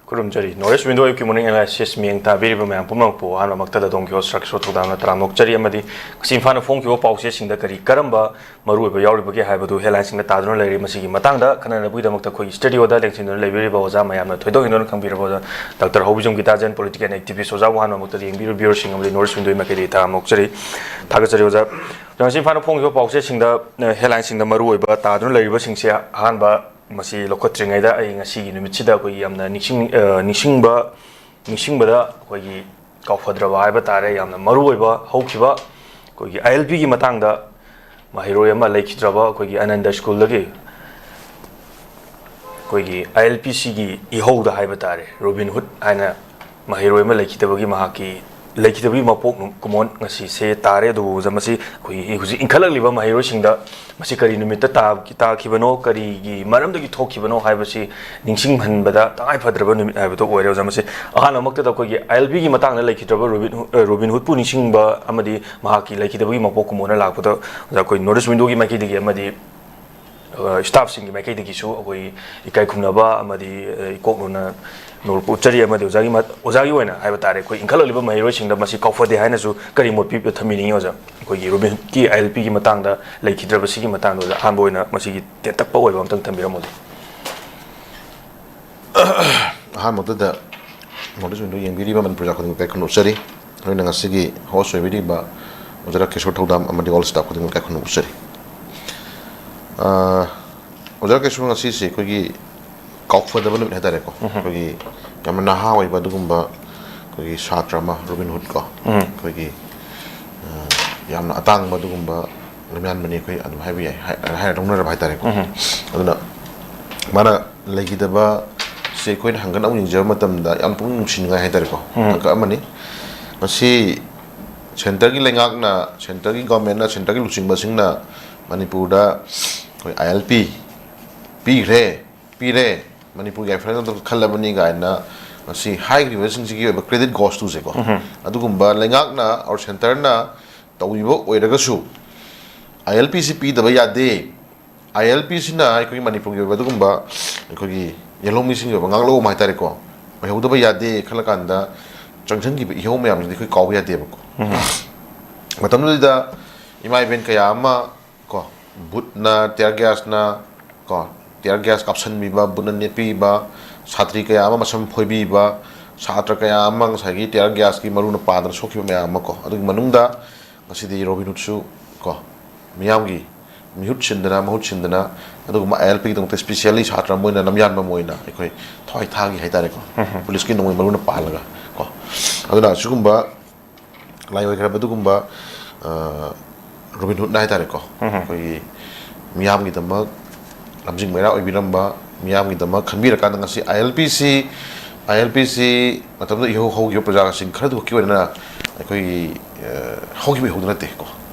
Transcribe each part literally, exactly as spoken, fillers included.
ꯈꯨꯔꯨꯝꯖꯔꯤ꯫ North East Window ꯑꯌꯨꯛꯀꯤ Morning Analysis ꯃꯤꯠꯌꯦꯡ ꯇꯥꯕꯤꯔꯤꯕ ꯃꯌꯥꯝ ꯄꯨꯝꯅꯃꯛꯄꯨ ꯑꯍꯥꯟꯕꯃꯛꯇꯗ ꯑꯗꯣꯝꯒꯤ host ꯔꯥꯀꯦꯁꯣꯔ ꯊꯧꯗꯥꯝꯅ ꯇꯔꯥꯝꯅ ꯑꯣꯛꯆꯔꯤ, ꯑꯃꯗꯤ ꯉꯁꯤ ꯏꯝꯐꯥꯜꯅ ꯐꯣꯡꯈꯤꯕ ꯄꯥꯎꯆꯦꯁꯤꯡꯗ ꯀꯔꯤ ꯀꯔꯝꯕ ꯃꯔꯨꯑꯣꯏꯕ ꯌꯥꯎꯔꯤꯕꯒꯦ ꯍꯥꯏꯕꯗꯨ headlineꯁꯤꯡꯗ ꯇꯥꯗꯨꯅ ꯂꯩꯔꯤ꯫ ꯃꯁꯤꯒꯤ ꯃꯇꯥꯡꯗ ꯈꯟꯅꯅꯕꯒꯤꯗꯃꯛꯇ ꯑꯩꯈꯣꯏꯒꯤ studioꯗ ꯂꯦꯡꯁꯤꯟꯗꯨꯅ ꯂꯩꯕꯤꯔꯤꯕ ꯑꯣꯖꯥ ꯃꯌꯥꯝꯅ ꯊꯣꯏꯗꯣꯛ ꯍꯦꯟꯗꯣꯛꯅ ꯈꯪꯕꯤꯔꯕ ꯑꯣꯖꯥ Doctor ꯍꯧꯕꯤꯖꯝ ꯒꯤꯇꯥꯖꯟ, political activist ꯑꯣꯖꯥꯕꯨ ꯑꯍꯥꯟꯕꯃꯛꯇꯗ ꯌꯦꯡꯕꯤꯔꯤꯕ viewerꯁꯤꯡ ꯑꯃꯗꯤ North East Windowꯒꯤ ꯃꯥꯏꯀꯩꯗꯒꯤ ꯇꯔꯥꯝꯅ ꯑꯣꯛꯆꯔꯤ꯫ ꯊꯥꯒꯠꯆꯔꯤ ꯑꯣꯖꯥ꯫ ꯑꯣꯖꯥ, ꯉꯁꯤ ꯏꯝꯐꯥꯜꯅ ꯐꯣꯡꯈꯤꯕ ꯄꯥꯎꯆꯦꯁꯤꯡꯗ, ꯑ, headlineꯁꯤꯡꯗ ꯃꯔꯨꯑꯣꯏꯕ ꯇꯥꯗꯨꯅ ꯂꯩꯔꯤꯕꯁꯤꯡꯁꯦ ꯑꯍꯥꯟꯕ ꯃꯁꯤ ꯂꯧꯈꯠꯇ꯭ꯔꯤꯉꯩꯗ ꯑꯩ ꯉꯁꯤꯒꯤ ꯅꯨꯃꯤꯠꯁꯤꯗ ꯑꯩꯈꯣꯏꯒꯤ ꯌꯥꯝꯅ ꯅꯤꯡꯁꯤꯡ-, ꯑ, ꯅꯤꯡꯁꯤꯡꯕ, ꯅꯤꯡꯁꯤꯡꯕꯗ ꯑꯩꯈꯣꯏꯒꯤ ꯀꯥꯎꯐꯗ꯭ꯔꯕ ꯍꯥꯏꯕ ꯇꯥꯔꯦ, ꯌꯥꯝꯅ ꯃꯔꯨꯑꯣꯏꯕ ꯍꯧꯈꯤꯕ ꯑꯩꯈꯣꯏꯒꯤ ILPꯒꯤ ꯃꯇꯥꯡꯗ ꯃꯍꯩꯔꯣꯏ ꯑꯃ ꯂꯩꯈꯤꯗ꯭ꯔꯕ ꯑꯩꯈꯣꯏꯒꯤ ꯑꯅꯟꯗ ꯁ꯭ꯀꯨꯜꯗꯒꯤ ꯑꯩꯈꯣꯏꯒꯤ ILPCꯒꯤ ꯏꯍꯧꯗ ꯍꯥꯏꯕ ꯇꯥꯔꯦ, ꯔꯣꯕꯤꯟ ꯍꯨꯗ ꯍꯥꯏꯅ ꯃꯍꯩꯔꯣꯏ ꯑꯃ ꯂꯩꯈꯤꯗꯕꯒꯤ, ꯃꯍꯥꯛꯀꯤ ꯂꯩꯈꯤꯗꯕꯒꯤ ꯃꯄꯣꯛ ꯅꯨ-, ꯀꯨꯝꯑꯣꯟ ꯉꯁꯤꯁꯦ ꯇꯥꯔꯦ꯫ ꯑꯗꯨꯕꯨ ꯑꯣꯖꯥ, ꯃꯁꯤ ꯑꯩꯈꯣꯏꯒꯤ ꯍꯧꯖꯤꯛ ꯏꯟꯈꯠꯂꯛꯂꯤꯕ ꯃꯍꯩꯔꯣꯏꯁꯤꯡꯗ ꯃꯁꯤ ꯀꯔꯤ ꯅꯨꯃꯤꯠꯇ ꯇꯥ-, ꯇꯥꯈꯤꯕꯅꯣ, ꯀꯔꯤꯒꯤ ꯃꯔꯝꯗꯒꯤ ꯊꯣꯛꯈꯤꯕꯅꯣ ꯍꯥꯏꯕꯁꯤ ꯅꯤꯡꯁꯤꯡꯍꯟꯕꯗ ꯇꯉꯥꯏꯐꯗ꯭ꯔꯕ ꯅꯨꯃꯤꯠ ꯍꯥꯏꯕꯗꯣ ꯑꯣꯏꯔꯦ ꯑꯣꯖꯥ꯫ ꯃꯁꯤ ꯑꯍꯥꯟꯕꯃꯛꯇꯗ ꯑꯩꯈꯣꯏꯒꯤ ILPꯒꯤ ꯃꯇꯥꯡꯗ ꯂꯩꯈꯤꯗ꯭ꯔꯕ ꯔꯣꯕꯤꯟ ꯍꯨ-, ꯑ, ꯔꯣꯕꯤꯟ ꯍꯨꯗꯄꯨ ꯅꯤꯡꯁꯤꯡꯕ ꯑꯃꯗꯤ ꯃꯍꯥꯛꯀꯤ ꯂꯩꯈꯤꯗꯕꯒꯤ ꯃꯄꯣꯛ ꯀꯨꯝꯑꯣꯟꯅ ꯂꯥꯛꯄꯗ ꯑꯣꯖꯥ, ꯑꯩꯈꯣꯏ North East Windowꯒꯤ ꯃꯥꯏꯀꯩꯗꯒꯤ ꯑꯃꯗꯤ ꯑ, staffꯁꯤꯡꯒꯤ ꯃꯥꯏꯀꯩꯗꯒꯤꯁꯨ ꯑꯩꯈꯣꯏ ꯏꯀꯥꯏ ꯈꯨꯝꯅꯕ ꯑꯃꯗꯤ, ꯑ, ꯏꯀꯣꯛ ꯅꯣꯟꯅ ꯅꯣꯛꯄ ꯎꯠꯆꯔꯤ꯫ ꯑꯃꯗꯤ ꯑꯣꯖꯥꯒꯤ ꯃ-, ꯑꯣꯖꯥꯒꯤ ꯑꯣꯏꯅ ꯍꯥꯏꯕ ꯇꯥꯔꯦ, ꯑꯩꯈꯣꯏ ꯏꯟꯈꯠꯂꯛꯂꯤꯕ ꯃꯍꯩꯔꯣꯏꯁꯤꯡꯗ ꯃꯁꯤ ꯀꯥꯎꯐꯗꯦ ꯍꯥꯏꯅꯁꯨ ꯀꯔꯤ ꯃꯣꯠ ꯄꯤ-, ꯊꯝꯕꯤꯅꯤꯡꯉꯤ ꯑꯣꯖꯥ? ꯑꯩꯈꯣꯏꯒꯤ ꯔꯣꯕꯤꯟ ꯍꯨꯗꯀꯤ ILPꯒꯤ ꯃꯇꯥꯡꯗ ꯂꯩꯈꯤꯗ꯭ꯔꯕꯁꯤꯒꯤ ꯃꯇꯥꯡꯗ ꯑꯣꯖꯥ, ꯑꯍꯥꯟꯕ ꯑꯣꯏꯅ ꯃꯁꯤꯒꯤ ꯇꯦꯟꯇꯛꯄ ꯑꯣꯏꯕ ꯑꯃꯇꯪ ꯊꯝꯕꯤꯔꯝꯃꯨ ꯑꯣꯖꯥ꯫ ꯑꯍꯥꯟꯕꯗꯨꯗ North East Window ꯌꯦꯡꯕꯤꯔꯤꯕ ꯃꯅꯤꯄꯨꯔ ꯈꯨꯗꯤꯡꯃꯛ ꯏꯀꯥꯏ ꯈꯨꯝꯅ ꯎꯠꯆꯔꯤ꯫ ꯂꯣꯏꯅ ꯉꯁꯤꯒꯤ host ꯑꯣꯏꯕꯤꯔꯤꯕ ꯑꯣꯖꯥ ꯔꯥꯀꯦꯁꯣꯔ ꯊꯧꯗꯥꯝ ꯑꯃꯗꯤ all staff ꯈꯨꯗꯤꯡꯃꯛ ꯏꯀꯥꯏ ꯈꯨꯝꯅ ꯎꯠꯆꯔꯤ꯫ ꯑꯥ, ꯑꯣꯖꯥ ꯔꯥꯀꯦꯁꯣꯔ, ꯉꯁꯤꯁꯦ ꯑꯩꯈꯣꯏꯒꯤ ꯀꯥꯎꯐꯗꯕ ꯅꯨꯃꯤꯠ ꯍꯥꯏꯇꯥꯔꯦꯀꯣ꯫ ꯎꯝ꯫ ꯑꯩꯈꯣꯏꯒꯤ ꯌꯥꯝꯅ ꯅꯍꯥ ꯑꯣꯏꯕ ꯑꯗꯨꯒꯨꯝꯕ ꯑꯩꯈꯣꯏꯒꯤ ꯁꯥꯇ꯭ꯔ ꯑꯃ, ꯔꯣꯕꯤꯟ ꯍꯨꯗ ꯀꯣ, ꯎꯝ꯫ ꯑꯩꯈꯣꯏꯒꯤ, ꯑ, ꯌꯥꯝꯅ ꯑꯇꯥꯡꯕ ꯑꯗꯨꯒꯨꯝꯕ ꯂꯝꯌꯥꯟꯕꯅꯤ, ꯑꯩꯈꯣꯏ ꯑꯗꯨꯝ ꯍꯥꯏꯕ ꯌꯥꯏ, ꯍꯥꯏ-, ꯍꯥꯏꯔ ꯂꯧꯅꯔꯕ ꯍꯥꯏꯇꯥꯔꯦꯀꯣ꯫ ꯎꯝ꯫ ꯑꯗꯨꯅ ꯃꯥꯅ ꯂꯩꯈꯤꯗꯕꯁꯦ ꯑꯩꯈꯣꯏꯅ ꯍꯪꯒꯠ ꯑꯃꯨꯛ ꯌꯦꯡꯖꯕ ꯃꯇꯝꯗ ꯌꯥꯝ ꯄꯨꯛꯅꯤꯡ ꯅꯨꯡꯁꯤꯅꯤꯡꯉꯥꯏ ꯍꯥꯏꯇꯥꯔꯦꯀꯣ꯫ ꯎꯝ꯫ ꯍꯪꯀꯠ ꯑꯃꯅꯤ꯫ ꯃꯁꯤ centreꯒꯤ ꯂꯩꯉꯥꯛꯅ, centreꯒꯤ governmentꯅ, centreꯒꯤ ꯂꯨꯆꯤꯡꯕꯁꯤꯡꯅ ꯃꯅꯤꯄꯨꯔꯗ ꯑꯩꯈꯣꯏ ILP ꯄꯤꯈ꯭ꯔꯦ, ꯄꯤꯔꯦ, ꯃꯅꯤꯄꯨꯔꯒꯤ ILP ꯈꯜꯂꯕꯅꯤ ꯀꯥꯏꯅ ꯃꯁꯤ ꯍꯥꯏꯈ꯭ꯔꯤꯕꯁꯤꯡꯁꯤꯒꯤ ꯑꯣꯏꯕ credit goes toꯁꯦꯀꯣ꯫ ꯎꯝ꯫ ꯑꯗꯨꯒꯨꯝꯕ ꯂꯩꯉꯥꯛꯅ or centreꯅ ꯇꯧꯕꯤꯕ ꯑꯣꯏꯔꯒꯁꯨ ILPꯁꯤ ꯄꯤꯗꯕ ꯌꯥꯗꯦ꯫ ILPꯁꯤꯅ ꯑꯩꯈꯣꯏꯒꯤ ꯃꯅꯤꯄꯨꯔꯒꯤ ꯑꯣꯏꯕ ꯑꯗꯨꯒꯨꯝꯕ ꯑꯩꯈꯣꯏꯒꯤ ꯌꯦꯜꯍꯧꯃꯤꯁꯤꯡꯒꯤ ꯑꯣꯏꯕ ꯉꯥꯛꯂꯧ ꯑꯃ ꯍꯥꯏꯇꯥꯔꯦꯀꯣ꯫ ꯑꯣꯏꯍꯧꯗꯕ ꯌꯥꯗꯦ ꯈꯜꯂꯀꯥꯟꯗ ꯆꯪꯁꯤꯟꯈꯤꯕ ꯏꯍꯧ ꯃꯌꯥꯝꯁꯤꯗꯤ ꯑꯩꯈꯣꯏ ꯀꯥꯎꯕ ꯌꯥꯗꯦꯕꯀꯣ꯫ ꯃꯇꯝꯗꯨꯗ ꯏꯃꯥ ꯏꯕꯦꯟ ꯀꯌꯥ ꯑꯃ ꯀꯣ, ꯕꯨꯠꯅ, tear gasꯅ ꯀꯣ, tear gas ꯀꯥꯞꯁꯤꯟꯕꯤꯕ, ꯕꯨꯠꯅ ꯅꯦꯠꯄꯤꯕ, ꯁꯥꯇ꯭ꯔꯤ ꯀꯌꯥ ꯑꯃ ꯃꯁꯝ ꯐꯣꯏꯕꯤꯕ, ꯁꯥꯇ꯭ꯔ ꯀꯌꯥ ꯑꯃ ꯉꯁꯥꯏꯒꯤ tear gasꯀꯤ ꯃꯔꯨꯅ ꯄꯥꯗꯅ ꯁꯣꯛꯈꯤꯕ ꯃꯌꯥꯝ ꯑꯃ ꯀꯣ, ꯑꯗꯨꯒꯤ ꯃꯅꯨꯡꯗ ꯉꯁꯤꯗꯤ ꯔꯣꯕꯤꯟ ꯍꯨꯠꯁꯨ ꯀꯣ, ꯃꯤꯌꯥꯝꯒꯤ ꯃꯤꯍꯨꯠ ꯁꯤꯟꯗꯅ, ꯃꯍꯨꯠ ꯁꯤꯟꯗꯅ, ꯑꯗꯨꯒꯨꯝꯕ ILPꯒꯤꯗꯃꯛꯇ specially ꯁꯥꯇ꯭ꯔ ꯑꯃ ꯑꯣꯏꯅ, ꯂꯝꯌꯥꯟꯕ ꯑꯃ ꯑꯣꯏꯅ ꯑꯩꯈꯣꯏ ꯊꯋꯥꯏ ꯊꯥꯈꯤ ꯍꯥꯏꯇꯥꯔꯦꯀꯣ꯫ ꯄꯨꯂꯤꯁꯀꯤ ꯅꯣꯡꯃꯩ ꯃꯔꯨꯅ ꯄꯥꯜꯂꯒ ꯀꯣ꯫ ꯑꯗꯨꯅ ꯑꯁꯤꯒꯨꯝꯕ ꯂꯥꯏ ꯑꯣꯏꯈ꯭ꯔꯕ ꯑꯗꯨꯒꯨꯝꯕ, ꯑ, ꯔꯣꯕꯤꯟ ꯍꯨꯠꯅ ꯍꯥꯏꯇꯥꯔꯦꯀꯣ, ꯑꯩꯈꯣꯏꯒꯤ ꯃꯤꯌꯥꯝꯒꯤꯗꯃꯛ ꯂꯝꯖꯤꯡ ꯃꯩꯔꯥ ꯑꯣꯏꯕꯤꯔꯝꯕ, ꯃꯤꯌꯥꯝꯒꯤꯗꯃꯛ ꯈꯟꯕꯤꯔꯀꯥꯟꯗ ꯉꯁꯤ ILPꯁꯤ, ILPꯁꯤ ꯃꯇꯝꯗꯨꯗ ꯏꯍꯧ ꯍꯧꯈꯤꯕ ꯄ꯭ꯔꯖꯥꯁꯤꯡ ꯈꯔꯗꯨ ꯈꯛꯀꯤ ꯑꯣꯏꯅ ꯑꯩꯈꯣꯏꯒꯤ, ꯑ, ꯍꯧꯈꯤꯕ ꯏꯍꯧꯗꯨ ꯅꯠꯇꯦꯀꯣ꯫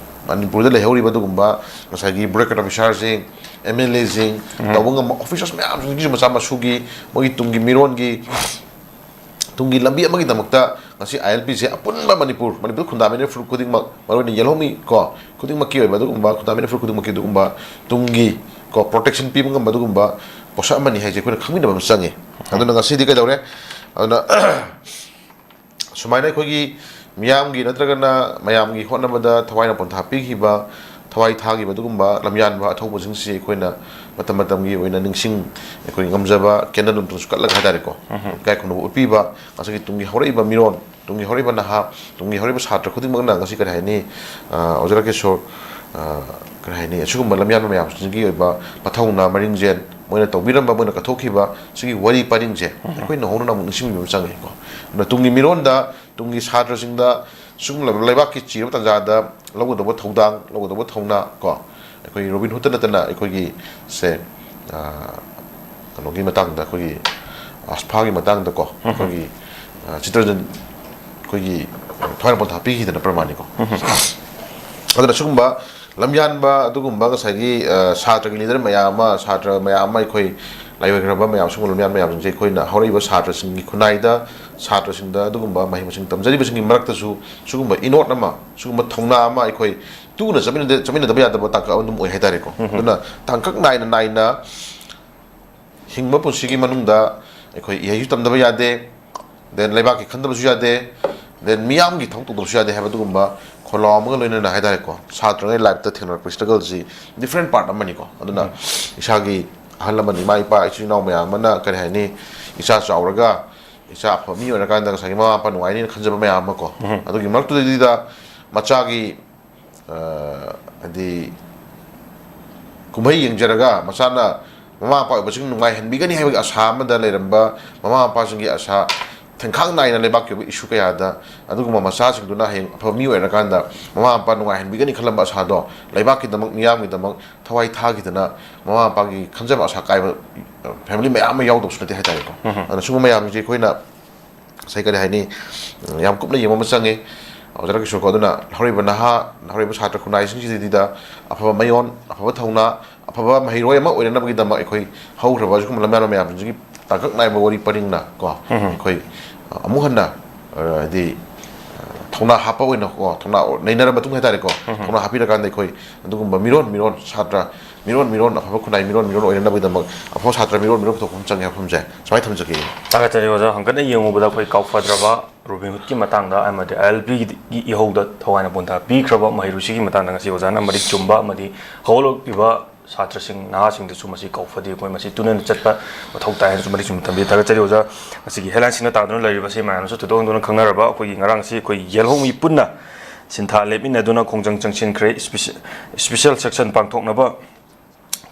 ꯃꯅꯤꯄꯨꯔꯗ ꯂꯩꯍꯧꯔꯤꯕ ꯑꯗꯨꯒꯨꯝꯕ ꯉꯁꯥꯏꯒꯤ bureaucrat officerꯁꯤꯡ, MLAꯁꯤꯡ, ꯇꯧꯕ ꯉꯝꯕ officersꯃꯌꯥꯝꯁꯤꯡꯒꯤꯁꯨ ꯃꯆꯥ ꯃꯁꯨꯒꯤ, ꯃꯣꯏꯒꯤ ꯇꯨꯡꯒꯤ ꯃꯤꯔꯣꯟꯒꯤ, ꯇꯨꯡꯒꯤ ꯂꯝꯕꯤ ꯑꯃꯒꯤꯗꯃꯛꯇ ꯉꯁꯤ ILPꯁꯦ ꯑꯄꯨꯟꯕ ꯃꯅꯤꯄꯨꯔ, ꯃꯅꯤꯄꯨꯔ ꯈꯨꯟꯗꯥꯃꯤꯟꯅꯔꯤꯕ ꯐꯨꯔꯨꯞ ꯈꯨꯗꯤꯡꯃꯛ, ꯃꯔꯨꯑꯣꯏꯅ ꯌꯦꯜꯍꯧꯃꯤ ꯀꯣ, ꯈꯨꯗꯤꯡꯃꯛꯀꯤ ꯑꯣꯏꯕ ꯑꯗꯨꯒꯨꯝꯕ, ꯈꯨꯟꯗꯥꯃꯤꯟꯅꯔꯤꯕ ꯐꯨꯔꯨꯞ ꯈꯨꯗꯤꯡꯃꯛꯀꯤ ꯑꯗꯨꯒꯨꯝꯕ ꯇꯨꯡꯒꯤ ꯀꯣ, protection ꯄꯤꯕ ꯉꯝꯕ ꯑꯗꯨꯒꯨꯝꯕ ꯄꯣꯠꯁꯛ ꯑꯃꯅꯤ ꯍꯥꯏꯁꯦ ꯑꯩꯈꯣꯏꯅ ꯈꯪꯃꯤꯟꯅꯕ ꯑꯃ ꯆꯪꯉꯤ꯫ ꯑꯗꯨꯅ ꯉꯁꯤꯗꯤ ꯀꯩꯗꯧꯔꯦ? ꯑꯗꯨꯅ ꯁꯨꯃꯥꯏꯅ ꯑꯩꯈꯣꯏꯒꯤ ꯃꯤꯌꯥꯝꯒꯤ ꯅꯠꯇ꯭ꯔꯒꯅ ꯃꯌꯥꯝꯒꯤ ꯍꯣꯠꯅꯕꯗ ꯊꯋꯥꯏꯅ ꯄꯣꯟꯊꯥ ꯄꯤꯈꯤꯕ, ꯊꯋꯥꯏ ꯊꯥꯈꯤꯕ ꯑꯗꯨꯒꯨꯝꯕ ꯂꯝꯌꯥꯟꯕ ꯑꯊꯧꯕꯁꯤꯡꯁꯤ ꯑꯩꯈꯣꯏꯅ ꯃꯇꯝ ꯃꯇꯝꯒꯤ ꯑꯣꯏꯅ ꯅꯤꯡꯁꯤꯡ, ꯑꯩꯈꯣꯏ ꯉꯝꯖꯕ candle ꯑꯃꯇꯪꯁꯨ ꯀꯠꯂꯒ ꯍꯥꯏꯇꯥꯔꯦꯀꯣ, ꯏꯀꯥꯏ ꯈꯨꯝꯅꯕ ꯎꯠꯄꯤꯕ, ꯉꯁꯤꯒꯤ ꯇꯨꯡꯒꯤ ꯍꯧꯔꯛꯏꯕ ꯃꯤꯔꯣꯟ, ꯇꯨꯡꯒꯤ ꯍꯧꯔꯛꯏꯕ ꯅꯍꯥ, ꯇꯨꯡꯒꯤ ꯍꯧꯔꯛꯏꯕ ꯁꯥꯇ꯭ꯔ ꯈꯨꯗꯤꯡꯃꯛꯅ ꯉꯁꯤ ꯀꯔꯤ ꯍꯥꯏꯅꯤ, ꯑ, ꯑꯣꯖꯥ ꯔꯥꯀꯦꯁꯣꯔ, ꯑ, ꯀꯔꯤ ꯍꯥꯏꯅꯤ, ꯑꯁꯤꯒꯨꯝꯕ ꯂꯝꯌꯥꯟꯕ ꯃꯌꯥꯝꯁꯤꯡꯒꯤ ꯑꯣꯏꯕ ꯃꯊꯧꯅꯥ ꯃꯔꯤꯡꯖꯦꯜ, ꯃꯣꯏꯅ ꯇꯧꯕꯤꯔꯝꯕ, ꯃꯣꯏꯅ ꯀꯠꯊꯣꯛꯈꯤꯕ ꯁꯤꯒꯤ ꯋꯥꯔꯤ ꯄꯔꯤꯡꯁꯦ ꯑꯩꯈꯣꯏ ꯅꯧꯍꯧꯅꯅ ꯑꯃꯨꯛ ꯅꯤꯡꯁꯤꯡꯕꯤꯕ ꯑꯃ ꯆꯪꯉꯦꯀꯣ꯫ ꯑꯗꯨꯅ ꯇꯨꯡꯒꯤ ꯃꯤꯔꯣꯟꯗ, ꯇꯨꯡꯒꯤ ꯁꯥꯇ꯭ꯔꯁꯤꯡꯗ ꯁꯤꯒꯨꯝꯂꯕ ꯂꯩꯕꯥꯛꯀꯤ ꯆꯤꯔꯕ ꯇꯥꯟꯖꯥꯗ ꯂꯧꯒꯗꯧꯕ ꯊꯧꯗꯥꯡ, ꯂꯧꯒꯗꯧꯕ ꯊꯧꯅꯥ ꯀꯣ, ꯑꯩꯈꯣꯏ ꯔꯣꯕꯤꯟ ꯍꯨꯠꯇ ꯅꯠꯇꯅ ꯑꯩꯈꯣꯏꯒꯤ ꯁꯦ, ꯑ, ꯀꯩꯅꯣꯒꯤ ꯃꯇꯥꯡꯗ, ꯑꯩꯈꯣꯏꯒꯤ ꯑꯁꯐꯥꯒꯤ ꯃꯇꯥꯡꯗꯀꯣ, ꯑꯩꯈꯣꯏꯒꯤ, ꯑ, ꯆꯤꯇꯔꯟꯖꯟ ꯑꯩꯈꯣꯏꯒꯤ ꯊꯋꯥꯏ ꯄꯣꯟꯊꯥ ꯄꯤꯈꯤꯗꯅ ꯄ꯭ꯔꯃꯥꯅꯤꯀꯣ꯫ ꯑꯗꯨꯅ ꯁꯤꯒꯨꯝꯕ ꯂꯝꯌꯥꯟꯕ ꯑꯗꯨꯒꯨꯝꯕ ꯉꯁꯥꯏꯒꯤ, ꯑ, ꯁꯥꯇ꯭ꯔꯒꯤ leader ꯃꯌꯥꯝ ꯑꯃ, ꯁꯥꯇ꯭ꯔ ꯃꯌꯥꯝ ꯑꯃ, ꯑꯩꯈꯣꯏ ꯂꯥꯏꯑꯣꯏꯈ꯭ꯔꯕ ꯃꯌꯥꯝ, ꯁꯤꯒꯨꯝꯕ ꯂꯝꯌꯥꯟ ꯃꯌꯥꯝꯁꯤꯡꯁꯦ ꯑꯩꯈꯣꯏꯅ ꯍꯧꯔꯛꯏꯕ ꯁꯥꯇ꯭ꯔꯁꯤꯡꯒꯤ ꯈꯨꯟꯅꯥꯏꯗ, ꯁꯥꯇ꯭ꯔꯁꯤꯡꯗ, ꯑꯗꯨꯒꯨꯝꯕ ꯃꯍꯩ ꯃꯁꯤꯡ ꯇꯝꯖꯔꯤꯕꯁꯤꯡꯒꯤ ꯃꯔꯛꯇꯁꯨ ꯁꯤꯒꯨꯝꯕ ꯏꯅꯣꯠ ꯑꯃ, ꯁꯤꯒꯨꯝꯕ ꯊꯧꯅꯥ ꯑꯃ ꯑꯩꯈꯣꯏ ꯇꯨꯅ ꯆꯠꯃꯤꯟꯅꯗ-, ꯆꯠꯃꯤꯟꯅꯗꯕ ꯌꯥꯗꯕ ꯇꯥꯡꯀꯛ ꯑꯃ ꯑꯗꯨꯝ ꯑꯣꯏ ꯍꯥꯏꯇꯥꯔꯦꯀꯣ꯫ ꯑꯗꯨꯅ ꯇꯥꯡꯀꯛ ꯅꯥꯏꯅ ꯅꯥꯏꯅ ꯍꯤꯡꯕ ꯄꯨꯟꯁꯤꯒꯤ ꯃꯅꯨꯡꯗ ꯑꯩꯈꯣꯏ ꯏꯍꯩꯁꯨ ꯇꯝꯗꯕ ꯌꯥꯗꯦ, then ꯂꯩꯕꯥꯛꯀꯤ ꯈꯟꯗꯕꯁꯨ ꯌꯥꯗꯦ, then ꯃꯤꯌꯥꯝꯒꯤ ꯊꯕꯛ ꯇꯧꯗꯕꯁꯨ ꯌꯥꯗꯦ ꯍꯥꯏꯕ ꯑꯗꯨꯒꯨꯝꯕ ꯈꯣꯜꯂꯥꯎ ꯑꯃꯒ ꯂꯣꯏꯅꯅ ꯍꯥꯏꯇꯥꯔꯦꯀꯣ, ꯁꯥꯇ꯭ꯔꯉꯩ ꯂꯥꯏꯐꯇ ꯊꯦꯡꯅꯔꯛꯄ ꯁ꯭ꯇ꯭ꯔꯒꯜꯁꯤ ꯗꯤꯐ꯭ꯔꯦꯟ ꯄꯥꯔꯠ ꯑꯃꯅꯤꯀꯣ꯫ ꯑꯗꯨꯅ ꯏꯁꯥꯒꯤ ꯑꯍꯜ ꯂꯃꯟ, ꯏꯃꯥ ꯏꯄꯥ, ꯏꯆꯤꯜ ꯏꯅꯥꯎ ꯃꯌꯥꯝ ꯑꯃꯅ, ꯀꯔꯤ ꯍꯥꯏꯅꯤ, ꯏꯆꯥ ꯆꯥꯎꯔꯒ ꯏꯆꯥ ꯑꯐꯕ ꯃꯤ ꯑꯣꯏꯔꯀꯥꯟꯗ ꯉꯁꯥꯏꯒꯤ ꯃꯃꯥ ꯃꯄꯥ ꯅꯨꯡꯉꯥꯏꯅꯤꯅ ꯈꯟꯖꯕ ꯃꯌꯥꯝ ꯑꯃ ꯀꯣ, ꯑꯗꯨꯒꯤ ꯃꯔꯛꯇꯨꯗꯩꯗꯨꯗ ꯃꯆꯥꯒꯤ, ꯑ, ꯍꯥꯏꯗꯤ, ꯀꯨꯝꯍꯩ ꯌꯦꯡꯖꯔꯒ ꯃꯆꯥꯅ ꯃꯃꯥ ꯃꯄꯥ ꯑꯣꯏꯕꯁꯤꯡ ꯅꯨꯡꯉꯥꯏꯍꯟꯕꯤꯒꯅꯤ ꯍꯥꯏꯕꯒꯤ ꯑꯁꯥ ꯑꯃꯗ ꯂꯩꯔꯝꯕ ꯃꯃꯥ ꯃꯄꯥꯁꯤꯡꯒꯤ ꯑꯁꯥ ꯊꯦꯡꯈꯥꯡ ꯅꯥꯏꯅ ꯂꯩꯕꯥꯛꯀꯤ ꯑꯣꯏꯕ ꯏꯁꯨ ꯀꯌꯥꯗ ꯑꯗꯨꯒꯨꯝꯕ ꯃꯆꯥꯁꯤꯡꯗꯨꯅ ꯍꯌꯦꯡ ꯑꯐꯕ ꯃꯤ ꯑꯣꯏꯔꯀꯥꯟꯗ ꯃꯃꯥ ꯃꯄꯥ ꯅꯨꯡꯉꯥꯏꯍꯟꯕꯤꯒꯅꯤ ꯈꯜꯂꯝꯕ ꯑꯁꯥꯗꯣ ꯂꯩꯕꯥꯛꯀꯤꯗꯃꯛ, ꯃꯤꯌꯥꯝꯒꯤꯗꯃꯛ ꯊꯋꯥꯏ ꯊꯥꯈꯤꯗꯅ ꯃꯃꯥ ꯃꯄꯥꯒꯤ ꯈꯟꯖꯕ ꯑꯁꯥ ꯀꯥꯏꯕ ꯐꯦꯃꯤꯂꯤ ꯃꯌꯥꯝ ꯑꯃ ꯌꯥꯎꯗꯕꯁꯨ ꯅꯠꯇꯦ ꯍꯥꯏꯇꯥꯔꯦꯀꯣ꯫ ꯑꯗꯨꯅ ꯁꯤꯒꯨꯝꯕ ꯃꯌꯥꯝꯁꯦ ꯑꯩꯈꯣꯏꯅ ꯉꯁꯥꯏ ꯀꯔꯤ ꯍꯥꯏꯅꯤ, ꯎꯝ, ꯌꯥꯝ ꯀꯨꯞꯅ ꯌꯦꯡꯕ ꯑꯃ ꯆꯪꯉꯤ꯫ ꯑꯣꯖꯥ ꯀꯤꯁꯣꯔꯀꯣ, ꯑꯗꯨꯅ ꯍꯧꯔꯤꯕ ꯅꯍꯥ, ꯍꯧꯔꯤꯕ ꯁꯥꯇ꯭ꯔ ꯈꯨꯟꯅꯥꯏꯁꯤꯡꯁꯤꯗ ꯑꯐꯕ ꯃꯌꯣꯟ, ꯑꯐꯕ ꯊꯧꯅꯥ, ꯑꯐꯕ ꯃꯍꯩꯔꯣꯏ ꯑꯃ ꯑꯣꯏꯅꯅꯕꯒꯤꯗꯃꯛ ꯑꯩꯈꯣꯏ ꯍꯧꯈ꯭ꯔꯕ ꯑꯁꯤꯒꯨꯝꯕ ꯂꯝꯌꯥꯟꯕ ꯃꯌꯥꯝꯁꯤꯡꯁꯤꯒꯤ ꯇꯥꯡꯀꯛ ꯅꯥꯏꯕ ꯋꯥꯔꯤ ꯄꯔꯤꯡꯅ ꯀꯣ, ꯑꯩꯈꯣꯏ, ꯑ, ꯑꯃꯨꯛ ꯍꯟꯅ, ꯑ, ꯍꯥꯏꯗꯤ, ꯑ, ꯊꯧꯅꯥ ꯍꯥꯞꯄ ꯑꯣꯏꯅ ꯀꯣ, ꯊꯧꯅꯥ ꯅꯩꯅꯔꯕ ꯃꯇꯨꯡ ꯍꯥꯏꯇꯥꯔꯦꯀꯣ, ꯊꯧꯅꯥ ꯍꯥꯞꯄꯤꯔꯀꯥꯟꯗ ꯑꯩꯈꯣꯏ ꯑꯗꯨꯒꯨꯝꯕ ꯃꯤꯔꯣꯟ, ꯃꯤꯔꯣꯟ, ꯁꯥꯇ꯭ꯔ ꯃꯤꯔꯣꯟ, ꯃꯤꯔꯣꯟ, ꯑꯐꯕ ꯈꯨꯟꯅꯥꯏ ꯃꯤꯔꯣꯟ, ꯃꯤꯔꯣꯟ ꯑꯣꯏꯅꯅꯕꯒꯤꯗꯃꯛ ꯑꯐꯕ ꯁꯥꯇ꯭ꯔ ꯃꯤꯔꯣꯟ, ꯃꯤꯔꯣꯟ ꯄꯨꯊꯣꯛꯄ ꯑꯃ ꯆꯪꯉꯦ ꯍꯥꯏꯕ ꯋꯥꯐꯝꯁꯦ ꯁꯨꯃꯥꯏꯅ ꯊꯝꯖꯒꯦ꯫ ꯊꯥꯒꯠꯆꯔꯤ ꯑꯣꯖꯥ꯫ ꯍꯪꯀꯠꯅ ꯌꯦꯡꯉꯨꯕꯗ ꯑꯩꯈꯣꯏ ꯀꯥꯎꯐꯗ꯭ꯔꯕ ꯔꯣꯕꯤꯟ ꯍꯨꯗꯀꯤ ꯃꯇꯥꯡꯗ ꯑꯃꯗꯤ ꯑꯥꯏ ꯑꯦꯜ ꯄꯤꯒꯤ ꯏꯍꯧꯗ ꯊꯋꯥꯏꯅ ꯄꯣꯟꯊꯥ ꯄꯤꯈ꯭ꯔꯕ ꯃꯍꯩꯔꯣꯏꯁꯤꯒꯤ ꯃꯇꯥꯡꯗ ꯉꯁꯤ ꯑꯣꯖꯥꯅ ꯃꯔꯤꯛ ꯆꯨꯝꯕ ꯑꯃꯗꯤ ꯍꯧꯒꯠꯂꯛꯂꯤꯕ ꯁꯥꯇ꯭ꯔꯁꯤꯡ, ꯅꯍꯥꯁꯤꯡꯗꯁꯨ ꯃꯁꯤ ꯀꯥꯎꯐꯗꯦ, ꯑꯩꯈꯣꯏ ꯃꯁꯤ ꯇꯨꯅ ꯆꯠꯄ ꯃꯊꯧ ꯇꯥꯏ ꯍꯥꯏꯅꯁꯨ ꯃꯔꯤꯛ ꯆꯨꯝꯅ ꯊꯝꯕꯤ꯫ ꯊꯥꯒꯠꯆꯔꯤ ꯑꯣꯖꯥ꯫ ꯉꯁꯤꯒꯤ ꯍꯦꯗꯂꯥꯏꯟꯁꯤꯡꯅ ꯇꯥꯗꯨꯅ ꯂꯩꯔꯤꯕꯁꯤ ꯃꯌꯥꯝꯅꯁꯨ ꯊꯣꯏꯗꯣꯛ ꯍꯦꯟꯗꯣꯛꯅ ꯈꯪꯅꯔꯕ ꯑꯩꯈꯣꯏꯒꯤ ꯉꯔꯥꯡꯁꯤ ꯑꯩꯈꯣꯏ ꯌꯦꯜꯍꯧꯃꯤ ꯄꯨꯟꯅ ꯁꯤꯟꯊꯥ ꯂꯦꯞꯃꯤꯟꯅꯗꯨꯅ ꯈꯣꯡꯖꯪ ꯆꯪꯁꯤꯟꯈ꯭ꯔꯦ꯫ ꯏꯁꯄꯤꯁꯦ-, ꯏꯁꯄꯤꯁꯦꯜ ꯁꯦꯛꯁꯟ ꯄꯥꯡꯊꯣꯛꯅꯕ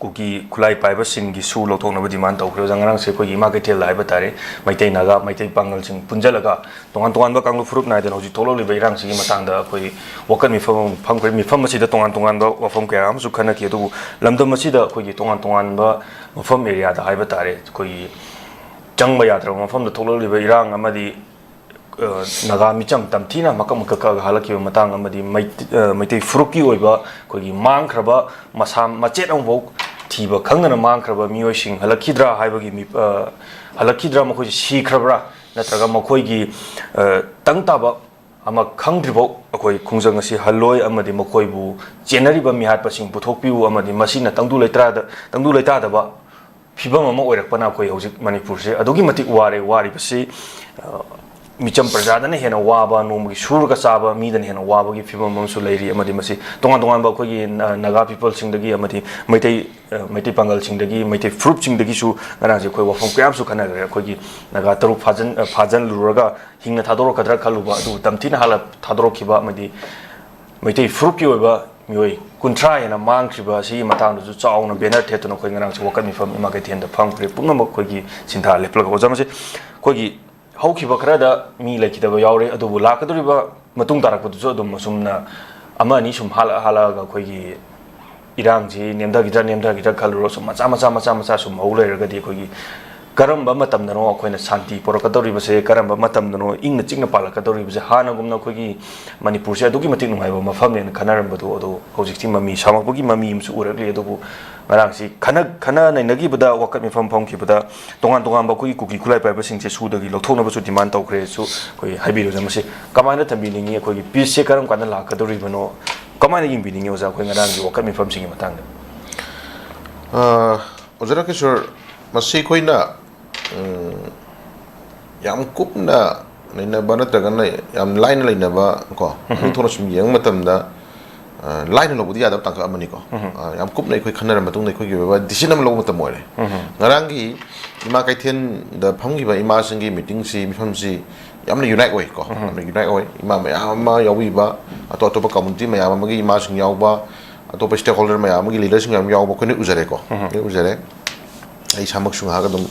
ꯀꯨꯀꯤ ꯈꯨꯠꯂꯥꯏ ꯄꯥꯏꯕꯁꯤꯡꯒꯤ ꯁꯨ ꯂꯧꯊꯣꯛꯅꯕ ꯗꯤꯃꯥꯟ ꯇꯧꯈ꯭ꯔꯦ꯫ ꯑꯣꯖꯥ, ꯉꯔꯥꯡꯁꯦ ꯑꯩꯈꯣꯏꯒꯤ ꯏꯃꯥ ꯀꯩꯊꯦꯜꯗ ꯍꯥꯏꯕ ꯇꯥꯔꯦ, ꯃꯩꯇꯩ, ꯅꯥꯒꯥ, ꯃꯩꯇꯩ ꯄꯥꯉꯜꯁꯤꯡ ꯄꯨꯟꯁꯤꯜꯂꯒ ꯇꯣꯉꯥꯟ ꯇꯣꯉꯥꯟꯕ ꯀꯥꯡꯂꯨꯞ ꯐꯨꯔꯨꯞ ꯅꯥꯏꯗꯅ ꯍꯧꯖꯤꯛ ꯊꯣꯛꯂꯛꯂꯤꯕ ꯏꯔꯥꯡꯁꯤꯒꯤ ꯃꯇꯥꯡꯗ ꯑꯩꯈꯣꯏ ꯋꯥꯀꯠ ꯃꯤꯐꯝ ꯑꯃ ꯐꯝꯈ꯭ꯔꯦ꯫ ꯃꯤꯐꯝ ꯑꯁꯤꯗ ꯇꯣꯉꯥꯟ ꯇꯣꯉꯥꯟꯕ ꯋꯥꯐꯝ ꯀꯌꯥ ꯑꯃꯁꯨ ꯈꯟꯅꯈꯤ꯫ ꯑꯗꯨꯕꯨ ꯂꯝꯗꯝ ꯑꯁꯤꯗ ꯑꯩꯈꯣꯏꯒꯤ ꯇꯣꯉꯥꯟ ꯇꯣꯉꯥꯟꯕ ꯃꯐꯝ ꯑꯦꯔꯤꯌꯥꯗ ꯍꯥꯏꯕ ꯇꯥꯔꯦ, ꯑꯩꯈꯣꯏꯒꯤ ꯆꯪꯕ ꯌꯥꯗ꯭ꯔꯕ ꯃꯐꯝꯗ ꯊꯣꯛꯂꯛꯂꯤꯕ ꯏꯔꯥꯡ ꯑꯃꯗꯤ, ꯑ, ꯅꯥꯒꯥ ꯃꯤꯆꯝ ꯇꯝꯊꯤꯅ ꯃꯀꯛ ꯃꯀꯛ ꯀꯛꯑꯒ ꯍꯜꯂꯛꯈꯤꯕ ꯃꯇꯥꯡ ꯑꯃꯗꯤ ꯃꯩ-, ꯑ, ꯃꯩꯇꯩ ꯐꯨꯔꯨꯞꯀꯤ ꯑꯣꯏꯕ ꯑꯩꯈꯣꯏꯒꯤ ꯃꯥꯡꯈ꯭ꯔꯕ ꯃꯁꯥ ꯃꯆꯦꯠ ꯑꯃꯐꯥꯎ ꯊꯤꯕ ꯈꯪꯗꯅ ꯃꯥꯡꯈ꯭ꯔꯕ ꯃꯤꯑꯣꯏꯁꯤꯡ ꯍꯜꯂꯛꯈꯤꯗ꯭ꯔꯥ ꯍꯥꯏꯕꯒꯤ ꯃꯤ-, ꯑ, ꯍꯜꯂꯛꯈꯤꯗ꯭ꯔꯥ, ꯃꯈꯣꯏꯁꯤ ꯁꯤꯈ꯭ꯔꯕ꯭ꯔꯥ, ꯅꯠꯇ꯭ꯔꯒ ꯃꯈꯣꯏꯒꯤ, ꯑ, ꯇꯪ ꯇꯥꯕ ꯑꯃ ꯈꯪꯗ꯭ꯔꯤꯐꯥꯎ ꯑꯩꯈꯣꯏ ꯈꯣꯡꯖꯪ ꯑꯁꯤ ꯍꯜꯂꯣꯏ ꯑꯃꯗꯤ ꯃꯈꯣꯏꯕꯨ ꯆꯦꯟꯅꯔꯤꯕ ꯃꯤꯍꯥꯠꯄꯁꯤꯡ ꯄꯨꯊꯣꯛꯄꯤꯌꯨ ꯑꯃꯗꯤ ꯃꯁꯤꯅ ꯇꯪꯗꯨ ꯂꯩꯇꯥꯗ-, ꯇꯪꯗꯨ ꯂꯩꯇꯥꯗꯕ ꯐꯤꯕꯝ ꯑꯃ ꯑꯣꯏꯔꯛꯄꯅ ꯑꯩꯈꯣꯏ ꯍꯧꯖꯤꯛ ꯃꯅꯤꯄꯨꯔꯁꯦ ꯑꯗꯨꯛꯀꯤ ꯃꯇꯤꯛ ꯋꯥꯔꯦ꯫ ꯋꯥꯔꯤꯕꯁꯤ, ꯑ, ꯃꯤꯆꯝ ꯄ꯭ꯔꯖꯥꯗꯅ ꯍꯦꯟꯅ ꯋꯥꯕ, ꯅꯣꯡꯃꯒꯤ ꯁꯨꯔꯒ ꯆꯥꯕ ꯃꯤꯗꯅ ꯍꯦꯟꯅ ꯋꯥꯕꯒꯤ ꯐꯤꯕꯝ ꯑꯃꯁꯨ ꯂꯩꯔꯤ꯫ ꯑꯃꯗꯤ ꯃꯁꯤ ꯇꯣꯉꯥꯟ ꯇꯣꯉꯥꯟꯕ ꯑꯩꯈꯣꯏꯒꯤ ꯅ-, ꯅꯥꯒꯥ ꯄꯤꯄꯜꯁꯤꯡꯗꯒꯤ ꯑꯃꯗꯤ ꯃꯩꯇꯩ, ꯑ, ꯃꯩꯇꯩ ꯄꯥꯡꯒꯜꯁꯤꯡꯗꯒꯤ, ꯃꯩꯇꯩ ꯐꯨꯔꯨꯞꯁꯤꯡꯗꯒꯤꯁꯨ ꯉꯔꯥꯡꯁꯦ ꯑꯩꯈꯣꯏ ꯋꯥꯐꯝ ꯀꯌꯥ ꯑꯃꯁꯨ ꯈꯟꯅꯈ꯭ꯔꯦ꯫ ꯑꯩꯈꯣꯏꯒꯤ ꯅꯥꯒꯥ ꯇꯔꯨꯛ ꯐꯥꯖꯤꯟ-, ꯑ, ꯐꯥꯖꯤꯜꯂꯨꯔꯒ ꯍꯤꯡꯅ ꯊꯥꯗꯣꯔꯛꯀꯗ꯭ꯔꯥ ꯈꯜꯂꯨꯕ, ꯑꯗꯨꯕꯨ ꯇꯝꯊꯤꯅ ꯍꯥꯠꯂ ꯊꯥꯗꯣꯔꯛꯈꯤꯕ ꯑꯃꯗꯤ ꯃꯩꯇꯩ ꯐꯨꯔꯨꯞꯀꯤ ꯑꯣꯏꯕ ꯃꯤꯑꯣꯏ ꯀꯨꯟꯊ꯭ꯔꯥ ꯍꯦꯟꯅ ꯃꯥꯡꯈꯤꯕ ꯑꯁꯤꯒꯤ ꯃꯇꯥꯡꯗꯁꯨ ꯆꯥꯎꯅ ꯕꯦꯅꯔ ꯊꯦꯠꯇꯨꯅ ꯑꯩꯈꯣꯏ ꯉꯔꯥꯡꯁꯦ ꯋꯥꯀꯠ ꯃꯤꯐꯝ ꯏꯃꯥ ꯀꯩꯊꯦꯜꯗ ꯐꯝꯈ꯭ꯔꯦ꯫ ꯄꯨꯝꯅꯃꯛ ꯑꯩꯈꯣꯏꯒꯤ ꯁꯤꯟꯊꯥ ꯂꯦꯞꯂꯒ ꯑꯣꯖꯥ ꯃꯁꯤ ꯑꯩꯈꯣꯏꯒꯤ ꯍꯧꯈꯤꯕ ꯈꯔꯗ ꯃꯤ ꯂꯩꯈꯤꯗꯕ ꯌꯥꯎꯔꯦ, ꯑꯗꯨꯕꯨ ꯂꯥꯛꯀꯗꯧꯔꯤꯕ ꯃꯇꯨꯡ ꯇꯥꯔꯛꯄꯗꯨꯁꯨ ꯑꯗꯨꯝ ꯑꯁꯨꯝꯅ ꯑꯃ ꯑꯅꯤ ꯁꯨꯝ ꯍꯥꯜꯂꯛ-, ꯍꯥꯜꯂꯛꯑꯒ ꯑꯩꯈꯣꯏꯒꯤ ꯏꯔꯥꯡꯁꯤ ꯅꯦꯝꯊꯈꯤꯗ꯭ꯔꯥ, ꯅꯦꯝꯊꯈꯤꯗ꯭ꯔꯥ ꯈꯜꯂꯨꯔ ꯁꯨꯝ ꯃꯆꯥ, ꯃꯆꯥ, ꯃꯆꯥ, ꯃꯆꯥ ꯁꯨꯝ ꯍꯧ ꯂꯩꯔꯒꯗꯤ ꯑꯩꯈꯣꯏꯒꯤ ꯀꯔꯝꯕ ꯃꯇꯝꯗꯅꯣ ꯑꯩꯈꯣꯏꯅ ꯁꯥꯟꯇꯤ ꯄꯨꯔꯛꯀꯗꯧꯔꯤꯕꯁꯦ, ꯀꯔꯝꯕ ꯃꯇꯝꯗꯅꯣ ꯏꯪꯅ ꯆꯤꯛꯅ ꯄꯥꯜꯂꯛꯀꯗꯧꯔꯤꯕꯁꯦ? ꯍꯥꯟꯅꯒꯨꯝꯅ ꯑꯩꯈꯣꯏꯒꯤ ꯃꯅꯤꯄꯨꯔꯁꯦ ꯑꯗꯨꯛꯀꯤ ꯃꯇꯤꯛ ꯅꯨꯡꯉꯥꯏꯕ ꯃꯐꯝꯅꯦꯅ ꯈꯟꯅꯔꯝꯕꯗꯣ, ꯑꯗꯣ ꯍꯧꯖꯤꯛꯇꯤ ꯃꯃꯤ ꯁꯥꯃꯛꯄꯒꯤ ꯃꯃꯤ ꯑꯃꯁꯨ ꯎꯔꯛꯂꯤ꯫ ꯑꯗꯨꯕꯨ ꯉꯔꯥꯡꯁꯤ ꯈꯟꯅ-, ꯈꯟꯅ ꯅꯩꯅꯈꯤꯕꯗ, ꯋꯥꯀꯠ ꯃꯤꯐꯝ ꯐꯝꯈꯤꯕꯗ ꯇꯣꯉꯥꯟ ꯇꯣꯉꯥꯟꯕ ꯑꯩꯈꯣꯏꯒꯤ ꯀꯨꯀꯤ ꯈꯨꯠꯂꯥꯏ ꯄꯥꯏꯕꯁꯤꯡꯁꯦ ꯁꯨꯗꯒꯤ ꯂꯧꯊꯣꯛꯅꯕꯁꯨ ꯗꯤꯃꯥꯟ ꯇꯧꯈ꯭ꯔꯦꯁꯨ ꯑꯩꯈꯣꯏ ꯍꯥꯏꯕꯤꯔꯣꯁꯦ꯫ ꯃꯁꯤ ꯀꯃꯥꯏꯅ ꯊꯝꯕꯤꯅꯤꯡꯉꯤ? ꯑꯩꯈꯣꯏꯒꯤ ꯄꯤꯁꯁꯦ ꯀꯔꯝ ꯀꯥꯟꯗ ꯂꯥꯛꯀꯗꯧꯔꯤꯕꯅꯣ? ꯀꯃꯥꯏꯅ ꯌꯦꯡꯕꯤꯅꯤꯡꯉꯤ ꯑꯣꯖꯥ, ꯑꯩꯈꯣꯏ ꯉꯔꯥꯡꯒꯤ ꯋꯥꯀꯠ ꯃꯤꯐꯝꯁꯤꯡꯒꯤ ꯃꯇꯥꯡꯗ? ꯑ, ꯑꯣꯖꯥ ꯔꯥꯀꯦꯁꯣꯔ, ꯃꯁꯤ ꯑꯩꯈꯣꯏꯅ, ꯎꯝ, ꯌꯥꯝ ꯀꯨꯞꯅ ꯅꯩꯅꯕ ꯅꯠꯇ꯭ꯔꯒꯅ ꯌꯥꯝ ꯂꯥꯏꯅ ꯂꯩꯅꯕ ꯀꯣ, ꯃꯅꯨꯡ ꯊꯣꯛꯅ ꯁꯨꯝ ꯌꯦꯡꯕ ꯃꯇꯝꯗ, ꯑ, ꯂꯥꯏꯅ ꯂꯧꯕꯗꯤ ꯌꯥꯗꯕ ꯇꯥꯡꯀꯛ ꯑꯃꯅꯤꯀꯣ꯫ ꯑ, ꯌꯥꯝ ꯀꯨꯞꯅ ꯑꯩꯈꯣꯏ ꯈꯟꯅꯔ ꯃꯇꯨꯡꯗ ꯑꯩꯈꯣꯏꯒꯤ ꯑꯣꯏꯕ decision ꯑꯃ ꯂꯧꯕ ꯃꯇꯝ ꯑꯣꯏꯔꯦ꯫ ꯉꯔꯥꯡꯒꯤ ꯏꯃꯥ ꯀꯩꯊꯦꯜꯗ ꯐꯝꯈꯤꯕ ꯏꯃꯥꯁꯤꯡꯒꯤ meetingꯁꯤ, ꯃꯤꯐꯝꯁꯤ ꯌꯥꯝꯅ unite ꯑꯣꯏ ꯀꯣ꯫ ꯌꯥꯝꯅ unite ꯑꯣꯏ꯫ ꯏꯃꯥ ꯃꯌꯥꯝ ꯑꯃ ꯌꯥꯎꯕꯤꯕ, ꯑꯇꯣꯞ ꯑꯇꯣꯞꯄ community ꯃꯌꯥꯝ ꯑꯃꯒꯤ ꯏꯃꯥꯁꯤꯡ ꯌꯥꯎꯕ, ꯑꯇꯣꯞꯄ stakeholder ꯃꯌꯥꯝ ꯑꯃꯒꯤ leaderꯁꯤꯡ ꯃꯌꯥꯝ ꯌꯥꯎꯕ ꯑꯩꯈꯣꯏꯅ ꯎꯖꯔꯦꯀꯣ꯫ ꯑꯩ ꯎꯖꯔꯦ꯫ ꯑꯩ ꯏꯁꯥꯃꯛꯁꯨ ꯉꯥꯏꯍꯥꯛ ꯑꯗꯨꯝ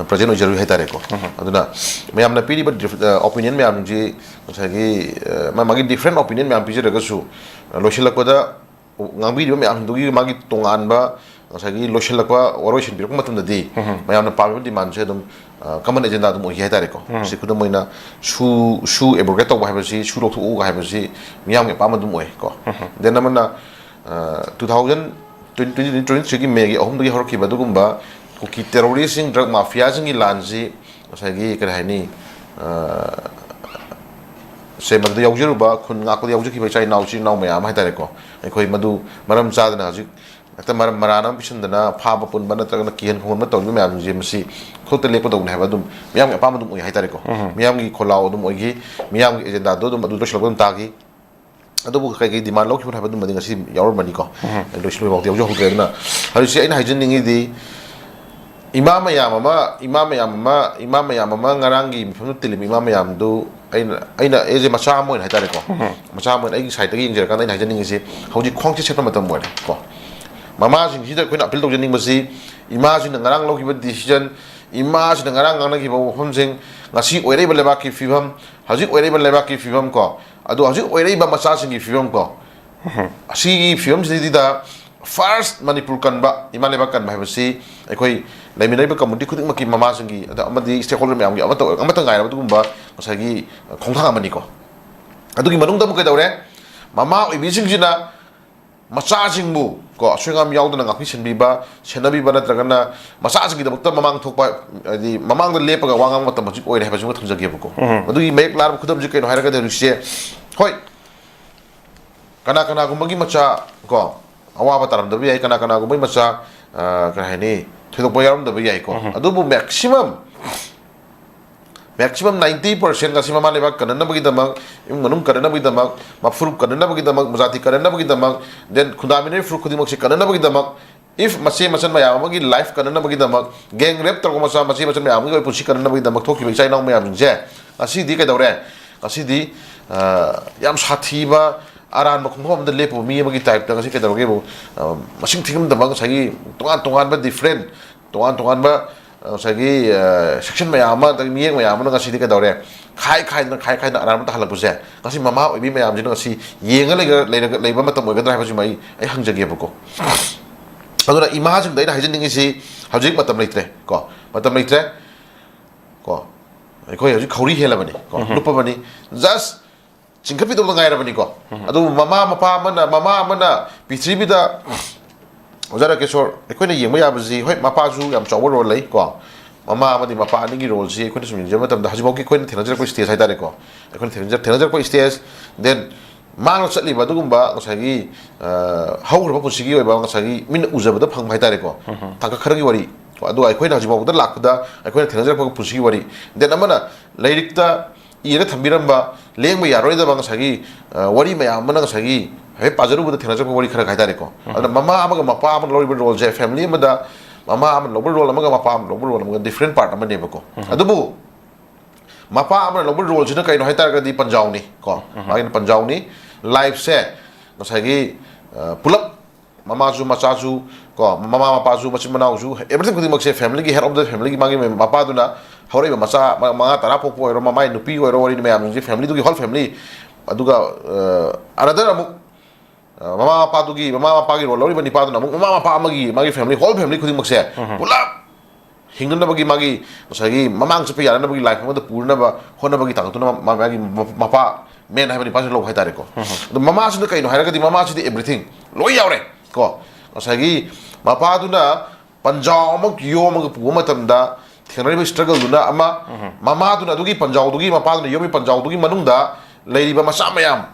present ꯑꯣꯏꯖꯔꯨꯏ ꯍꯥꯏꯇꯥꯔꯦꯀꯣ꯫ ꯑꯗꯨꯅ ꯃꯌꯥꯝꯅ ꯄꯤꯔꯤꯕ dif-, opinion ꯃꯌꯥꯝꯁꯤ ꯉꯁꯥꯏꯒꯤ, ꯑ, ꯃꯥ-, ꯃꯥꯒꯤ different opinion ꯃꯌꯥꯝ ꯄꯤꯖꯔꯒꯁꯨ, ꯑ, ꯂꯣꯏꯁꯤꯜꯂꯛꯄꯗ ꯉꯥꯡꯕꯤꯔꯤꯕ ꯃꯌꯥꯝꯗꯨꯒꯤ ꯃꯥꯒꯤ ꯇꯣꯉꯥꯟꯕ ꯉꯁꯥꯏꯒꯤ ꯂꯣꯏꯁꯤꯜꯂꯛꯄ ꯋꯥꯔꯣꯏꯁꯤꯟ ꯄꯤꯔꯛꯄ ꯃꯇꯝꯗꯗꯤ ꯃꯌꯥꯝꯅ ꯄꯥꯝꯃꯤꯕ demandꯁꯦ ꯑꯗꯨꯝ, ꯑ, common agenda ꯑꯗꯨꯝ ꯑꯣꯏꯈꯤ ꯍꯥꯏꯇꯥꯔꯦꯀꯣ꯫ ꯁꯤ ꯈꯨꯗꯝ ꯑꯣꯏꯅ ꯁꯨ, ꯁꯨ abrogate ꯇꯧꯕ ꯍꯥꯏꯕꯁꯤ, ꯁꯨ ꯂꯧꯊꯣꯛꯎ ꯍꯥꯏꯕꯁꯤ ꯃꯤꯌꯥꯝꯒꯤ ꯑꯄꯥꯝꯕ ꯑꯗꯨꯝ ꯑꯣꯏ ꯀꯣ꯫ Then ꯑꯃꯅ, ꯑ, two thousand twenty, twenty twenty-threeꯒꯤ Mayꯒꯤ ꯑꯍꯨꯝꯗꯒꯤ ꯍꯧꯔꯛꯈꯤꯕ ꯑꯗꯨꯒꯨꯝꯕ ꯀꯨꯀꯤ terroristꯁꯤꯡ, drug mafiaꯁꯤꯡꯒꯤ ꯂꯥꯟꯁꯤ ꯉꯁꯥꯏꯒꯤ ꯀꯔꯤ ꯍꯥꯏꯅꯤ, ꯑ, ꯁꯦ ꯃꯗꯨꯗ ꯌꯥꯎꯖꯔꯨꯕ, ꯈꯨꯟ ꯉꯥꯛꯄꯗ ꯌꯥꯎꯖꯈꯤꯕ ꯏꯆꯥ ꯏꯅꯥꯎ, ꯏꯆꯤꯜ ꯏꯅꯥꯎ ꯃꯌꯥꯝ ꯍꯥꯏꯇꯥꯔꯦꯀꯣ꯫ ꯑꯩꯈꯣꯏ ꯃꯗꯨ ꯃꯔꯝ ꯆꯥꯗꯅ ꯍꯧꯖꯤꯛ ꯍꯦꯛꯇ ꯃꯔꯝ ꯃꯔꯥꯟ ꯑꯃ ꯄꯤꯁꯤꯟꯗꯅ ꯐꯥꯕ ꯄꯨꯟꯕ ꯅꯠꯇ꯭ꯔꯒꯅ ꯀꯤꯍꯟ ꯈꯪꯍꯟꯕ ꯇꯧꯔꯤꯕ ꯃꯌꯥꯝꯁꯦ ꯃꯁꯤ ꯈꯨꯗꯛꯇ ꯂꯦꯞꯀꯗꯧꯕꯅꯤ ꯍꯥꯏꯕ ꯑꯗꯨꯝ ꯃꯤꯌꯥꯝꯒꯤ ꯑꯄꯥꯝꯕ ꯑꯗꯨꯝ ꯑꯣꯏ ꯍꯥꯏꯇꯥꯔꯦꯀꯣ꯫ ꯃꯤꯌꯥꯝꯒꯤ ꯈꯣꯜꯂꯥꯎ ꯑꯗꯨꯝ ꯑꯣꯏꯈꯤ, ꯃꯤꯌꯥꯝꯒꯤ ꯑꯦꯖꯦꯟꯗꯥꯗꯣ ꯑꯗꯨꯝ ꯑꯗꯨ ꯂꯣꯏꯁꯤꯜꯂꯛꯄ ꯑꯗꯨꯝ ꯇꯥꯈꯤ꯫ ꯑꯗꯨꯕꯨ ꯀꯩꯀꯩ ꯗꯤꯃꯥꯟ ꯂꯧꯈꯤꯕꯅꯣ ꯍꯥꯏꯕꯗꯨꯃꯗꯤ ꯉꯁꯤ ꯌꯥꯎꯔꯝꯕꯅꯤꯀꯣ꯫ ꯂꯣꯏꯁꯤꯜꯂꯣꯏ ꯐꯥꯎꯗꯤ ꯍꯧꯖꯤꯛ ꯍꯧꯗ꯭ꯔꯦ꯫ ꯑꯗꯨꯅ ꯍꯧꯖꯤꯛꯁꯦ ꯑꯩꯅ ꯍꯥꯏꯖꯅꯤꯡꯉꯤꯗꯤ, ꯏꯃꯥ ꯃꯌꯥꯝ ꯑꯃ, ꯏꯃꯥ ꯃꯌꯥꯝ ꯑꯃ, ꯏꯃꯥ ꯃꯌꯥꯝ ꯑꯃ ꯉꯔꯥꯡꯒꯤ ꯃꯤꯐꯝꯗ ꯇꯤꯜꯂꯤꯕ ꯏꯃꯥ ꯃꯌꯥꯝꯗꯨ ꯑꯩꯅ, ꯑꯩꯅ ꯑꯦꯖꯦ ꯃꯆꯥ ꯑꯃ ꯑꯣꯏꯅ ꯍꯥꯏꯇꯥꯔꯦꯀꯣ꯫ ꯃꯆꯥ ꯑꯃ ꯑꯣꯏꯅ ꯑꯩꯒꯤ ꯁꯥꯏꯠꯇꯒꯤ ꯌꯦꯡꯖꯔꯀꯥꯟꯗ ꯑꯩꯅ ꯍꯥꯏꯖꯅꯤꯡꯉꯤꯁꯤ, ꯍꯧꯖꯤꯛ ꯈ꯭ꯋꯥꯡꯁꯤ ꯁꯦꯠꯄ ꯃꯇꯝ ꯑꯣꯏꯔꯦ ꯀꯣ꯫ ꯃꯃꯥꯁꯤꯡꯁꯤꯗ ꯑꯩꯈꯣꯏꯅ ꯑꯄꯤꯜ ꯇꯧꯖꯅꯤꯡꯕꯁꯤ, ꯏꯃꯥꯁꯤꯡꯅ ꯉꯔꯥꯡ ꯂꯧꯈꯤꯕ ꯗꯤꯁꯤꯖꯟ, ꯏꯃꯥꯁꯤꯡꯅ ꯉꯔꯥꯡ ꯉꯥꯡꯅꯈꯤꯕ ꯋꯥꯐꯝꯁꯤꯡ, ꯉꯁꯤ ꯑꯣꯏꯔꯛꯏꯕ ꯂꯩꯕꯥꯛꯀꯤ ꯐꯤꯕꯝ, ꯍꯧꯖꯤꯛ ꯑꯣꯏꯔꯛꯏꯕ ꯂꯩꯕꯥꯛꯀꯤ ꯐꯤꯕꯝ ꯀꯣ, ꯑꯗꯣ ꯍꯧꯖꯤꯛ ꯑꯣꯏꯔꯛꯏꯕ ꯃꯆꯥꯁꯤꯡꯒꯤ ꯐꯤꯕꯝ ꯀꯣ, ꯑꯁꯤꯒꯤ ꯐꯤꯕꯝꯁꯤꯗꯩꯗ ꯐꯥꯔꯁ ꯃꯅꯤꯄꯨꯔ ꯀꯟꯕ, ꯏꯃꯥ ꯂꯩꯕꯥꯛ ꯀꯟꯕ ꯍꯥꯏꯕꯁꯤ ꯑꯩꯈꯣꯏ ꯂꯩꯃꯤꯟꯅꯔꯤꯕ ꯀꯝꯃꯨꯅꯤꯇꯤ ꯈꯨꯗꯤꯡꯃꯛꯀꯤ ꯃꯃꯥꯁꯤꯡꯒꯤ ꯑꯗ ꯑꯃꯗꯤ ꯁ꯭ꯇꯦꯛꯍꯣꯜꯗꯔ ꯃꯌꯥꯝꯒꯤ ꯑꯃꯠꯇ, ꯑꯃꯠꯇ ꯉꯥꯏꯔꯕ ꯑꯗꯨꯒꯨꯝꯕ ꯉꯁꯥꯏꯒꯤ ꯈꯣꯡꯊꯥꯡ ꯑꯃꯅꯤꯀꯣ꯫ ꯑꯗꯨꯒꯤ ꯃꯅꯨꯡꯗ ꯑꯃꯨꯛ ꯀꯩꯗꯧꯔꯦ? ꯃꯃꯥ ꯑꯣꯏꯕꯤꯁꯤꯡꯁꯤꯅ ꯃꯆꯥꯁꯤꯡꯕꯨ ꯀꯣ, ꯑꯁꯣꯏ ꯑꯉꯥꯝ ꯌꯥꯎꯗꯅ ꯉꯥꯛꯄꯤ ꯁꯦꯟꯕꯤꯕ, ꯁꯦꯟꯅꯕꯤꯕ ꯅꯠꯇ꯭ꯔꯒꯅ ꯃꯆꯥꯁꯤꯡꯒꯤꯗꯃꯛꯇ ꯃꯃꯥꯡ ꯊꯣꯛꯄ, ꯍꯥꯏꯗꯤ ꯃꯃꯥꯡꯗ ꯂꯦꯞꯄꯒ ꯋꯥ ꯉꯥꯡꯕ ꯃꯇꯝ ꯍꯧꯖꯤꯛ ꯑꯣꯏꯔꯦ ꯍꯥꯏꯕꯁꯤꯃ ꯊꯝꯖꯒꯦꯕꯀꯣ꯫ ꯃꯗꯨꯒꯤ ꯃꯌꯦꯛ ꯂꯥꯔꯕ ꯈꯨꯗꯝꯁꯤ ꯀꯩꯅꯣ ꯍꯥꯏꯔꯒꯗꯤ ꯍꯧꯖꯤꯛꯁꯦ, ꯍꯣꯏ, ꯀꯅꯥ ꯀꯅꯥꯒꯨꯝꯕꯒꯤ ꯃꯆꯥ ꯀꯣ, ꯑꯋꯥꯕ ꯇꯥꯔꯝꯗꯕ ꯌꯥꯏ, ꯀꯅꯥ ꯀꯅꯥꯒꯨꯝꯕꯒꯤ ꯃꯆꯥ, ꯑ, ꯀꯩ ꯍꯥꯏꯅꯤ, ꯊꯣꯏꯗꯣꯛꯄ ꯌꯥꯎꯔꯝꯗꯕ ꯌꯥꯏꯀꯣ꯫ ꯑꯗꯨꯕꯨ ꯃꯦꯛꯁꯤꯃꯝ, ꯃꯦꯛꯁꯤꯃꯝ ꯅꯥꯏꯟꯇꯤ ꯄꯥꯔꯁꯦꯟ ꯉꯁꯤ ꯃꯃꯥ ꯂꯩꯕꯥꯛ ꯀꯟꯅꯅꯕꯒꯤꯗꯃꯛ, ꯏꯃꯨꯡ ꯃꯅꯨꯡ ꯀꯟꯅꯅꯕꯒꯤꯗꯃꯛ, ꯃꯐꯨꯔꯨꯞ ꯀꯟꯅꯅꯕꯒꯤꯗꯃꯛ, ꯖꯥꯇꯤ ꯀꯟꯅꯅꯕꯒꯤꯗꯃꯛ, then ꯈꯨꯟꯗꯥꯃꯤꯟꯅꯔꯤꯕ ꯐꯨꯔꯨꯞ ꯈꯨꯗꯤꯡꯃꯛꯁꯤ ꯀꯟꯅꯅꯕꯒꯤꯗꯃꯛ, if ꯃꯆꯦ ꯃꯆꯟ ꯃꯌꯥꯝ ꯑꯃꯒꯤ ꯂꯥꯏꯐ ꯀꯟꯅꯅꯕꯒꯤꯗꯃꯛ, ꯒꯦꯡ ꯔꯦꯞ ꯇꯧꯔꯒ ꯃꯆꯥ, ꯃꯆꯦ ꯃꯆꯟ ꯃꯌꯥꯝ ꯑꯃꯒꯤ ꯑꯣꯏꯕ ꯄꯨꯟꯁꯤ ꯀꯟꯅꯅꯕꯒꯤꯗꯃꯛ ꯊꯣꯛꯈꯤꯕ ꯏꯆꯥ ꯏꯅꯥꯎ ꯃꯌꯥꯝꯁꯤꯡꯁꯦ ꯉꯁꯤꯗꯤ ꯀꯩꯗꯧꯔꯦ? ꯉꯁꯤꯗꯤ, ꯑ, ꯌꯥꯝ ꯁꯥꯊꯤꯕ ꯑꯔꯥꯟꯕ ꯈꯣꯡꯐꯝ ꯑꯃꯗ ꯂꯦꯞꯄꯨꯕ ꯃꯤ ꯑꯃꯒꯤ ꯇꯥꯏꯞꯇ ꯉꯁꯤ ꯀꯩꯗꯧꯔꯒꯦꯕꯨ, ꯑ, ꯃꯁꯤꯡ ꯊꯤꯉꯝꯗꯕ ꯉꯁꯥꯏꯒꯤ ꯇꯣꯉꯥꯟ ꯇꯣꯉꯥꯟꯕ ꯗꯤꯐ꯭ꯔꯦꯟ, ꯇꯣꯉꯥꯟ ꯇꯣꯉꯥꯟꯕ, ꯑ, ꯉꯁꯥꯏꯒꯤ, ꯑ, ꯁꯦꯛꯁꯟ ꯃꯌꯥꯝ ꯑꯃ, ꯑꯗꯒꯤ ꯃꯤꯠꯌꯦꯡ ꯃꯌꯥꯝ ꯑꯃꯅ ꯉꯁꯤꯗꯤ ꯀꯩꯗꯧꯔꯦ? ꯈꯥꯏ ꯈꯥꯏꯗꯅ, ꯈꯥꯏ ꯈꯥꯏꯗꯅ ꯑꯔꯥꯟꯕ ꯇꯥꯍꯜꯂꯛꯄꯁꯦ ꯉꯁꯤ ꯃꯃꯥ ꯑꯣꯏꯕꯤ ꯃꯌꯥꯝꯁꯤꯅ ꯉꯁꯤ ꯌꯦꯡꯉ ꯂꯩꯒ-, ꯂꯩꯔꯒ, ꯂꯩꯕ ꯃꯇꯝ ꯑꯣꯏꯒꯗ꯭ꯔꯥ ꯍꯥꯏꯕꯁꯤꯃ ꯑꯩ, ꯑꯩ ꯍꯪꯖꯒꯦꯕꯀꯣ꯫ ꯑꯗꯨꯅ ꯏꯃꯥꯁꯤꯡꯗ ꯑꯩꯅ ꯍꯥꯏꯖꯅꯤꯡꯉꯤꯁꯤ, ꯍꯧꯖꯤꯛ ꯃꯇꯝ ꯂꯩꯇ꯭ꯔꯦ ꯀꯣ, ꯃꯇꯝ ꯂꯩꯇ꯭ꯔꯦ ꯀꯣ꯫ ꯑꯩꯈꯣꯏ ꯍꯧꯖꯤꯛ ꯈꯧꯔꯤ ꯍꯦꯜꯂꯕꯅꯤ ꯀꯣ, ꯂꯨꯞꯄꯕꯅꯤ꯫ ꯖꯁ ꯆꯤꯡꯈꯠꯄꯤꯗꯧꯗ ꯉꯥꯏꯔꯕꯅꯤꯀꯣ꯫ ꯑꯗꯨꯕꯨ ꯃꯃꯥ ꯃꯄꯥ ꯑꯃꯅ, ꯃꯃꯥ ꯑꯃꯅ ꯄ꯭ꯔꯤꯊꯤꯕꯤꯗ, ꯑꯣꯖꯥ ꯔꯥꯀꯦꯁꯣꯔ, ꯑꯩꯈꯣꯏꯅ ꯌꯦꯡꯕ ꯌꯥꯕꯁꯤ, ꯍꯣꯏ, ꯃꯄꯥꯁꯨ ꯌꯥꯝ ꯆꯥꯎꯕ ꯔꯣꯜ ꯂꯩ ꯀꯣ꯫ ꯃꯃꯥ ꯑꯃꯗꯤ ꯃꯄꯥ ꯑꯅꯤꯒꯤ ꯔꯣꯜꯁꯤ ꯑꯩꯈꯣꯏꯅ ꯁꯨꯝ ꯌꯦꯡꯖꯕ ꯃꯇꯝꯗ, ꯍꯧꯖꯤꯛꯐꯥꯎꯒꯤ ꯑꯩꯈꯣꯏꯅ ꯊꯦꯡꯅꯖꯔꯛꯄ ꯁ꯭ꯇꯦꯖ ꯍꯥꯏꯇꯥꯔꯦꯀꯣ, ꯑꯩꯈꯣꯏꯅ ꯊꯦꯡꯅꯖ-, ꯊꯦꯡꯅꯖꯔꯛꯄ ꯁ꯭ꯇꯦꯖ, then ꯃꯥꯡꯂ ꯆꯠꯂꯤꯕ ꯑꯗꯨꯒꯨꯝꯕ ꯉꯁꯥꯏꯒꯤ, ꯑ, ꯍꯧꯈ꯭ꯔꯕ ꯄꯨꯟꯁꯤꯒꯤ ꯑꯣꯏꯕ ꯉꯁꯥꯏꯒꯤ ꯃꯤꯠꯅ ꯎꯖꯕꯗ ꯐꯪꯕ ꯍꯥꯏꯇꯥꯔꯦꯀꯣ, ꯇꯥꯡꯀꯛ ꯈꯔꯒꯤ ꯋꯥꯔꯤ꯫ ꯑꯗꯨꯒ ꯑꯩꯈꯣꯏꯅ ꯍꯧꯖꯤꯛ ꯐꯥꯎꯕꯗ ꯂꯥꯛꯄꯗ ꯑꯩꯈꯣꯏꯅ ꯊꯦꯡꯅꯖꯔꯛꯄ ꯄꯨꯟꯁꯤꯒꯤ ꯋꯥꯔꯤ꯫ Then ꯑꯃꯅ ꯂꯥꯏꯔꯤꯛꯇ ꯏꯔꯒ ꯊꯝꯕꯤꯔꯝꯕ ꯂꯦꯡꯕ ꯌꯥꯔꯣꯏꯗꯕ ꯉꯁꯥꯏꯒꯤ, ꯑ, ꯋꯥꯔꯤ ꯃꯌꯥꯝ ꯑꯃꯅ ꯉꯁꯥꯏꯒꯤ ꯍꯥꯏꯐꯦꯠ ꯄꯥꯖꯔꯨꯕꯗ ꯊꯦꯡꯅꯖꯔꯛꯄ ꯋꯥꯔꯤ ꯈꯔ ꯍꯥꯏꯇꯥꯔꯦꯀꯣ꯫ ꯑꯗꯨꯅ ꯃꯃꯥ ꯑꯃꯒ ꯃꯄꯥ ꯑꯃꯅ ꯂꯧꯔꯤꯕ ꯔꯣꯜꯁꯦ, ꯐꯦꯃꯤꯂꯤ ꯑꯃꯗ ꯃꯃꯥ ꯑꯃꯅ ꯂꯧꯕ ꯔꯣꯜ ꯑꯃꯒ ꯃꯄꯥ ꯑꯃꯅ ꯂꯧꯕ ꯔꯣꯜ ꯑꯃꯒ ꯗꯤꯐ꯭ꯔꯦꯟ ꯄꯥꯔꯠ ꯑꯃꯅꯦꯕꯀꯣ꯫ ꯑꯗꯨꯕꯨ ꯃꯄꯥ ꯑꯃꯅ ꯂꯧꯕ ꯔꯣꯜꯁꯤꯅ ꯀꯩꯅꯣ ꯍꯥꯏꯇꯥꯔꯒꯗꯤ ꯄꯟꯖꯥꯎꯅꯤ ꯀꯣ꯫ ꯃꯥꯒꯤꯅ ꯄꯟꯖꯥꯎꯅꯤ꯫ ꯂꯥꯏꯐꯁꯦ ꯉꯁꯥꯏꯒꯤ, ꯑ, ꯄꯨꯂꯞ ꯃꯃꯥꯁꯨ ꯃꯆꯥꯁꯨ ꯀꯣ, ꯃꯃꯥ ꯃꯄꯥꯁꯨ ꯃꯆꯤꯟ ꯃꯅꯥꯎꯁꯨ, ꯑꯦꯕ꯭ꯔꯤꯊꯤꯡ ꯈꯨꯗꯤꯡꯃꯛꯁꯦ ꯐꯦꯃꯤꯂꯤꯒꯤ ꯍꯦꯗ ꯑꯣꯐ ꯗ ꯐꯦꯃꯤꯂꯤꯒꯤ ꯃꯥꯒꯤ ꯃꯄꯥꯗꯨꯅ ꯍꯧꯔꯛꯏꯕ ꯃꯆꯥ ꯃ-, ꯃꯉꯥ ꯇꯔꯥ ꯄꯣꯛꯄ ꯑꯣꯏꯔꯣ, ꯃꯃꯥꯏ ꯅꯨꯄꯤ ꯑꯣꯏꯔꯣ, ꯋꯥꯔꯤ ꯃꯌꯥꯝꯁꯤꯡꯁꯦ ꯐꯦꯃꯤꯂꯤꯗꯨꯒꯤ ꯍꯣꯜ ꯐꯦꯃꯤꯂꯤ꯫ ꯑꯗꯨꯒ, ꯑ, ꯑꯅꯗꯔ ꯑꯃꯨꯛ, ꯑ, ꯃꯃꯥ ꯃꯄꯥꯗꯨꯒꯤ, ꯃꯃꯥ ꯃꯄꯥꯒꯤ ꯔꯣꯜ ꯂꯧꯔꯤꯕ ꯅꯤꯄꯥꯗꯨꯅ ꯑꯃꯨꯛ ꯃꯃꯥ ꯃꯄꯥ ꯑꯃꯒꯤ, ꯃꯥꯒꯤ ꯐꯦꯃꯤꯂꯤ, ꯍꯣꯜ ꯐꯦꯃꯤꯂꯤ ꯈꯨꯗꯤꯡꯃꯛꯁꯦ ꯄꯨꯂꯞ ꯍꯤꯡꯅꯅꯕꯒꯤ, ꯃꯥꯒꯤ ꯉꯁꯥꯏꯒꯤ ꯃꯃꯥꯡ ꯆꯠꯄ ꯌꯥꯅꯅꯕꯒꯤ ꯂꯥꯏꯐ ꯑꯃꯗ ꯄꯨꯅꯅꯕ ꯍꯣꯠꯅꯕꯒꯤ ꯇꯥꯡꯀꯛꯇꯨꯅ ꯃꯥ-, ꯃꯥꯒꯤ ꯃ-, ꯃꯄꯥ, ꯃꯦꯟ ꯍꯥꯏꯕ ꯅꯤꯄꯥꯁꯤꯅ ꯂꯧꯕ ꯍꯥꯏꯇꯥꯔꯦꯀꯣ꯫ ꯑꯗꯣ ꯃꯃꯥꯁꯤꯅ ꯀꯩꯅꯣ ꯍꯥꯏꯔꯒꯗꯤ, ꯃꯃꯥꯁꯤꯗꯤ ꯑꯦꯕ꯭ꯔꯤꯊꯤꯡ ꯂꯣꯏ ꯌꯥꯎꯔꯦ ꯀꯣ꯫ ꯉꯁꯥꯏꯒꯤ ꯃꯄꯥꯗꯨꯅ ꯄꯟꯖꯥꯎ ꯑꯃ ꯌꯣꯝꯃꯒ ꯄꯨꯕ ꯃꯇꯝꯗ ꯊꯦꯡꯅꯔꯤꯕ ꯁ꯭ꯇ꯭ꯔꯒꯜꯗꯨꯅ ꯑꯃ, ꯃꯃꯥꯗꯨꯅ ꯑꯗꯨꯒꯤ ꯄꯟꯖꯥꯎꯗꯨꯒꯤ, ꯃꯄꯥꯗꯨꯅ ꯌꯣꯝꯃꯤ ꯄꯟꯖꯥꯎꯗꯨꯒꯤ ꯃꯅꯨꯡꯗ ꯂꯩꯔꯤꯕ ꯃꯆꯥ ꯃꯌꯥꯝ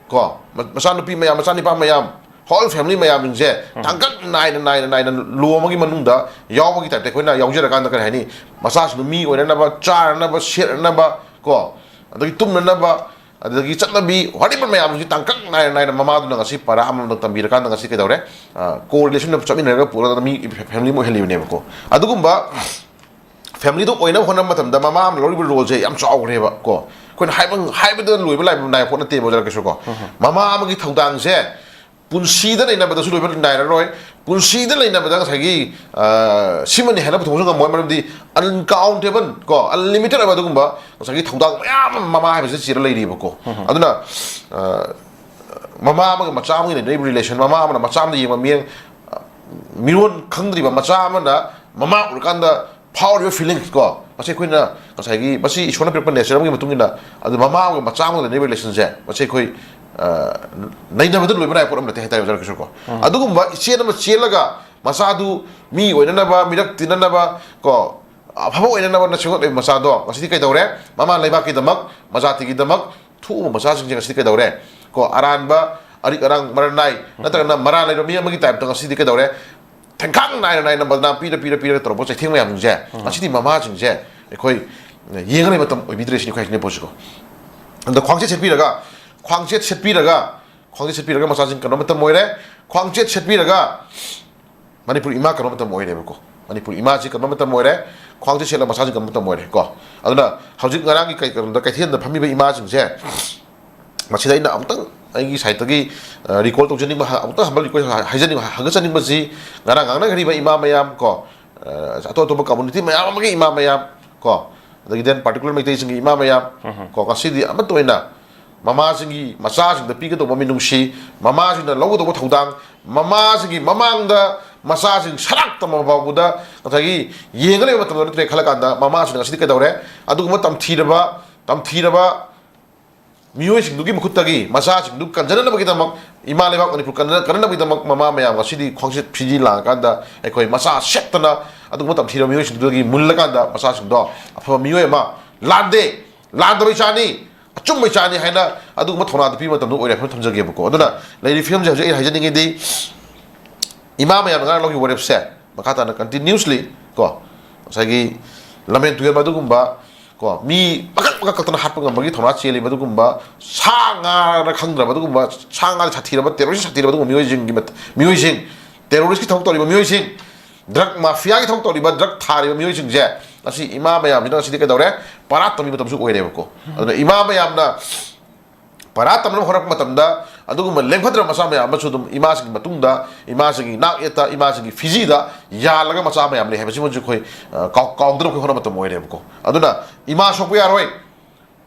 ꯀꯣ, ꯃ-, ꯃꯆꯥꯅꯨꯄꯤ ꯃꯌꯥꯝ, ꯃꯆꯥꯅꯤꯄꯥ ꯃꯌꯥꯝ, ꯍꯣꯜ ꯐꯦꯃꯤꯂꯤ ꯃꯌꯥꯝꯁꯤꯡꯁꯦ ꯇꯥꯡꯀꯛ ꯅꯥꯏꯅ, ꯅꯥꯏꯅ, ꯅꯥꯏꯅ ꯂꯣꯝ ꯑꯃꯒꯤ ꯃꯅꯨꯡꯗ ꯌꯥꯎꯕꯒꯤ ꯇꯥꯏꯞꯇ ꯑꯩꯈꯣꯏꯅ ꯌꯥꯎꯖꯔꯀꯥꯟꯗ, ꯀꯔꯤ ꯍꯥꯏꯅꯤ, ꯃꯆꯥꯁꯤꯡꯗꯨ ꯃꯤ ꯑꯣꯏꯅꯅꯕ, ꯆꯥꯅꯅꯕ, ꯁꯦꯠꯅꯅꯕ ꯀꯣ, ꯑꯗꯒꯤ ꯇꯨꯝꯅꯅꯕ, ꯑꯗꯨꯗꯒꯤ ꯆꯠꯅꯕꯤ, ꯋꯥꯔꯤꯕ ꯃꯌꯥꯝꯁꯤ ꯇꯥꯡꯀꯛ ꯅꯥꯏꯅ, ꯅꯥꯏꯅ ꯃꯃꯥꯗꯨꯅ ꯉꯁꯤ ꯄꯔꯥ ꯑꯃꯃꯝꯗ ꯇꯝꯕꯤꯔꯀꯥꯟꯗ ꯉꯁꯤ ꯀꯩꯗꯧꯔꯦ? ꯀꯣ ꯔꯤꯂꯦꯁꯟꯗ ꯆꯠꯃꯤꯟꯅꯔꯒ ꯄꯨꯔꯒ ꯃꯤ ꯐꯦꯃꯤꯂꯤ ꯑꯃ ꯑꯣꯏꯍꯜꯂꯤꯕꯅꯦꯕꯀꯣ꯫ ꯑꯗꯨꯒꯨꯝꯕ ꯐꯦꯃꯤꯂꯤꯗꯣ ꯑꯣꯏꯅꯕ ꯍꯣꯠꯅꯕ ꯃꯇꯝꯗ ꯃꯃꯥ ꯑꯃꯅ ꯂꯧꯔꯤꯕ ꯔꯣꯜꯁꯦ ꯌꯥꯝ ꯆꯥꯎꯈ꯭ꯔꯦꯕ ꯀꯣ꯫ ꯑꯩꯈꯣꯏꯅ ꯍꯥꯏꯕ, ꯍꯥꯏꯕꯗ ꯂꯣꯏꯕ ꯂꯥꯏꯕ ꯅꯥꯏꯕ ꯄꯣꯠ ꯅꯠꯇꯦꯕ, ꯑꯣꯖꯥ ꯔꯥꯀꯦꯁꯣꯔ ꯀꯣ꯫ ꯃꯃꯥ ꯑꯃꯒꯤ ꯊꯧꯗꯥꯡꯁꯦ ꯄꯨꯟꯁꯤꯗ ꯂꯩꯅꯕꯗꯁꯨ ꯂꯣꯏꯕ ꯅꯥꯏꯔꯔꯣꯏ꯫ ꯄꯨꯟꯁꯤꯗ ꯂꯩꯅꯕꯗ ꯉꯁꯥꯏꯒꯤ, ꯑ, ꯁꯤꯃꯅꯤ ꯍꯥꯏꯅ ꯄꯨꯊꯣꯛꯄꯁꯨ ꯉꯝꯃꯣꯏ, ꯃꯔꯝꯗꯤ ꯑꯟꯀꯥꯎꯟꯇꯦꯕꯜ ꯀꯣ, ꯑꯟꯂꯤꯃꯤꯇꯦꯠ ꯑꯣꯏꯕ ꯑꯗꯨꯒꯨꯝꯕ ꯉꯁꯥꯏꯒꯤ ꯊꯧꯗꯥꯡ ꯃꯌꯥꯝ ꯑꯃ ꯃꯃꯥ ꯍꯥꯏꯕꯁꯤꯗ ꯆꯦꯔ ꯂꯩꯔꯤꯕꯀꯣ꯫ ꯑꯗꯨꯅ, ꯑ, ꯃꯃꯥ ꯑꯃꯒ ꯃꯆꯥ ꯑꯃꯒꯤ ꯂꯩꯅꯔꯤꯕ ꯔꯤꯂꯦꯁꯟ, ꯃꯃꯥ ꯑꯃꯅ ꯃꯆꯥ ꯑꯃꯗ ꯌꯦꯡꯕ ꯃꯤꯠꯌꯦꯡ, ꯑ, ꯃꯤꯔꯣꯟ ꯈꯪꯗ꯭ꯔꯤꯕ ꯃꯆꯥ ꯑꯃꯅ ꯃꯃꯥ ꯎꯔꯀꯥꯟꯗ ꯐꯥꯎꯔꯤꯕ ꯐꯤꯂꯤꯡꯁ ꯀꯣ, ꯃꯁꯤ ꯑꯩꯈꯣꯏꯅ ꯉꯁꯥꯏꯒꯤ, ꯃꯁꯤ ꯏꯁꯣꯔꯅ ꯄꯤꯔꯛꯄ ꯅꯦꯆꯔ ꯑꯃꯒꯤ ꯃꯇꯨꯡ ꯏꯟꯅ, ꯑꯗꯨ ꯃꯃꯥ ꯑꯃꯒ ꯃꯆꯥ ꯑꯃꯒ ꯂꯩꯅꯔꯤꯕ ꯔꯤꯂꯦꯁꯟꯁꯦ, ꯃꯁꯤ ꯑꯩꯈꯣꯏ, ꯑ, ꯅꯩꯅꯕꯗ ꯂꯣꯏꯕ ꯅꯥꯏꯕ ꯄꯣꯠ ꯑꯃ ꯅꯠꯇꯦ ꯍꯥꯏꯇꯥꯔꯦ, ꯑꯣꯖꯥ ꯔꯥꯀꯦꯁꯣꯔ ꯀꯣ꯫ ꯑꯗꯨꯒꯨꯝꯕ ꯏꯆꯦ ꯑꯃ ꯆꯦꯜꯂꯒ ꯃꯆꯥꯗꯨ ꯃꯤ ꯑꯣꯏꯅꯅꯕ, ꯃꯤꯔꯛ ꯇꯤꯟꯅꯅꯕ ꯀꯣ, ꯑꯐꯕ ꯑꯣꯏꯅꯅꯕꯅ ꯁꯦꯝꯒꯠꯂꯛꯏꯕ ꯃꯆꯥꯗꯣ ꯉꯁꯤꯗꯤ ꯀꯩꯗꯧꯔꯦ? ꯃꯃꯥ ꯂꯩꯕꯥꯛꯀꯤꯗꯃꯛ, ꯃꯖꯥꯇꯤꯒꯤꯗꯃꯛ, ꯊꯣꯛꯑꯕ ꯃꯆꯥꯁꯤꯡꯁꯦ ꯉꯁꯤꯗꯤ ꯀꯩꯗꯧꯔꯦ? ꯀꯣ, ꯑꯔꯥꯟꯕ, ꯑꯔꯤꯛ ꯑꯔꯥꯡ, ꯃꯔꯥꯜ ꯅꯥꯏ, ꯅꯠꯇ꯭ꯔꯒꯅ ꯃꯔꯥꯜ ꯂꯩꯕ ꯃꯤ ꯑꯃꯒꯤ ꯇꯥꯏꯞꯇ ꯉꯁꯤꯗꯤ ꯀꯩꯗꯧꯔꯦ? ꯊꯦꯡꯈꯥꯡ ꯅꯥꯏꯅ ꯅꯥꯏꯅ ꯕꯗꯅꯥꯝ ꯄꯤꯔ ꯄꯤꯔ ꯄꯤꯔꯒ ꯇꯧꯔꯛꯄ ꯆꯩꯊꯦꯡ ꯃꯌꯥꯝꯁꯤꯡꯁꯦ ꯉꯁꯤꯗꯤ ꯃꯃꯥꯁꯤꯡꯁꯦ ꯑꯩꯈꯣꯏ ꯌꯦꯡꯉ ꯂꯩꯕ ꯃꯇꯝ ꯑꯣꯏꯕꯤꯗ꯭ꯔꯦ ꯁꯤꯅꯤ ꯑꯩꯈꯣꯏ ꯍꯥꯏꯖꯅꯤꯡꯉꯤ ꯄꯣꯠꯁꯤꯀꯣ꯫ ꯑꯗ ꯈ꯭ꯋꯥꯡꯆꯦꯠ ꯁꯦꯠꯄꯤꯔꯒ, ꯈ꯭ꯋꯥꯡꯆꯦꯠ ꯁꯦꯠꯄꯤꯔꯒ, ꯈ꯭ꯋꯥꯡꯆꯦꯠ ꯁꯦꯠꯄꯤꯔꯒ ꯃꯆꯥꯁꯤꯡ ꯀꯟꯕ ꯃꯇꯝ ꯑꯣꯏꯔꯦ꯫ ꯈ꯭ꯋꯥꯡꯆꯦꯠ ꯁꯦꯠꯄꯤꯔꯒ ꯃꯅꯤꯄꯨꯔ ꯏꯃꯥ ꯀꯟꯕ ꯃꯇꯝ ꯑꯣꯏꯔꯦꯕꯀꯣ꯫ ꯃꯅꯤꯄꯨꯔ ꯏꯃꯥꯁꯤ ꯀꯟꯕ ꯃꯇꯝ ꯑꯣꯏꯔꯦ꯫ ꯈ꯭ꯋꯥꯡꯆꯦꯠ ꯁꯦꯠꯂꯒ ꯃꯆꯥꯁꯤꯡ ꯀꯟꯕ ꯃꯇꯝ ꯑꯣꯏꯔꯦ ꯀꯣ꯫ ꯑꯗꯨꯅ ꯍꯧꯖꯤꯛ ꯉꯔꯥꯡꯒꯤ ꯀꯩ-, ꯀꯩꯅꯣꯗ, ꯀꯩꯊꯦꯜꯗ ꯐꯝꯃꯤꯕ ꯏꯃꯥꯁꯤꯡꯁꯦ, ꯃꯁꯤꯗ ꯑꯩꯅ ꯑꯃꯨꯛꯇꯪ ꯑꯩꯒꯤ ꯁꯥꯏꯠꯇꯒꯤ, ꯑ, ꯔꯤꯀꯣꯜ ꯇꯧꯖꯅꯤꯡꯕ, ꯍ-, ꯑꯃꯨꯛꯇꯪ ꯍꯝꯕꯜ ꯔꯤꯀ꯭ꯋꯦꯁ ꯍꯥꯏꯖꯅꯤꯡꯕ, ꯍꯥꯏꯖꯅꯤꯡꯕꯁꯤ, ꯉꯔꯥꯡ ꯉꯥꯡꯅꯈ꯭ꯔꯤꯕ ꯏꯃꯥ ꯃꯌꯥꯝ ꯀꯣ, ꯑ, ꯑꯇꯣꯞ ꯑꯇꯣꯞꯄ ꯀꯝꯃꯨꯅꯤꯇꯤ ꯃꯌꯥꯝ ꯑꯃꯒꯤ ꯏꯃꯥ ꯃꯌꯥꯝ ꯀꯣ, ꯑꯗꯒꯤ then particular ꯃꯩꯇꯩꯁꯤꯡꯒꯤ ꯏꯃꯥ ꯃꯌꯥꯝ ꯀꯣ, ꯉꯁꯤꯗꯤ ꯑꯃꯠꯇ ꯑꯣꯏꯅ ꯃꯃꯥꯁꯤꯡꯒꯤ, ꯃꯆꯥꯁꯤꯡꯗ ꯄꯤꯒꯗꯧꯕ ꯃꯤꯅꯨꯡꯁꯤ, ꯃꯃꯥꯁꯤꯡꯅ ꯂꯧꯒꯗꯧꯕ ꯊꯧꯗꯥꯡ, ꯃꯃꯥꯁꯤꯡꯒꯤ ꯃꯃꯥꯡꯗ ꯃꯆꯥꯁꯤꯡ ꯁꯔꯥꯛ ꯇꯝꯕ ꯐꯥꯎꯕꯗ ꯉꯁꯥꯏꯒꯤ ꯌꯦꯡꯉ ꯂꯩꯕ ꯃꯇꯝꯗ ꯅꯠꯇ꯭ꯔꯦ ꯈꯜꯂ ꯀꯥꯟꯗ, ꯃꯃꯥꯁꯤꯡꯅ ꯉꯁꯤꯗꯤ ꯀꯩꯗꯧꯔꯦ? ꯑꯗꯨꯒꯨꯝꯕ ꯇꯝꯊꯤꯔꯕ, ꯇꯝꯊꯤꯔꯕ ꯃꯤꯑꯣꯏꯁꯤꯡꯗꯨꯒꯤ ꯃꯈꯨꯠꯇꯒꯤ ꯃꯆꯥꯁꯤꯡꯗꯨ ꯀꯟꯖꯅꯅꯕꯒꯤꯗꯃꯛ, ꯏꯃꯥ ꯂꯩꯕꯥꯛ ꯃꯅꯤꯄꯨꯔ ꯀꯟꯖ-, ꯀꯟꯅꯅꯕꯒꯤꯗꯃꯛ ꯃꯃꯥ ꯃꯌꯥꯝ ꯉꯁꯤꯗꯤ ꯈ꯭ꯋꯥꯡꯆꯦꯠ ꯐꯤꯖꯤ ꯂꯥꯡꯉꯀꯥꯟꯗ ꯑꯩꯈꯣꯏ ꯃꯆꯥ ꯁꯦꯠꯇꯅ ꯑꯗꯨꯒꯨꯝꯕ ꯇꯝꯊꯤꯔꯕ ꯃꯤꯑꯣꯏꯁꯤꯡꯗꯨꯗꯒꯤ ꯃꯨꯜꯂꯀꯥꯟꯗ ꯃꯆꯥꯁꯤꯡꯗꯣ ꯑꯐꯕ ꯃꯤꯑꯣꯏ ꯑꯃ, ꯂꯥꯟꯗꯦ, ꯂꯥꯟꯗꯕ ꯏꯆꯥꯅꯤ, ꯑꯆꯨꯝꯕ ꯏꯆꯥꯅꯤꯅ ꯑꯗꯨꯒꯨꯝꯕ ꯊꯧꯅꯥꯗꯨ ꯄꯤꯕ ꯃꯇꯝꯗ ꯑꯣꯏꯔꯦ ꯍꯥꯏꯅ ꯊꯝꯖꯒꯦꯕꯀꯣ꯫ ꯑꯗꯨꯅ ꯂꯩꯔꯤꯕ ꯐꯤꯕꯝꯁꯦ ꯍꯧꯖꯤꯛ ꯑꯩꯅ ꯍꯥꯏꯖꯅꯤꯡꯉꯤꯗꯤ, ꯏꯃꯥ ꯃꯌꯥꯝꯅ ꯉꯔꯥꯡ ꯂꯧꯈꯤꯕ ꯋꯥꯔꯦꯞꯁꯦ ꯃꯈꯥ ꯇꯥꯅ continuously ꯀꯣ, ꯉꯁꯥꯏꯒꯤ ꯂꯝꯍꯦꯟ ꯇꯨꯍꯦꯟꯕ ꯑꯗꯨꯒꯨꯝꯕ ꯀꯣ, ꯃꯤ ꯃꯀꯛ ꯃꯀꯛ ꯀꯛꯇꯅ ꯍꯥꯠꯄ ꯉꯝꯕꯒꯤ ꯊꯧꯅꯥ ꯆꯦꯜꯂꯤꯕ ꯑꯗꯨꯒꯨꯝꯕ, ꯁꯥ ꯉꯥꯅ ꯈꯪꯗ꯭ꯔꯕ ꯑꯗꯨꯒꯨꯝꯕ, ꯁꯥ ꯉꯥꯗꯤ ꯁꯥꯊꯤꯔꯕ, terrorist ꯁꯥꯊꯤꯔꯕ ꯑꯗꯨꯒꯨꯝꯕ ꯃꯤꯑꯣꯏꯁꯤꯡꯒꯤ ꯃꯠ-, ꯃꯤꯑꯣꯏꯁꯤꯡ, terrorist ꯀꯤ ꯊꯕꯛ ꯇꯧꯔꯤꯕ ꯃꯤꯑꯣꯏꯁꯤꯡ, drug mafia ꯒꯤ ꯊꯕꯛ ꯇꯧꯔꯤꯕ, drug ꯊꯥꯔꯤꯕ ꯃꯤꯑꯣꯏꯁꯤꯡꯁꯦ ꯉꯁꯤ ꯏꯃꯥ ꯃꯌꯥꯝꯁꯤꯅ ꯉꯁꯤꯗꯤ ꯀꯩꯗꯧꯔꯦ? ꯄꯔꯥ ꯇꯝꯕꯒꯤ ꯃꯇꯝꯁꯨ ꯑꯣꯏꯔꯦꯕꯀꯣ꯫ ꯑꯗꯨꯅ ꯏꯃꯥ ꯃꯌꯥꯝꯅ ꯄꯔꯥ ꯇꯝꯅꯕ ꯍꯣꯠꯅꯔꯛꯄ ꯃꯇꯝꯗ ꯑꯗꯨꯒꯨꯝꯕ ꯂꯦꯡꯐꯗ꯭ꯔꯕ ꯃꯆꯥ ꯃꯌꯥꯝ ꯑꯃꯁꯨ ꯑꯗꯨꯝ ꯏꯃꯥꯁꯤꯡꯒꯤ ꯃꯇꯨꯡꯗ, ꯏꯃꯥꯁꯤꯡꯒꯤ ꯅꯥꯛ ꯌꯦꯠꯇ, ꯏꯃꯥꯁꯤꯡꯒꯤ ꯐꯤꯖꯤꯗ ꯌꯥꯜꯂꯒ ꯃꯆꯥ ꯃꯌꯥꯝ ꯂꯩ ꯍꯥꯏꯕꯁꯤꯃꯁꯨ ꯑꯩꯈꯣꯏ, ꯑ, ꯀꯥꯎ-, ꯀꯥꯎꯗꯅꯕ ꯑꯩꯈꯣꯏ ꯍꯣꯠꯅꯕ ꯃꯇꯝ ꯑꯣꯏꯔꯦꯕꯀꯣ꯫ ꯑꯗꯨꯅ ꯏꯃꯥ ꯁꯣꯛꯄ ꯌꯥꯔꯣꯏ,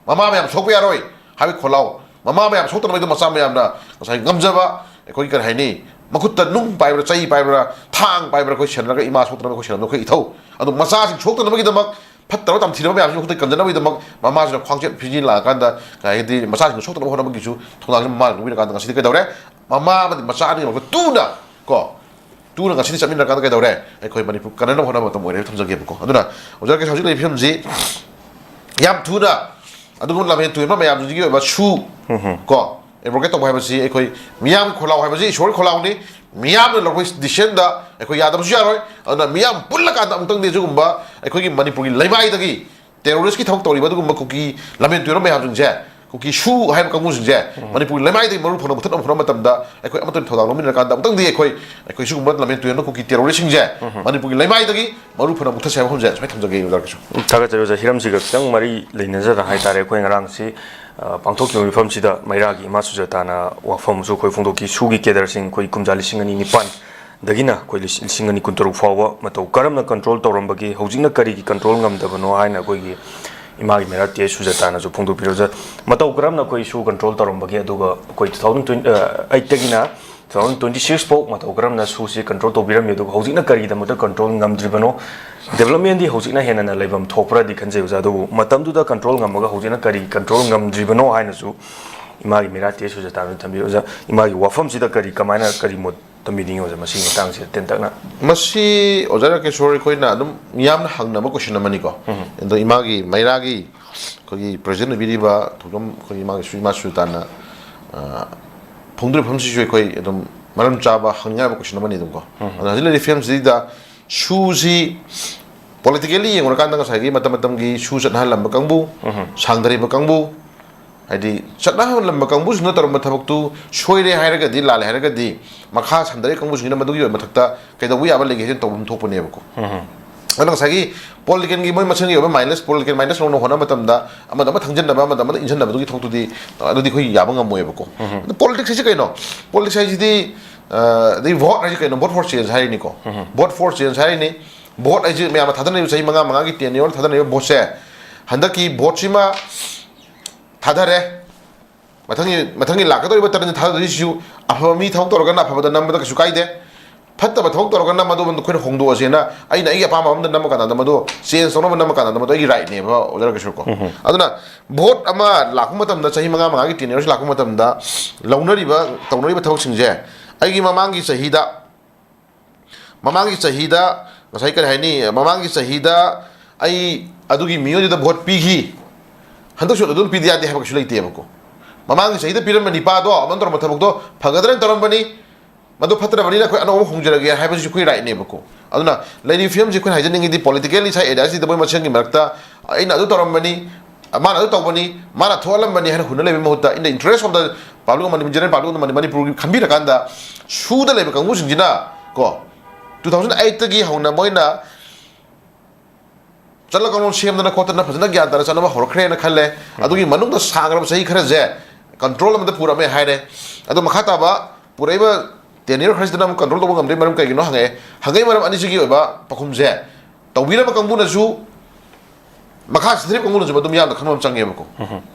ꯃꯃꯥ ꯃꯌꯥꯝ ꯁꯣꯛꯄ ꯌꯥꯔꯣꯏ ꯍꯥꯏꯕꯒꯤ ꯈꯣꯜꯂꯥꯎ꯫ ꯃꯃꯥ ꯃꯌꯥꯝ ꯁꯣꯛꯇꯅꯕꯒꯤꯗꯃꯛ ꯃꯆꯥ ꯃꯌꯥꯝꯅ ꯉꯁꯥꯏ ꯉꯝꯖꯕ, ꯑꯩꯈꯣꯏꯒꯤ ꯀꯔꯤ ꯍꯥꯏꯅꯤ, ꯃꯈꯨꯠꯇ ꯅꯨꯡ ꯄꯥꯏꯕ꯭ꯔꯥ, ꯆꯩ ꯄꯥꯏꯕ꯭ꯔꯥ, ꯊꯥꯡ ꯄꯥꯏꯕ꯭ꯔꯥ, ꯑꯩꯈꯣꯏ ꯁꯦꯟꯅꯔꯒ ꯏꯃꯥ ꯁꯣꯛꯇꯅꯕ ꯑꯩꯈꯣꯏ ꯁꯦꯟꯅꯕ ꯑꯩꯈꯣꯏ ꯏꯊꯧ꯫ ꯑꯗꯨ ꯃꯆꯥꯁꯤꯡ ꯁꯣꯛꯇꯅꯕꯒꯤꯗꯃꯛ, ꯐꯠꯇꯕ ꯇꯝꯊꯤꯔꯕ ꯃꯌꯥꯝꯁꯤ ꯃꯈꯨꯠꯇ ꯀꯟꯖꯅꯕꯒꯤꯗꯃꯛ ꯃꯃꯥꯁꯤꯅ ꯈ꯭ꯋꯥꯡꯆꯦꯠ ꯐꯤꯖꯤ ꯂꯥꯛꯑꯀꯥꯟꯗ, ꯀꯩ ꯍꯥꯏꯗꯤ, ꯃꯆꯥꯁꯤꯡꯗ ꯁꯣꯛꯇꯅꯕ ꯍꯣꯠꯅꯕꯒꯤꯁꯨ ꯊꯧꯗꯥꯡꯁꯤ ꯃꯃꯥꯅ ꯂꯧꯕꯤꯔꯀꯥꯟꯗ ꯉꯁꯤꯗꯤ ꯀꯩꯗꯧꯔꯦ? ꯃꯃꯥ ꯑꯃꯗꯤ ꯃꯆꯥ ꯑꯅꯤꯃꯛꯇ ꯇꯨꯅ ꯀꯣ, ꯇꯨꯅ ꯉꯁꯤꯗꯤ ꯆꯠꯃꯤꯟꯅꯔꯀꯥꯟꯗ ꯀꯩꯗꯧꯔꯦ? ꯑꯩꯈꯣꯏ ꯃꯅꯤꯄꯨꯔ ꯀꯟꯅꯅꯕ ꯍꯣꯠꯅꯕ ꯃꯇꯝ ꯑꯣꯏꯔꯦ ꯊꯝꯖꯒꯦꯕꯀꯣ꯫ ꯑꯗꯨꯅ ꯑꯣꯖꯥ ꯀꯦꯁꯤ ꯍꯧꯖꯤꯛ ꯂꯩꯔꯤꯕ ꯐꯤꯕꯝꯁꯤ ꯌꯥꯝ ꯊꯨꯅ ꯑꯗꯨꯒꯨꯝꯕ ꯂꯝꯍꯦꯟ ꯇꯨꯍꯦꯟꯕ ꯃꯌꯥꯝꯗꯨꯒꯤ ꯑꯣꯏꯕ ꯁꯨ ꯀꯣ ꯑꯦꯕ꯭ꯔꯣꯒꯦꯠ ꯇꯧꯕ ꯍꯥꯏꯕꯁꯤ ꯑꯩꯈꯣꯏ ꯃꯤꯌꯥꯝꯒꯤ ꯈꯣꯜꯂꯥꯎ ꯍꯥꯏꯕꯁꯤ ꯏꯁꯣꯔꯒꯤ ꯈꯣꯜꯂꯥꯎꯅꯤ꯫ ꯃꯤꯌꯥꯝꯅ ꯂꯧꯔꯛꯄ ꯗꯤꯁꯤꯖꯟꯗ ꯑꯩꯈꯣꯏ ꯌꯥꯗꯕꯁꯨ ꯌꯥꯔꯣꯏ꯫ ꯑꯗꯨꯅ ꯃꯤꯌꯥꯝ ꯄꯨꯜꯂꯀꯥꯟꯗ ꯑꯃꯨꯛꯇꯪꯗꯤ ꯑꯁꯤꯒꯨꯝꯕ ꯑꯩꯈꯣꯏꯒꯤ ꯃꯅꯤꯄꯨꯔꯒꯤ ꯂꯩꯃꯥꯏꯗꯒꯤ ꯇꯦꯔꯣꯔꯤꯁꯀꯤ ꯊꯕꯛ ꯇꯧꯔꯤꯕ ꯑꯗꯨꯒꯨꯝꯕ ꯀꯨꯀꯤ ꯂꯝꯍꯦꯟ ꯇꯨꯍꯦꯟꯕ ꯃꯌꯥꯝꯁꯤꯡꯁꯦ, ꯀꯨꯀꯤ ꯁꯨ ꯍꯥꯏꯕ ꯀꯥꯡꯕꯨꯁꯤꯡꯁꯦ ꯃꯅꯤꯄꯨꯔꯒꯤ ꯂꯩꯃꯥꯏꯗꯒꯤ ꯃꯔꯨ ꯐꯅ ꯃꯨꯊꯠꯅꯕ ꯍꯣꯠꯅꯕ ꯃꯇꯝꯗ ꯑꯩꯈꯣꯏ ꯑꯃꯠꯇ ꯊꯧꯗꯥꯡ ꯂꯧꯃꯤꯟꯅꯔꯀꯥꯟꯗ ꯑꯃꯨꯛꯇꯪꯗꯤ ꯑꯩꯈꯣꯏ, ꯑꯩꯈꯣꯏ ꯁꯤꯒꯨꯝꯕ ꯂꯝꯍꯦꯟ ꯇꯨꯍꯦꯟꯕ ꯀꯨꯀꯤ ꯇꯦꯔꯣꯔꯤꯁꯁꯤꯡꯁꯦ ꯃꯅꯤꯄꯨꯔꯒꯤ ꯂꯩꯃꯥꯏꯗꯒꯤ ꯃꯔꯨ ꯐꯅ ꯃꯨꯊꯠꯁꯦ ꯍꯥꯏꯕ ꯋꯥꯐꯝꯁꯦ ꯁꯨꯃꯥꯏꯅ ꯊꯝꯖꯒꯦ ꯑꯣꯖꯥ ꯀꯩꯁꯨ꯫ ꯊꯥꯒꯠꯆꯔꯤ ꯑꯣꯖꯥ꯫ ꯍꯤꯔꯝꯁꯤꯒ ꯈꯤꯇꯪ ꯃꯔꯤ ꯂꯩꯅꯖꯅ ꯍꯥꯏꯇꯥꯔꯦ, ꯑꯩꯈꯣꯏ ꯉꯔꯥꯡꯁꯤ, ꯑ, ꯄꯥꯡꯊꯣꯛꯈꯤꯕ ꯃꯤꯐꯝꯁꯤꯗ ꯃꯩꯔꯥꯒꯤ ꯏꯃꯥ ꯁꯨꯖꯥꯇꯥꯅ ꯋꯥꯐꯝꯁꯨ ꯑꯩꯈꯣꯏ ꯐꯣꯡꯗꯣꯛꯈꯤ꯫ ꯁꯨꯒꯤ ꯀꯦꯗꯔꯁꯤꯡ ꯑꯩꯈꯣꯏ ꯀꯨꯝꯖꯥ ꯂꯤꯁꯤꯡ ꯑꯅꯤ ꯅꯤꯄꯥꯟ ꯗꯒꯤꯅ ꯑꯩꯈꯣꯏ ꯂꯤꯁꯤꯡ, ꯂꯤꯁꯤꯡ ꯑꯅꯤ ꯀꯨꯟꯇꯔꯨꯛ ꯐꯥꯎꯕ ꯃꯇꯧ ꯀꯔꯝꯅ ꯀꯟꯇ꯭ꯔꯣꯜ ꯇꯧꯔꯝꯕꯒꯦ, ꯍꯧꯖꯤꯛꯅ ꯀꯔꯤꯒꯤ ꯀꯟꯇ꯭ꯔꯣꯜ ꯉꯝꯗꯕꯅꯣ ꯍꯥꯏꯅ ꯑꯩꯈꯣꯏꯒꯤ ꯏꯃꯥꯒꯤ ꯃꯩꯔꯥ ꯇꯦ ꯁꯨꯖꯥꯇꯥꯅꯁꯨ ꯐꯣꯡꯗꯣꯛꯄꯤꯔꯣ꯫ ꯃꯇꯧ ꯀꯔꯝꯅ ꯑꯩꯈꯣꯏ ꯁꯨ ꯀꯟꯇ꯭ꯔꯣꯜ ꯇꯧꯔꯝꯕꯒꯦ, ꯑꯗꯨꯒ ꯑꯩꯈꯣꯏ two thousand twenty, ꯑ, eight ꯇꯒꯤꯅ two thousand twenty six ꯐꯥꯎ ꯃꯇꯧ ꯀꯔꯝꯅ ꯁꯨꯁꯤ ꯀꯟꯇ꯭ꯔꯣꯜ ꯇꯧꯕꯤꯔꯝꯃꯤ, ꯑꯗꯨꯒ ꯍꯧꯖꯤꯛꯅ ꯀꯔꯤꯒꯤꯗꯃꯛꯇ ꯀꯟꯇ꯭ꯔꯣꯜ ꯉꯝꯗ꯭ꯔꯤꯕꯅꯣ? ꯗꯦꯕꯂꯞꯃꯦꯟꯗꯤ ꯍꯧꯖꯤꯛꯅ ꯍꯦꯟꯅ ꯂꯩꯐꯝ ꯊꯣꯛꯄ꯭ꯔꯥꯗꯤ ꯈꯟꯖꯩ ꯑꯣꯖꯥ, ꯑꯗꯨꯕꯨ ꯃꯇꯝꯗꯨꯗ ꯀꯟꯇ꯭ꯔꯣꯜ ꯉꯝꯃꯒ ꯍꯧꯖꯤꯛꯅ ꯀꯔꯤ ꯀꯟꯇ꯭ꯔꯣꯜ ꯉꯝꯗ꯭ꯔꯤꯕꯅꯣ ꯍꯥꯏꯅꯁꯨ ꯏꯃꯥꯒꯤ ꯃꯩꯔꯥ ꯇꯦ ꯁꯨꯖꯥꯇꯥꯅ ꯊꯝꯕꯤꯌꯨ꯫ ꯑꯣꯖꯥ, ꯏꯃꯥꯒꯤ ꯋꯥꯐꯝꯁꯤꯗ ꯀꯔꯤ, ꯀꯃꯥꯏꯅ, ꯀꯔꯤ ꯃꯣꯠ ꯊꯝꯕꯤꯅꯤꯡꯉꯤ ꯑꯣꯖꯥ, ꯃꯁꯤꯒꯤ ꯃꯇꯥꯡꯁꯤꯗ ꯇꯦꯟꯇꯛꯅ? ꯃꯁꯤ ꯑꯣꯖꯥ ꯔꯥꯀꯦꯁꯣꯔ ꯑꯩꯈꯣꯏꯅ ꯑꯗꯨꯝ ꯌꯥꯝꯅ ꯍꯪꯅꯕ ꯀꯣꯏꯁꯟ ꯑꯃꯅꯤꯀꯣ꯫ ꯑꯗꯣ ꯏꯃꯥꯒꯤ ꯃꯩꯔꯥꯒꯤ ꯑꯩꯈꯣꯏꯒꯤ ꯄ꯭ꯔꯦꯖꯤꯗꯦꯟ ꯑꯣꯏꯕꯤꯔꯤꯕ ꯊꯧꯖꯝ ꯑꯩꯈꯣꯏꯒꯤ ꯏꯃꯥꯒꯤ ꯁꯨ-, ꯏꯃꯥ ꯁꯨꯖꯥꯇꯥꯅ, ꯑ, ꯐꯣꯡꯗꯣꯔꯤꯕ ꯋꯥꯐꯝꯁꯤꯁꯨ ꯑꯩꯈꯣꯏ ꯑꯗꯨꯝ ꯃꯔꯝ ꯆꯥꯕ ꯍꯪꯅꯤꯡꯉꯥꯏ ꯑꯣꯏꯕ ꯀꯣꯏꯁꯟ ꯑꯃꯅꯤ ꯑꯗꯨꯝꯀꯣ꯫ ꯑꯗꯣ ꯍꯧꯖꯤꯛ ꯂꯩꯔꯤꯕ ꯐꯤꯕꯝꯁꯤꯗ ꯁꯨꯁꯤ ꯄꯣꯂꯤꯇꯤꯀꯦꯜꯂꯤ ꯌꯦꯡꯉꯨꯔꯀꯥꯟꯗ ꯉꯁꯥꯏꯒꯤ ꯃꯇꯝ ꯃꯇꯝꯒꯤ ꯁꯨ ꯆꯠꯅꯍꯜꯂꯝꯕ ꯀꯥꯡꯕꯨ, ꯁꯥꯡꯊꯔꯤꯕ ꯀꯥꯡꯕꯨ, ꯍꯥꯏꯗꯤ ꯆꯠꯅꯍꯜꯂꯝꯕ ꯀꯥꯡꯕꯨꯁꯤꯡꯅ ꯇꯧꯔꯝꯕ ꯊꯕꯛꯇꯨ ꯁꯣꯏꯔꯦ ꯍꯥꯏꯔꯒꯗꯤ, ꯂꯥꯜꯂꯦ ꯍꯥꯏꯔꯒꯗꯤ, ꯃꯈꯥ ꯁꯟꯗꯔꯤꯕ ꯀꯥꯡꯕꯨꯁꯤꯡꯁꯤꯅ ꯃꯗꯨꯒꯤ ꯑꯣꯏꯕ ꯃꯊꯛꯇ ꯀꯩꯗꯧꯕ ꯌꯥꯕ ꯂꯩꯒꯦ ꯍꯥꯏꯅ ꯇꯧꯐꯝ ꯊꯣꯛꯄꯅꯦꯕꯀꯣ꯫ ꯑꯗꯨꯅ ꯉꯁꯥꯏꯒꯤ ꯄꯣꯂꯤꯇꯤꯀꯦꯜꯒꯤ ꯃꯣꯏ ꯃꯁꯦꯟꯒꯤ ꯑꯣꯏꯕ ꯃꯥꯏꯅꯁ, ꯄꯣꯂꯤꯇꯤꯀꯦꯜ ꯃꯥꯏꯅꯁ ꯂꯧꯅ ꯍꯣꯠꯅꯕ ꯃꯇꯝꯗ ꯑꯃꯗ ꯑꯃ ꯊꯪꯖꯤꯟꯅꯕ, ꯑꯃꯗ ꯑꯃꯗ ꯏꯟꯁꯤꯟꯅꯕꯗꯨꯒꯤ ꯊꯕꯛꯇꯨꯗꯤ, ꯑꯗꯨꯗꯤ ꯑꯩꯈꯣꯏ ꯌꯥꯕ ꯉꯝꯃꯣꯏꯕꯀꯣ꯫ ꯑꯗꯨ ꯄꯣꯂꯤꯇꯤꯛꯁ ꯍꯥꯏꯁꯤ ꯀꯩꯅꯣ? ꯄꯣꯂꯤꯇꯤꯛꯁ ꯍꯥꯏꯁꯤꯗꯤ, ꯑ, ꯑꯗꯩ ꯚꯣꯠ ꯍꯥꯏꯁꯤ ꯀꯩꯅꯣ? Vote for change ꯍꯥꯏꯔꯤꯅꯤꯀꯣ꯫ Vote for change ꯍꯥꯏꯔꯤꯅꯤ꯫ ꯚꯣꯠ ꯍꯥꯏꯁꯤ ꯃꯌꯥꯝꯅ ꯊꯥꯗꯅꯔꯤꯕ ꯆꯍꯤ ꯃꯉꯥ, ꯃꯉꯥꯒꯤ tenure ꯊꯥꯗꯅꯔꯤꯕ ꯚꯣꯠꯁꯦ, ꯍꯟꯗꯛꯀꯤ ꯚꯣꯠꯁꯤꯃ ꯊꯥꯗꯔꯦ, ꯃꯊꯪꯒꯤ, ꯃꯊꯪꯒꯤ ꯂꯥꯛꯀꯗꯧꯔꯤꯕ ꯇꯔꯟ ꯊꯥꯗꯗꯣꯏꯁꯤꯁꯨ ꯑꯐꯕ ꯃꯤ ꯊꯕꯛ ꯇꯧꯔꯒꯅ ꯑꯐꯕꯗ ꯅꯝꯕꯗ ꯀꯩꯁꯨ ꯀꯥꯏꯗꯦ, ꯐꯠꯇꯕ ꯊꯕꯛ ꯇꯧꯔꯒꯅ ꯃꯗꯨ ꯑꯩꯈꯣꯏꯅ ꯍꯣꯡꯗꯣꯛꯑꯁꯦꯅ ꯑꯩꯅ ꯑꯩꯒꯤ ꯑꯄꯥꯝꯕ ꯑꯃꯗ ꯅꯝꯃ ꯀꯥꯟꯗ ꯃꯗꯨ ꯆꯦꯟꯖ ꯇꯧꯅꯕ ꯅꯝꯃ ꯀꯥꯟꯗ ꯃꯗꯨ ꯑꯩꯒꯤ ꯔꯥꯏꯠꯅꯦꯕ ꯑꯣꯖꯥ ꯔꯥꯀꯦꯁꯣꯔ ꯀꯣ꯫ ꯑꯗꯨꯅ ꯚꯣꯠ ꯑꯃ ꯂꯥꯛꯄ ꯃꯇꯝꯗ, ꯆꯍꯤ ꯃꯉꯥ, ꯃꯉꯥꯒꯤ tenure ꯁꯤ ꯂꯥꯛꯄ ꯃꯇꯝꯗ ꯂꯧꯅꯔꯤꯕ, ꯇꯧꯅꯔꯤꯕ ꯊꯕꯛꯁꯤꯡꯁꯦ ꯑꯩꯒꯤ ꯃꯃꯥꯡꯒꯤ ꯆꯍꯤꯗ, ꯃꯃꯥꯡꯒꯤ ꯆꯍꯤꯗ ꯉꯁꯥꯏ ꯀꯔꯤ ꯍꯥꯏꯅꯤ, ꯃꯃꯥꯡꯒꯤ ꯆꯍꯤꯗ ꯑꯩ ꯑꯗꯨꯒꯤ ꯃꯤꯑꯣꯏꯗꯨꯗ ꯚꯣꯠ ꯄꯤꯈꯤ, ꯍꯟꯗꯛꯁꯨ ꯑꯗꯨꯝ ꯄꯤꯗ ꯌꯥꯗꯦ ꯍꯥꯏꯕ ꯀꯩꯁꯨ ꯂꯩꯇꯦꯕꯀꯣ꯫ ꯃꯃꯥꯡꯒꯤ ꯆꯍꯤꯗ ꯄꯤꯔꯝꯕ ꯅꯤꯄꯥꯗꯣ ꯑꯃꯅ ꯇꯧꯔꯝꯕ ꯊꯕꯛꯇꯣ ꯐꯒꯗ꯭ꯔꯅ ꯇꯧꯔꯝꯕꯅꯤ, ꯃꯗꯨ ꯐꯠꯇ꯭ꯔꯕꯅꯤꯅ ꯑꯩꯈꯣꯏ ꯑꯅꯧꯕ ꯍꯣꯡꯖꯔꯒꯦ ꯍꯥꯏꯕꯁꯤꯁꯨ ꯑꯩꯈꯣꯏ ꯔꯥꯏꯠꯅꯦꯕꯀꯣ꯫ ꯑꯗꯨꯅ ꯂꯩꯔꯤꯕ ꯐꯤꯕꯝꯁꯤ ꯑꯩꯈꯣꯏꯅ ꯍꯥꯏꯖꯅꯤꯡꯉꯤꯗꯤ, ꯄꯣꯂꯤꯇꯤꯀꯦꯜꯂꯤ ꯁꯥꯏ ꯑꯦꯔꯤꯌꯥꯁꯤꯗ ꯃꯣꯏ ꯃꯁꯦꯟꯒꯤ ꯃꯔꯛꯇ ꯑꯩꯅ ꯑꯗꯨ ꯇꯧꯔꯝꯕꯅꯤ, ꯃꯥꯅ ꯑꯗꯨ ꯇꯧꯕꯅꯤ, ꯃꯥꯅ ꯊꯣꯛꯍꯜꯂꯝꯕꯅꯤ ꯍꯥꯏꯅ ꯍꯨꯟꯅ ꯂꯩꯕꯒꯤ ꯃꯍꯨꯠꯇ, in the interest of the public of Manipur, general public of ꯃꯅꯤꯄꯨꯔꯒꯤ ꯈꯟꯕꯤꯔꯀꯥꯟꯗ, ꯁꯨꯗ ꯂꯩꯕ ꯀꯥꯡꯕꯨꯁꯤꯡꯁꯤꯅ ꯀꯣ, ꯇꯨ ꯊꯥꯎꯖꯟ ꯑꯩꯠꯇꯒꯤ ꯍꯧꯅ ꯃꯣꯏꯅ ꯆꯠꯅ ꯀꯥꯡꯂꯣꯟ ꯁꯦꯝꯗꯅ ꯈꯣꯠꯇꯅ ꯐꯖꯅ ꯒ꯭ꯌꯥꯟ ꯇꯥꯅ ꯆꯠꯅꯕ ꯍꯧꯔꯛꯈ꯭ꯔꯦꯅ ꯈꯜꯂꯦ꯫ ꯑꯗꯨꯒꯤ ꯃꯅꯨꯡꯗ ꯁꯥꯡꯈ꯭ꯔꯕ ꯆꯍꯤ ꯈꯔꯁꯦ ꯀꯟꯇ꯭ꯔꯣꯜ ꯑꯃꯗ ꯄꯨꯔꯝꯃꯦ ꯍꯥꯏꯔꯦ꯫ ꯑꯗꯣ ꯃꯈꯥ ꯇꯥꯕ ꯄꯨꯔꯛꯏꯕ ꯇꯦꯅꯤꯌꯔ ꯈꯔꯁꯤꯗꯅ ꯑꯃꯨꯛ ꯀꯟꯇ꯭ꯔꯣꯜ ꯇꯧꯕ ꯉꯝꯗ꯭ꯔꯤ꯫ ꯃꯔꯝ ꯀꯩꯒꯤꯅꯣ ꯍꯪꯉꯛꯑꯦ꯫ ꯍꯪꯉꯛꯏ ꯃꯔꯝ ꯑꯅꯤꯁꯤꯒꯤ ꯑꯣꯏꯕ ꯄꯥꯎꯈꯨꯝꯁꯦ, ꯇꯧꯕꯤꯔꯝꯕ ꯀꯥꯡꯕꯨꯅꯁꯨ, ꯃꯈꯥ ꯆꯠꯊꯔꯤꯕ ꯀꯥꯡꯕꯨꯅꯁꯨ ꯃꯗꯨ ꯃꯤꯌꯥꯝꯅ ꯈꯪꯕ ꯑꯃ ꯆꯪꯉꯦꯕꯀꯣ꯫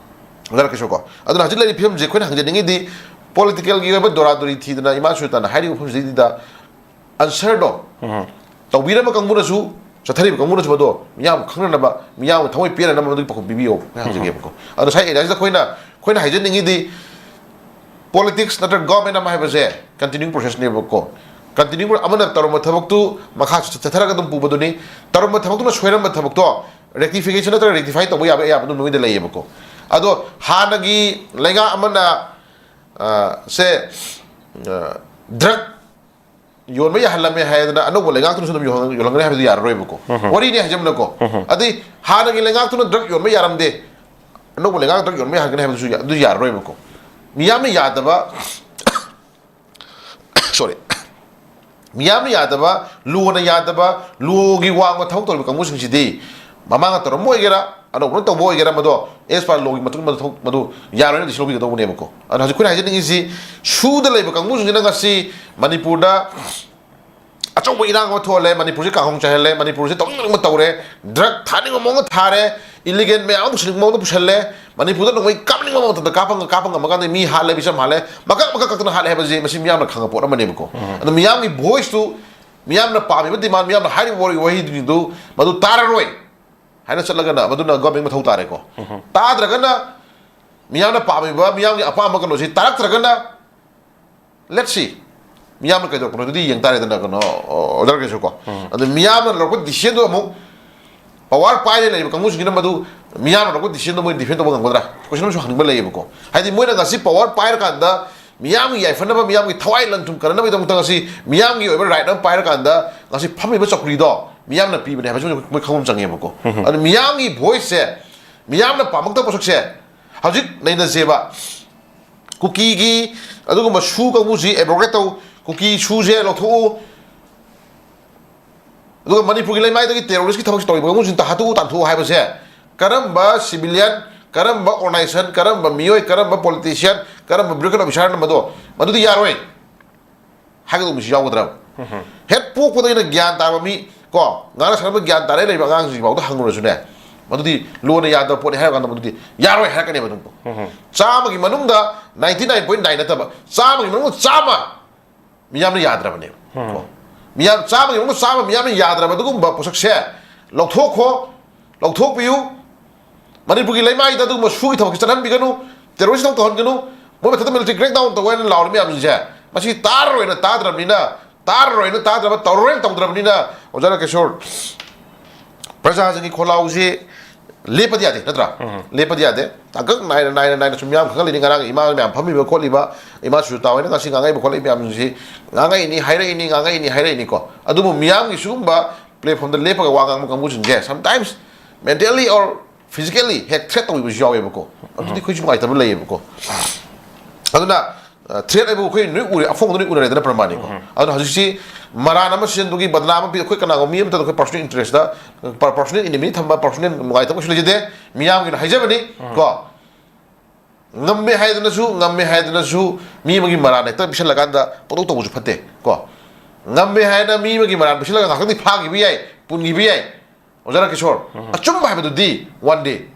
ꯑꯣꯖꯥ ꯔꯥꯀꯦꯁꯣꯔ ꯀꯣ꯫ ꯑꯗꯨꯅ ꯍꯧꯖꯤꯛ ꯂꯩꯔꯤꯕ ꯐꯤꯕꯝꯁꯦ ꯑꯩꯈꯣꯏꯅ ꯍꯪꯖꯅꯤꯡꯉꯤꯗꯤ, ꯄꯣꯂꯤꯇꯤꯀꯦꯜꯒꯤ ꯑꯣꯏꯕ ꯗꯣꯔꯥꯗꯣꯔꯤ ꯊꯤꯗꯅ ꯏꯃꯥ ꯁꯨꯇꯥꯅ ꯍꯥꯏꯔꯤꯕ ꯃꯐꯝꯁꯤꯗꯩꯗ ꯑꯟꯁꯔꯗꯣ ꯇꯧꯕꯤꯔꯝꯕ ꯀꯥꯡꯕꯨꯅꯁꯨ, ꯆꯠꯊꯔꯤꯕ ꯀꯥꯡꯕꯨꯅꯁꯨ ꯃꯗꯣ ꯃꯤꯌꯥꯝ ꯈꯪꯅꯅꯕ, ꯃꯤꯌꯥꯝꯒꯤ ꯊꯃꯣꯏ ꯄꯦꯟꯅꯅꯕ ꯃꯗꯨꯒꯤ ꯄꯥꯎꯈꯨꯝ ꯄꯤꯕꯤꯌꯣ ꯍꯥꯏꯅ ꯍꯪꯖꯒꯦꯕꯀꯣ꯫ ꯑꯗꯣ ꯉꯁꯥꯏ ꯑꯦꯔꯤꯌꯥꯁꯤꯗ ꯑꯩꯈꯣꯏꯅ, ꯑꯩꯈꯣꯏꯅ ꯍꯥꯏꯖꯅꯤꯡꯉꯤꯗꯤ, ꯄꯣꯂꯤꯇꯤꯛꯁ ꯅꯠꯇ꯭ꯔꯒ ꯒꯣꯔꯃꯦꯟ ꯑꯃ ꯍꯥꯏꯕꯁꯦ ꯀꯟꯇꯤꯅ꯭ꯌꯨ ꯄ꯭ꯔꯣꯁꯦꯁꯅꯦꯕꯀꯣ꯫ ꯀꯟꯇꯤꯅ꯭ꯌꯨ, ꯑꯃꯅ ꯇꯧꯔꯝꯕ ꯊꯕꯛꯇꯨ ꯃꯈꯥ ꯆꯠꯊꯔꯒ ꯑꯗꯨꯝ ꯄꯨꯕꯗꯨꯅꯤ꯫ ꯇꯧꯔꯝꯕ ꯊꯕꯛꯇꯨꯅ ꯁꯣꯏꯔꯝꯕ ꯊꯕꯛꯇꯣ ꯔꯦꯛꯇꯤꯐꯤꯀꯦꯁꯟ ꯅꯠꯇ꯭ꯔꯒ ꯔꯦꯛꯇꯤꯐꯥꯏ ꯇꯧꯕ ꯌꯥꯕ ꯑꯌꯥꯕ ꯑꯗꯨꯝ ꯂꯣꯏꯅ ꯂꯩꯌꯦꯕꯀꯣ꯫ ꯑꯗꯣ ꯍꯥꯟꯅꯒꯤ ꯂꯩꯉꯥꯛ ꯑꯃꯅ, ꯑ, ꯁꯦ, ꯑ, ꯗ꯭ꯔꯒ ꯌꯣꯟꯕ ꯌꯥꯍꯜꯂꯝꯃꯦ ꯍꯥꯏꯗꯅ ꯑꯅꯧꯕ ꯂꯩꯉꯥꯛꯇꯨꯅꯁꯨ ꯑꯗꯨꯝ ꯌꯣꯜꯍꯟ-, ꯌꯣꯜꯍꯟꯒꯅꯤ ꯍꯥꯏꯕꯗꯨ ꯌꯥꯔꯔꯣꯏꯕꯀꯣ꯫ ꯋꯥꯔꯤꯅꯤ ꯍꯥꯏꯖꯕꯅꯀꯣ꯫ ꯑꯗꯩ ꯍꯥꯟꯅꯒꯤ ꯂꯩꯉꯥꯛꯇꯨꯅ ꯗ꯭ꯔꯒ ꯌꯣꯟꯕ ꯌꯥꯔꯝꯗꯦ, ꯑꯅꯧꯕ ꯂꯩꯉꯥꯛꯅ ꯗ꯭ꯔꯒ ꯌꯣꯟꯕ ꯌꯥꯍꯟꯒꯅꯤ ꯍꯥꯏꯕꯗꯨꯁꯨ ꯌꯥ-, ꯑꯗꯨ ꯌꯥꯔꯔꯣꯏꯕꯀꯣ꯫ ꯃꯤꯌꯥꯝꯅ ꯌꯥꯗꯕ, ꯁꯣꯔꯤ, ꯃꯤꯌꯥꯝꯅ ꯌꯥꯗꯕ, ꯂꯣꯅ ꯌꯥꯗꯕ, ꯂꯣꯒꯤ ꯋꯥꯡꯃ ꯊꯕꯛ ꯇꯧꯔꯤꯕ ꯀꯥꯡꯕꯨꯁꯤꯡꯁꯤꯗꯤ, ꯃꯃꯥꯡꯗ ꯇꯧꯔꯝꯕ ꯑꯣꯏꯒꯦꯔꯥ, ꯑꯅꯧꯕꯅ ꯇꯧꯕ ꯑꯣꯏꯒꯦꯔꯥ, ꯃꯗꯣ as per ꯂꯣꯒꯤ ꯃꯇꯨꯡ ꯃꯗꯨ ꯊꯕꯛ-, ꯃꯗꯨ ꯌꯥꯔꯣꯏꯅ decision ꯂꯧꯕꯤꯒꯗꯧꯕꯅꯦꯕꯀꯣ꯫ ꯑꯗꯨꯅ ꯍꯧꯖꯤꯛ ꯑꯩꯈꯣꯏꯅ ꯍꯥꯏꯖꯅꯤꯡꯉꯤꯁꯤ, ꯁꯨꯗ ꯂꯩꯕ ꯀꯥꯡꯕꯨꯁꯤꯡꯁꯤꯅ ꯉꯁꯤ ꯃꯅꯤꯄꯨꯔꯗ ꯑꯆꯧꯕ ꯏꯔꯥꯡ ꯑꯃ ꯊꯣꯛꯍꯜꯂꯦ, ꯃꯅꯤꯄꯨꯔꯁꯦ ꯀꯥꯡꯍꯧ ꯆꯥꯏꯍꯜꯂꯦ, ꯃꯅꯤꯄꯨꯔꯁꯦ ꯇꯧꯅꯤꯡꯕ ꯇꯧꯔꯦ, ꯗ꯭ꯔꯒ ꯊꯥꯅꯤꯡꯕ ꯃꯑꯣꯡꯗ ꯊꯥꯔꯦ, ꯏꯂꯤꯒꯦꯜ ꯃꯌꯥꯝ ꯑꯃ ꯄꯨꯁꯤꯟꯅꯤꯡꯕ ꯃꯑꯣꯡꯗ ꯄꯨꯁꯜꯂꯦ, ꯃꯅꯤꯄꯨꯔꯗ ꯅꯣꯡꯃꯩ ꯀꯥꯞꯅꯤꯡꯕ ꯃꯇꯝꯗ ꯀꯥꯞꯄ ꯉ-, ꯀꯥꯞꯄ ꯉꯝꯃꯀꯥꯟꯗ ꯃꯤ ꯍꯥꯠꯂꯦ, ꯃꯤꯆꯝ ꯍꯥꯠꯂꯦ, ꯃꯀꯛ ꯃꯀꯛ ꯀꯛꯇꯅ ꯍꯥꯠꯂꯦ ꯍꯥꯏꯕꯁꯤ ꯃꯁꯤ ꯃꯤꯌꯥꯝꯅ ꯈꯪꯕ ꯄꯣꯠ ꯑꯃꯅꯦꯕꯀꯣ꯫ ꯑꯗꯣ ꯃꯤꯌꯥꯝꯒꯤ ꯚꯣꯏꯁꯇꯨ, ꯃꯤꯌꯥꯝꯅ ꯄꯥꯝꯃꯤꯕ ꯗꯤꯃꯥꯟ, ꯃꯤꯌꯥꯝꯅ ꯍꯥꯏꯔꯤꯕ ꯋꯥꯔꯤ-, ꯋꯥꯍꯩꯗꯨ ꯃꯗꯨ ꯇꯥꯔꯔꯣꯏ ꯍꯥꯏꯅ ꯆꯠꯂꯒꯅ ꯃꯗꯨꯅ ꯒꯣꯔꯃꯦꯟ ꯃꯊꯧ ꯇꯥꯔꯦꯀꯣ꯫ ꯇꯥꯗ꯭ꯔꯒꯅ ꯃꯤꯌꯥꯝꯅ ꯄꯥꯝꯃꯤꯕ, ꯃꯤꯌꯥꯝꯒꯤ ꯑꯄꯥꯝꯕ ꯀꯩꯅꯣꯁꯤ ꯇꯥꯔꯛꯇ꯭ꯔꯒꯅ, let's see, ꯃꯤꯌꯥꯝꯅ ꯀꯩꯗꯧꯔꯛꯄꯅꯣ ꯑꯗꯨꯗꯤ ꯌꯦꯡ ꯇꯥꯔꯦꯗꯅ, ꯀꯩꯅꯣ, ꯑꯣꯖꯥ ꯔꯥꯀꯦꯁꯁꯨ ꯀꯣ꯫ ꯑꯗꯨ ꯃꯤꯌꯥꯝꯅ ꯂꯧꯔꯛꯄ decisionꯗꯣ ꯑꯃꯨꯛ ꯄꯋꯥꯔ ꯄꯥꯏꯔꯦ ꯂꯩꯔꯤꯕ ꯀꯥꯡꯕꯨꯁꯤꯡꯁꯤꯅ ꯃꯗꯨ ꯃꯤꯌꯥꯝꯅ ꯂꯧꯔꯛꯄ ꯗꯤꯁꯤꯖꯟꯗꯣ ꯃꯣꯏ ꯗꯤꯐꯦꯟ ꯇꯧꯕ ꯉꯝꯒꯗ꯭ꯔꯥ? ꯀꯣꯏꯁꯟ ꯑꯃꯁꯨ ꯍꯪꯅꯤꯡꯕ ꯂꯩꯌꯦꯕꯀꯣ꯫ ꯍꯥꯏꯗꯤ ꯃꯣꯏꯅ ꯉꯁꯤ ꯄꯋꯥꯔ ꯄꯥꯏꯔꯀꯥꯟꯗ ꯃꯤꯌꯥꯝꯒꯤ ꯌꯥꯏꯐꯅꯕ, ꯃꯤꯌꯥꯝꯒꯤ ꯊꯋꯥꯏ ꯂꯟ ꯊꯨꯝ ꯀꯟꯅꯅꯕꯒꯤꯗꯃꯛꯇ ꯉꯁꯤ ꯃꯤꯌꯥꯝꯒꯤ ꯑꯣꯏꯕ ꯔꯥꯏꯠ ꯑꯃ ꯄꯥꯏꯔꯀꯥꯟꯗ ꯉꯁꯤ ꯐꯝꯃꯤꯕ ꯆꯧꯀ꯭ꯔꯤꯗꯣ ꯃꯤꯌꯥꯝꯅ ꯄꯤꯕꯅꯦ ꯍꯥꯏꯕꯁꯤ ꯃꯣꯏ ꯈꯪꯕ ꯑꯃ ꯆꯪꯉꯦꯕꯀꯣ꯫ ꯑꯗꯨ ꯃꯤꯌꯥꯝꯒꯤ ꯚꯣꯏꯁꯁꯦ, ꯃꯤꯌꯥꯝꯅ ꯄꯥꯝꯃꯛꯇꯕ ꯄꯣꯠꯁꯛꯁꯦ ꯍꯧꯖꯤꯛ ꯅꯩꯅꯁꯦꯕ꯫ ꯀꯨꯀꯤꯒꯤ ꯑꯗꯨꯒꯨꯝꯕ ꯁꯨ ꯀꯥꯡꯕꯨꯁꯤ ꯑꯦꯕ꯭ꯔꯣꯒꯦꯠ ꯇꯧ, ꯀꯨꯀꯤ ꯁꯨꯁꯦ ꯂꯧꯊꯣꯛꯎ, ꯑꯗꯨꯒ ꯃꯅꯤꯄꯨꯔꯒꯤ ꯂꯩꯃꯥꯏꯗꯒꯤ ꯇꯦꯔꯣꯔꯤꯁꯀꯤ ꯊꯕꯛꯁꯤ ꯇꯧꯔꯤꯕ ꯀꯥꯡꯕꯨꯁꯤꯡ ꯍꯥꯠꯇꯣꯛꯎ ꯇꯥꯟꯊꯣꯛꯎ ꯍꯥꯏꯕꯁꯦ ꯀꯔꯝꯕ ꯁꯤꯚꯤꯂꯤꯌꯟ, ꯀꯔꯝꯕ ꯑꯣꯔꯒꯅꯥꯏꯖꯦꯁꯟ, ꯀꯔꯝꯕ ꯃꯤꯑꯣꯏ, ꯀꯔꯝꯕ ꯄꯣꯂꯤꯇꯤꯁꯤꯌꯥꯟ, ꯀꯔꯝꯕ ꯕ꯭ꯌꯨꯔꯣꯀ꯭ꯔꯦꯠ ꯑꯣꯐꯤꯁꯥꯔꯅ ꯃꯗꯣ? ꯃꯗꯨꯗꯤ ꯌꯥꯔꯣꯏ ꯍꯥꯏꯒꯗꯧꯕ ꯃꯤꯁꯨ ꯌꯥꯎꯒꯗ꯭ꯔꯕ? ꯍꯦꯛ ꯄꯣꯛꯄꯗꯒꯤꯅ ꯒ꯭ꯌꯥꯟ ꯇꯥꯕ ꯃꯤ, ꯀꯣ, ꯉꯥꯡꯅ ꯁꯛꯅꯕ ꯒ꯭ꯌꯥꯟ ꯇꯥꯔꯦ ꯂꯩꯕ ꯑꯉꯥꯡꯁꯤꯡꯁꯤꯐꯥꯎꯗ ꯍꯪꯉꯨꯔꯁꯨꯅꯦ, ꯃꯗꯨꯗꯤ ꯂꯣꯟꯅ ꯌꯥꯗꯕ ꯄꯣꯠꯅꯤ ꯍꯥꯏꯔ ꯀꯥꯟꯗ ꯃꯗꯨꯗꯤ ꯌꯥꯔꯣꯏ ꯍꯥꯏꯔꯛꯀꯅꯦꯕ ꯑꯗꯨꯝ꯫ ꯆꯥꯝꯃꯒꯤ ꯃꯅꯨꯡꯗ ninety nine point nine ꯅꯠꯇꯕ, ꯆꯥꯝꯃꯒꯤ ꯃꯅꯨꯡꯗ ꯆꯥꯝꯃ ꯃꯤꯌꯥꯝꯅ ꯌꯥꯗ꯭ꯔꯕꯅꯦꯕ꯫ ꯀꯣ? ꯃꯤꯌꯥꯝ ꯆꯥꯝꯃꯒꯤ ꯃꯅꯨꯡꯗ ꯆꯥꯝꯃ ꯃꯤꯌꯥꯝꯅ ꯌꯥꯗ꯭ꯔꯕ ꯑꯗꯨꯒꯨꯝꯕ ꯄꯣꯠꯁꯛꯁꯦ ꯂꯧꯊꯣꯛꯈꯣ, ꯂꯧꯊꯣꯛꯄꯤꯌꯨ꯫ ꯃꯅꯤꯄꯨꯔꯒꯤ ꯂꯩꯃꯥꯏꯗ ꯑꯗꯨꯒꯨꯝꯕ ꯁꯨꯒꯤ ꯊꯕꯛꯁꯦ ꯆꯠꯍꯟꯕꯤꯒꯅꯨ, ꯇꯦꯔꯣꯔꯤꯁ ꯊꯕꯛ ꯇꯧꯍꯟꯒꯅꯨ, ꯃꯣꯏ ꯃꯊꯛꯇ ꯃꯤꯂꯤꯇꯔꯤ ꯀ꯭ꯔꯦꯛ ꯗꯥꯎꯟ ꯇꯧꯕ ꯍꯥꯏꯅ ꯂꯥꯎꯔꯤ ꯃꯌꯥꯝꯁꯤꯡꯁꯦ, ꯃꯁꯤ ꯇꯥꯔꯔꯣꯏꯅ ꯇꯥꯗ꯭ꯔꯕꯅꯤꯅ, ꯇꯥꯔꯔꯣꯏꯅ ꯇꯥꯗ꯭ꯔꯕ, ꯇꯧꯔꯔꯣꯏꯅ ꯇꯧꯗ꯭ꯔꯕꯅꯤꯅ, ꯑꯣꯖꯥ ꯔꯥꯀꯦꯁꯣꯔ, ꯄ꯭ꯔꯖꯥꯁꯤꯡꯒꯤ ꯈꯣꯜꯂꯥꯎꯁꯤ ꯂꯦꯞꯄꯗꯤ ꯌꯥꯗꯦ, ꯅꯠꯇ꯭ꯔꯥ? ꯂꯦꯞꯄꯗꯤ ꯌꯥꯗꯦ꯫ ꯇꯥꯡꯀꯛ ꯅꯥꯏꯅ, ꯅꯥꯏꯅ, ꯅꯥꯏꯅ ꯁꯨꯝ ꯃꯤꯌꯥꯝ ꯈꯪꯍꯜꯂꯤꯅꯤ꯫ ꯉꯔꯥꯡ ꯏꯃꯥ ꯃꯌꯥꯝ ꯐꯝꯃꯤꯕ ꯈꯣꯠꯂꯤꯕ, ꯏꯃꯥ ꯁꯨꯖꯇꯥ ꯍꯣꯏꯅ ꯉꯁꯤ ꯉꯥꯡꯉꯛꯏꯕ ꯈꯣꯠꯂꯛꯏꯕ ꯃꯌꯥꯝꯁꯤꯡꯁꯤ ꯉꯥꯡꯉꯛꯏꯅꯤ, ꯍꯥꯏꯔꯛꯏꯅꯤ, ꯉꯥꯡꯉꯛꯏꯅꯤ, ꯍꯥꯏꯔꯛꯏꯅꯤꯀꯣ꯫ ꯑꯗꯨꯕꯨ ꯃꯤꯌꯥꯝꯒꯤ ꯁꯤꯒꯨꯝꯕ ꯄ꯭ꯂꯦꯠꯐꯣꯝꯗ ꯂꯦꯞꯄꯒ ꯋꯥ ꯉꯥꯡꯕ ꯀꯥꯡꯕꯨꯁꯤꯡꯁꯦ sometimes mentally or physically ꯍꯦꯛ ꯊ꯭ꯔꯦꯠ ꯇꯧꯕꯤꯕꯁꯨ ꯌꯥꯎꯋꯦꯕꯀꯣ꯫ ꯑꯗꯨꯗꯤ ꯑꯩꯈꯣꯏꯁꯨ ꯅꯨꯡꯉꯥꯏꯇꯕ ꯂꯩꯌꯦꯕꯀꯣ꯫ ꯑꯗꯨꯅ, ꯑ, ꯊ꯭ꯔꯦꯠ ꯍꯥꯏꯕꯨ ꯑꯩꯈꯣꯏ ꯅꯣꯏ ꯎꯔꯦ, ꯑꯐꯣꯡꯕꯗ ꯅꯣꯏ ꯎꯅꯔꯦꯗꯅ ꯄ꯭ꯔꯃꯥꯟꯅꯤꯀꯣ꯫ ꯑꯗꯨꯅ ꯍꯧꯖꯤꯛꯁꯤ ꯃꯔꯥꯟ ꯑꯃ ꯁꯤꯖꯤꯟꯅꯕꯒꯤ ꯕꯗꯅꯥꯝ ꯑꯃ ꯄꯤ, ꯑꯩꯈꯣꯏ ꯀꯅꯥꯒꯨꯝꯕ ꯃꯤ ꯑꯃꯠꯇ ꯑꯩꯈꯣꯏ ꯄꯔꯁꯣꯅꯦꯜ ꯏꯟꯇꯔꯦꯁꯇ, ꯄꯔꯁꯣꯅꯦꯜ ꯏꯅꯤꯃꯤ ꯊꯝꯕ, ꯄꯔꯁꯣꯅꯦꯜ ꯅꯨꯡꯉꯥꯏꯇꯕ ꯀꯩꯁꯨ ꯂꯩꯖꯗꯦ꯫ ꯃꯤꯌꯥꯝꯒꯤꯅ ꯍꯥꯏꯖꯕꯅꯤ ꯀꯣ꯫ ꯉꯝꯃꯦ ꯍꯥꯏꯗꯅꯁꯨ, ꯉꯝꯃꯦ ꯍꯥꯏꯗꯅꯁꯨ ꯃꯤ ꯑꯃꯒꯤ ꯃꯔꯥꯟ ꯍꯦꯛꯇ ꯄꯤꯁꯜꯂꯀꯥꯟꯗ ꯄꯪꯇꯧ ꯇꯧꯕꯁꯨ ꯐꯠꯇꯦ ꯀꯣ꯫ ꯉꯝꯃꯦ ꯍꯥꯏꯅ ꯃꯤ ꯑꯃꯒꯤ ꯃꯔꯥꯟ ꯄꯤꯁꯜꯂꯒ ꯉꯥꯛꯇꯪꯗꯤ ꯐꯥꯈꯤꯕ ꯌꯥꯏ, ꯄꯨꯟꯈꯤꯕ ꯌꯥꯏ꯫ ꯑꯣꯖꯥ ꯔꯥꯀꯦꯁꯣꯔ, ꯑꯆꯨꯝꯕ ꯍꯥꯏꯕꯗꯨꯗꯤ one day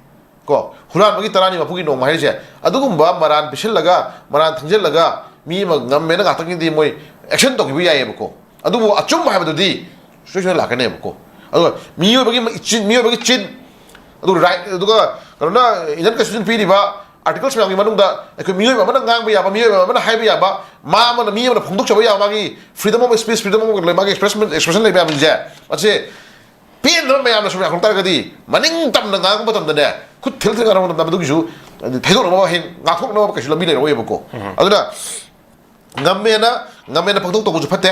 ꯀꯣ, ꯍꯨꯔꯥꯟꯕꯒꯤ ꯇꯔꯥꯅꯤ ꯃꯄꯨꯒꯤ ꯅꯣꯡꯃ ꯍꯥꯏꯔꯤꯁꯦ, ꯑꯗꯨꯒꯨꯝꯕ ꯃꯔꯥꯟ ꯄꯤꯁꯜꯂꯒ, ꯃꯔꯥꯟ ꯊꯪꯖꯜꯂꯒ ꯃꯤ ꯑꯃ ꯉꯝꯃꯦꯅ ꯉꯥꯛꯇꯪꯒꯤꯗꯤ ꯃꯣꯏ action ꯇꯧꯈꯤꯕ ꯌꯥꯏꯌꯦꯕꯀꯣ꯫ ꯑꯗꯨꯕꯨ ꯑꯆꯨꯝꯕ ꯍꯥꯏꯕꯗꯨꯗꯤ ꯁꯨꯡꯁꯣꯏ ꯁꯣꯏꯗꯅ ꯂꯥꯛꯀꯅꯦꯕꯀꯣ꯫ ꯑꯗꯨꯒ ꯃꯤꯑꯣꯏꯕꯒꯤ ꯃ-, ꯆꯤꯟ, ꯃꯤꯑꯣꯏꯕꯒꯤ ꯆꯤꯟ, ꯑꯗꯨꯒ right, ꯑꯗꯨꯒ ꯀꯩꯅꯣꯅ, Indian Constitution ꯄꯤꯔꯤꯕ articles ꯃꯌꯥꯝꯒꯤ ꯃꯅꯨꯡꯗ ꯑꯩꯈꯣꯏ ꯃꯤꯑꯣꯏꯕ ꯑꯃꯅ ꯉꯥꯡꯕ ꯌꯥꯕ, ꯃꯤꯑꯣꯏꯕ ꯑꯃꯅ ꯍꯥꯏꯕ ꯌꯥꯕ, ꯃꯥ ꯑꯃꯅ, ꯃꯤ ꯑꯃꯅ ꯐꯣꯡꯗꯣꯛꯆꯕ ꯌꯥꯕ, ꯃꯥꯒꯤ freedom of speech, freedom of ꯂꯩ, ꯃꯥꯒꯤ expression, expression ꯂꯩꯕ ꯌꯥꯕꯁꯦ, ꯃꯁꯤ ꯄꯦꯟꯗꯕ ꯃꯌꯥꯝꯅ ꯁꯨꯝ ꯌꯥꯝꯈꯠꯂꯛ ꯇꯥꯔꯒꯗꯤ, ꯃꯅꯤꯡ ꯇꯝꯅ ꯉꯥꯡꯉꯛꯄ ꯃꯇꯝꯗꯅꯦ, ꯈꯨꯠ ꯊꯤꯜ ꯊꯤꯜ ꯉꯥꯡꯉꯛꯄ ꯃꯇꯝꯗ, ꯑꯗꯨꯒꯤꯁꯨ ꯍꯥꯏꯗꯤ ꯊꯩꯗꯣꯛꯅꯕ, ꯍꯌꯦꯡ ꯉꯥꯛꯊꯣꯛꯅꯕ ꯀꯩꯁꯨ ꯂꯝꯕꯤ ꯂꯩꯔꯛꯑꯣꯏꯕꯀꯣ꯫ ꯑꯗꯨꯅ ꯉꯝꯃꯦꯅ, ꯉꯝꯃꯦꯅ ꯄꯪꯇꯧ ꯇꯧꯕꯁꯨ ꯐꯠꯇꯦ,